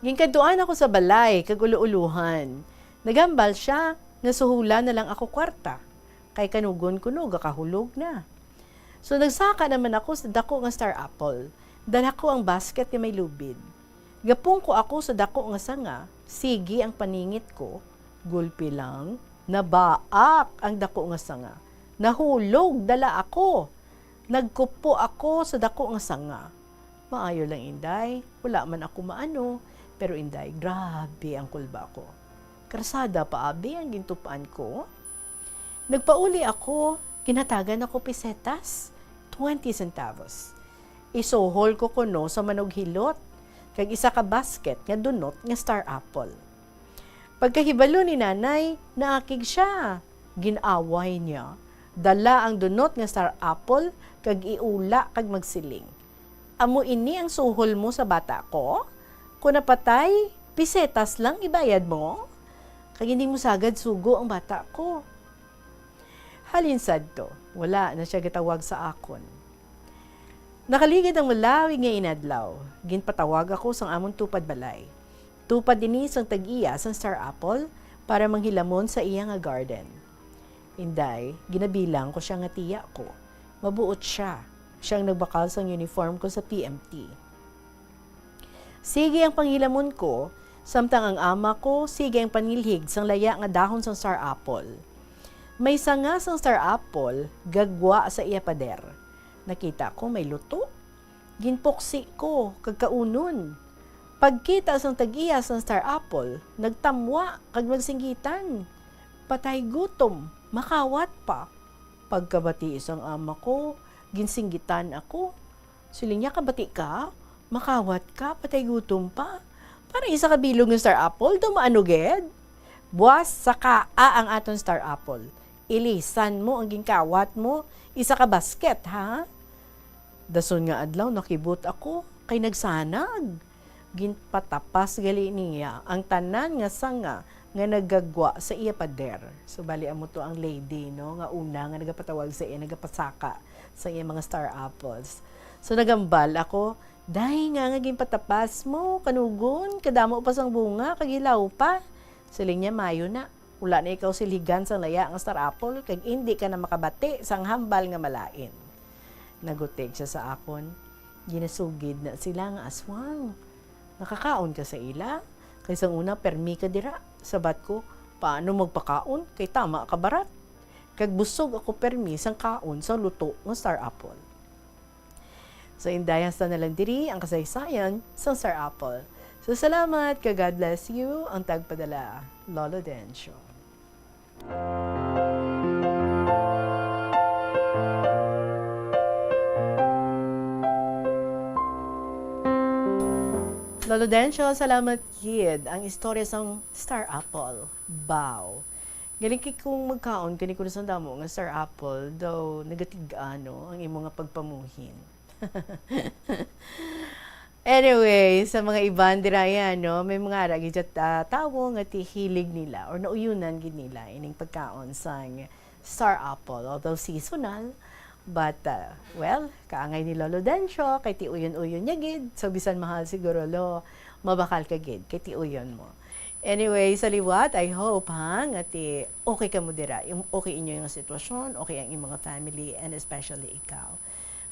Ginkadtuan ako sa balay kag ulo-ulohan. Naghambal sia nga suhulan na lang ako kwarta, kay kanugon kuno gakahulog na. So, nagsaka naman ako sa dako nga star apple. Dala ko ang basket nga may lubid. Gapungko ako sa dako nga sanga, sige ang paningit ko, gulpi lang, nabaak ang dako nga sanga. Nahulog, dala ako. Nagkupo ako sa dako nga sanga. Maayo lang, inday, wala man ako maano, pero inday, grabe ang kulba ko. Karsada pa abi ang gintup-an ko. Nagpauli ako, ginhatagan ako pesetas, twenty centavos. Isuhol ko kuno sa manughilot. kag isa ka basket nga dunot nga star apple. Pagkahibalo ni Nanay, naakig sia. Gin-away niya. Dala ang dunot nga star apple kag iula kag magsiling, "Amo ini ang suhol mo sa bata ko? Kon napatay, pisetas lang ibayad mo? Kag hindi mo sagad sugo ang bata ko." Halin sadto, wala na sia gatawag sa akon. Nakaligad ang malawig nga inadlaw, ginpatawag ako sang amon tupad balay. Tupad ini sang tag-iya sang star apple para manghilamon sa iya nga garden. Inday, ginabilang ko sia nga tiya ko. Mabuot sia. Siya ang nagbakal sang uniform ko sa P M T. Sige ang panghilamon ko, samtang ang ama ko sige ang panilhig sang laya nga dahon sang star apple. May sanga sang star apple gagwa sa iya pader. Nakita ko may luto. Ginpuksi ko kag kaunon. Pagkita sang tag-iya sang star apple, nagtamwa kag nagsinggitan, "Patay gutom, makawat pa." Pagkabati sang ama ko, ginsinggitan ako. Siling niya, "Kabati ka? Makawat ka, patay gutom pa. Para isa ka bilog nga star apple, daw maano gid?" Buas sa kaa ang aton star apple. Ilisan mo ang ginkawat mo, isa ka basket, ha? Dason nga adlaw, nakibot ako, kay nagsanag. Ginpatapas gali niya ang tanan nga sanga nga nagagwa sa iya pader. So, bali, amo to ang lady, no, nga una nga nagapatawag sa iya, nagapasaka sa iya mga star apples. So, nagambal ako, "Day nga, nga ginpatapas mo, kanugon, kadamo pa sang bunga, kag hilaw pa." Siling niya, "Mayo na. Wala na ikaw silhigan sang laya nga star apple, kag indi ka na makabati sang hambal nga malain." Nagutig siya sa akon. "Ginasugid na sila nga aswang. Nakakaon ka sa ila? Kay sang una, permi ka dira." Sabat ko, "Paano magpakaon? Kay tama ka barat." Kag busog ako permi sang kaon sang luto nga star apple. So, inday, hasta na lang diri ang kasaysayan sang star apple. So, salamat, kag God bless you, ang tagpadala, Lolo Dencio. Lolo Dencio, salamat gid. Ang istorya sang star apple. Baw. Galing kay kung magkaon kani kuno sang damo nga star apple, daw nagatig-ano ang imo nga pagpamuhin. Anyway, sa mga iban dira yan, no, may mga ara gid dyan, ah, tawo nga ti hilig nila or nauyonan gid nila ining pagkaon sang star apple. Although seasonal, but, ah, well, kaangay ni Lolo Dencio, kay ti uyon-uyon niya gid. So, bisan mahal siguro, lo, mabakal ka gid, kay ti uyon mo. Anyway, sa liwat, I hope, ha, nga ti okay ka mo dira. Yung okay inyo yung sitwasyon, okay ang imong family, and especially ikaw.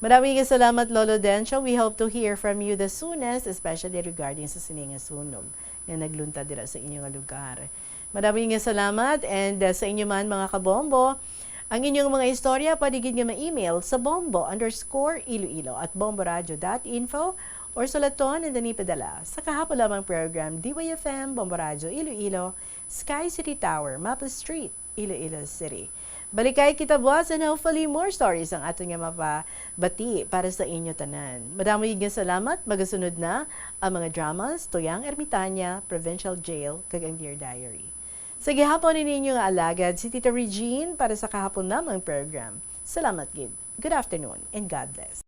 Maraming salamat, Lolo Dencio. We hope to hear from you the soonest, especially regarding sa sini nga sunog nga naglunta dira sa inyo nga lugar. Maraming salamat, and, uh, sa inyo man, mga kabombo, ang inyong mga istorya, pwede gid nga ma-email sa bombo underscore iloilo at bomboradio dot info or sulaton and then ipadala sa kahapon lamang program, D Y F M, Bombo Radio Iloilo, Sky City Tower, Mapa Street, Iloilo City. Balikay kita buwas, and hopefully more stories ang aton nga mapabati para sa inyo tanan. Madamo gid nga salamat. Magasunod na ang mga dramas, Tuyang Ermitaña, Provincial Jail, kag ang Dear Diary. Sa gihapon, ini inyo nga alagad, si Tita Regine, para sa kahapon namang program. Salamat gid. Good afternoon and God bless.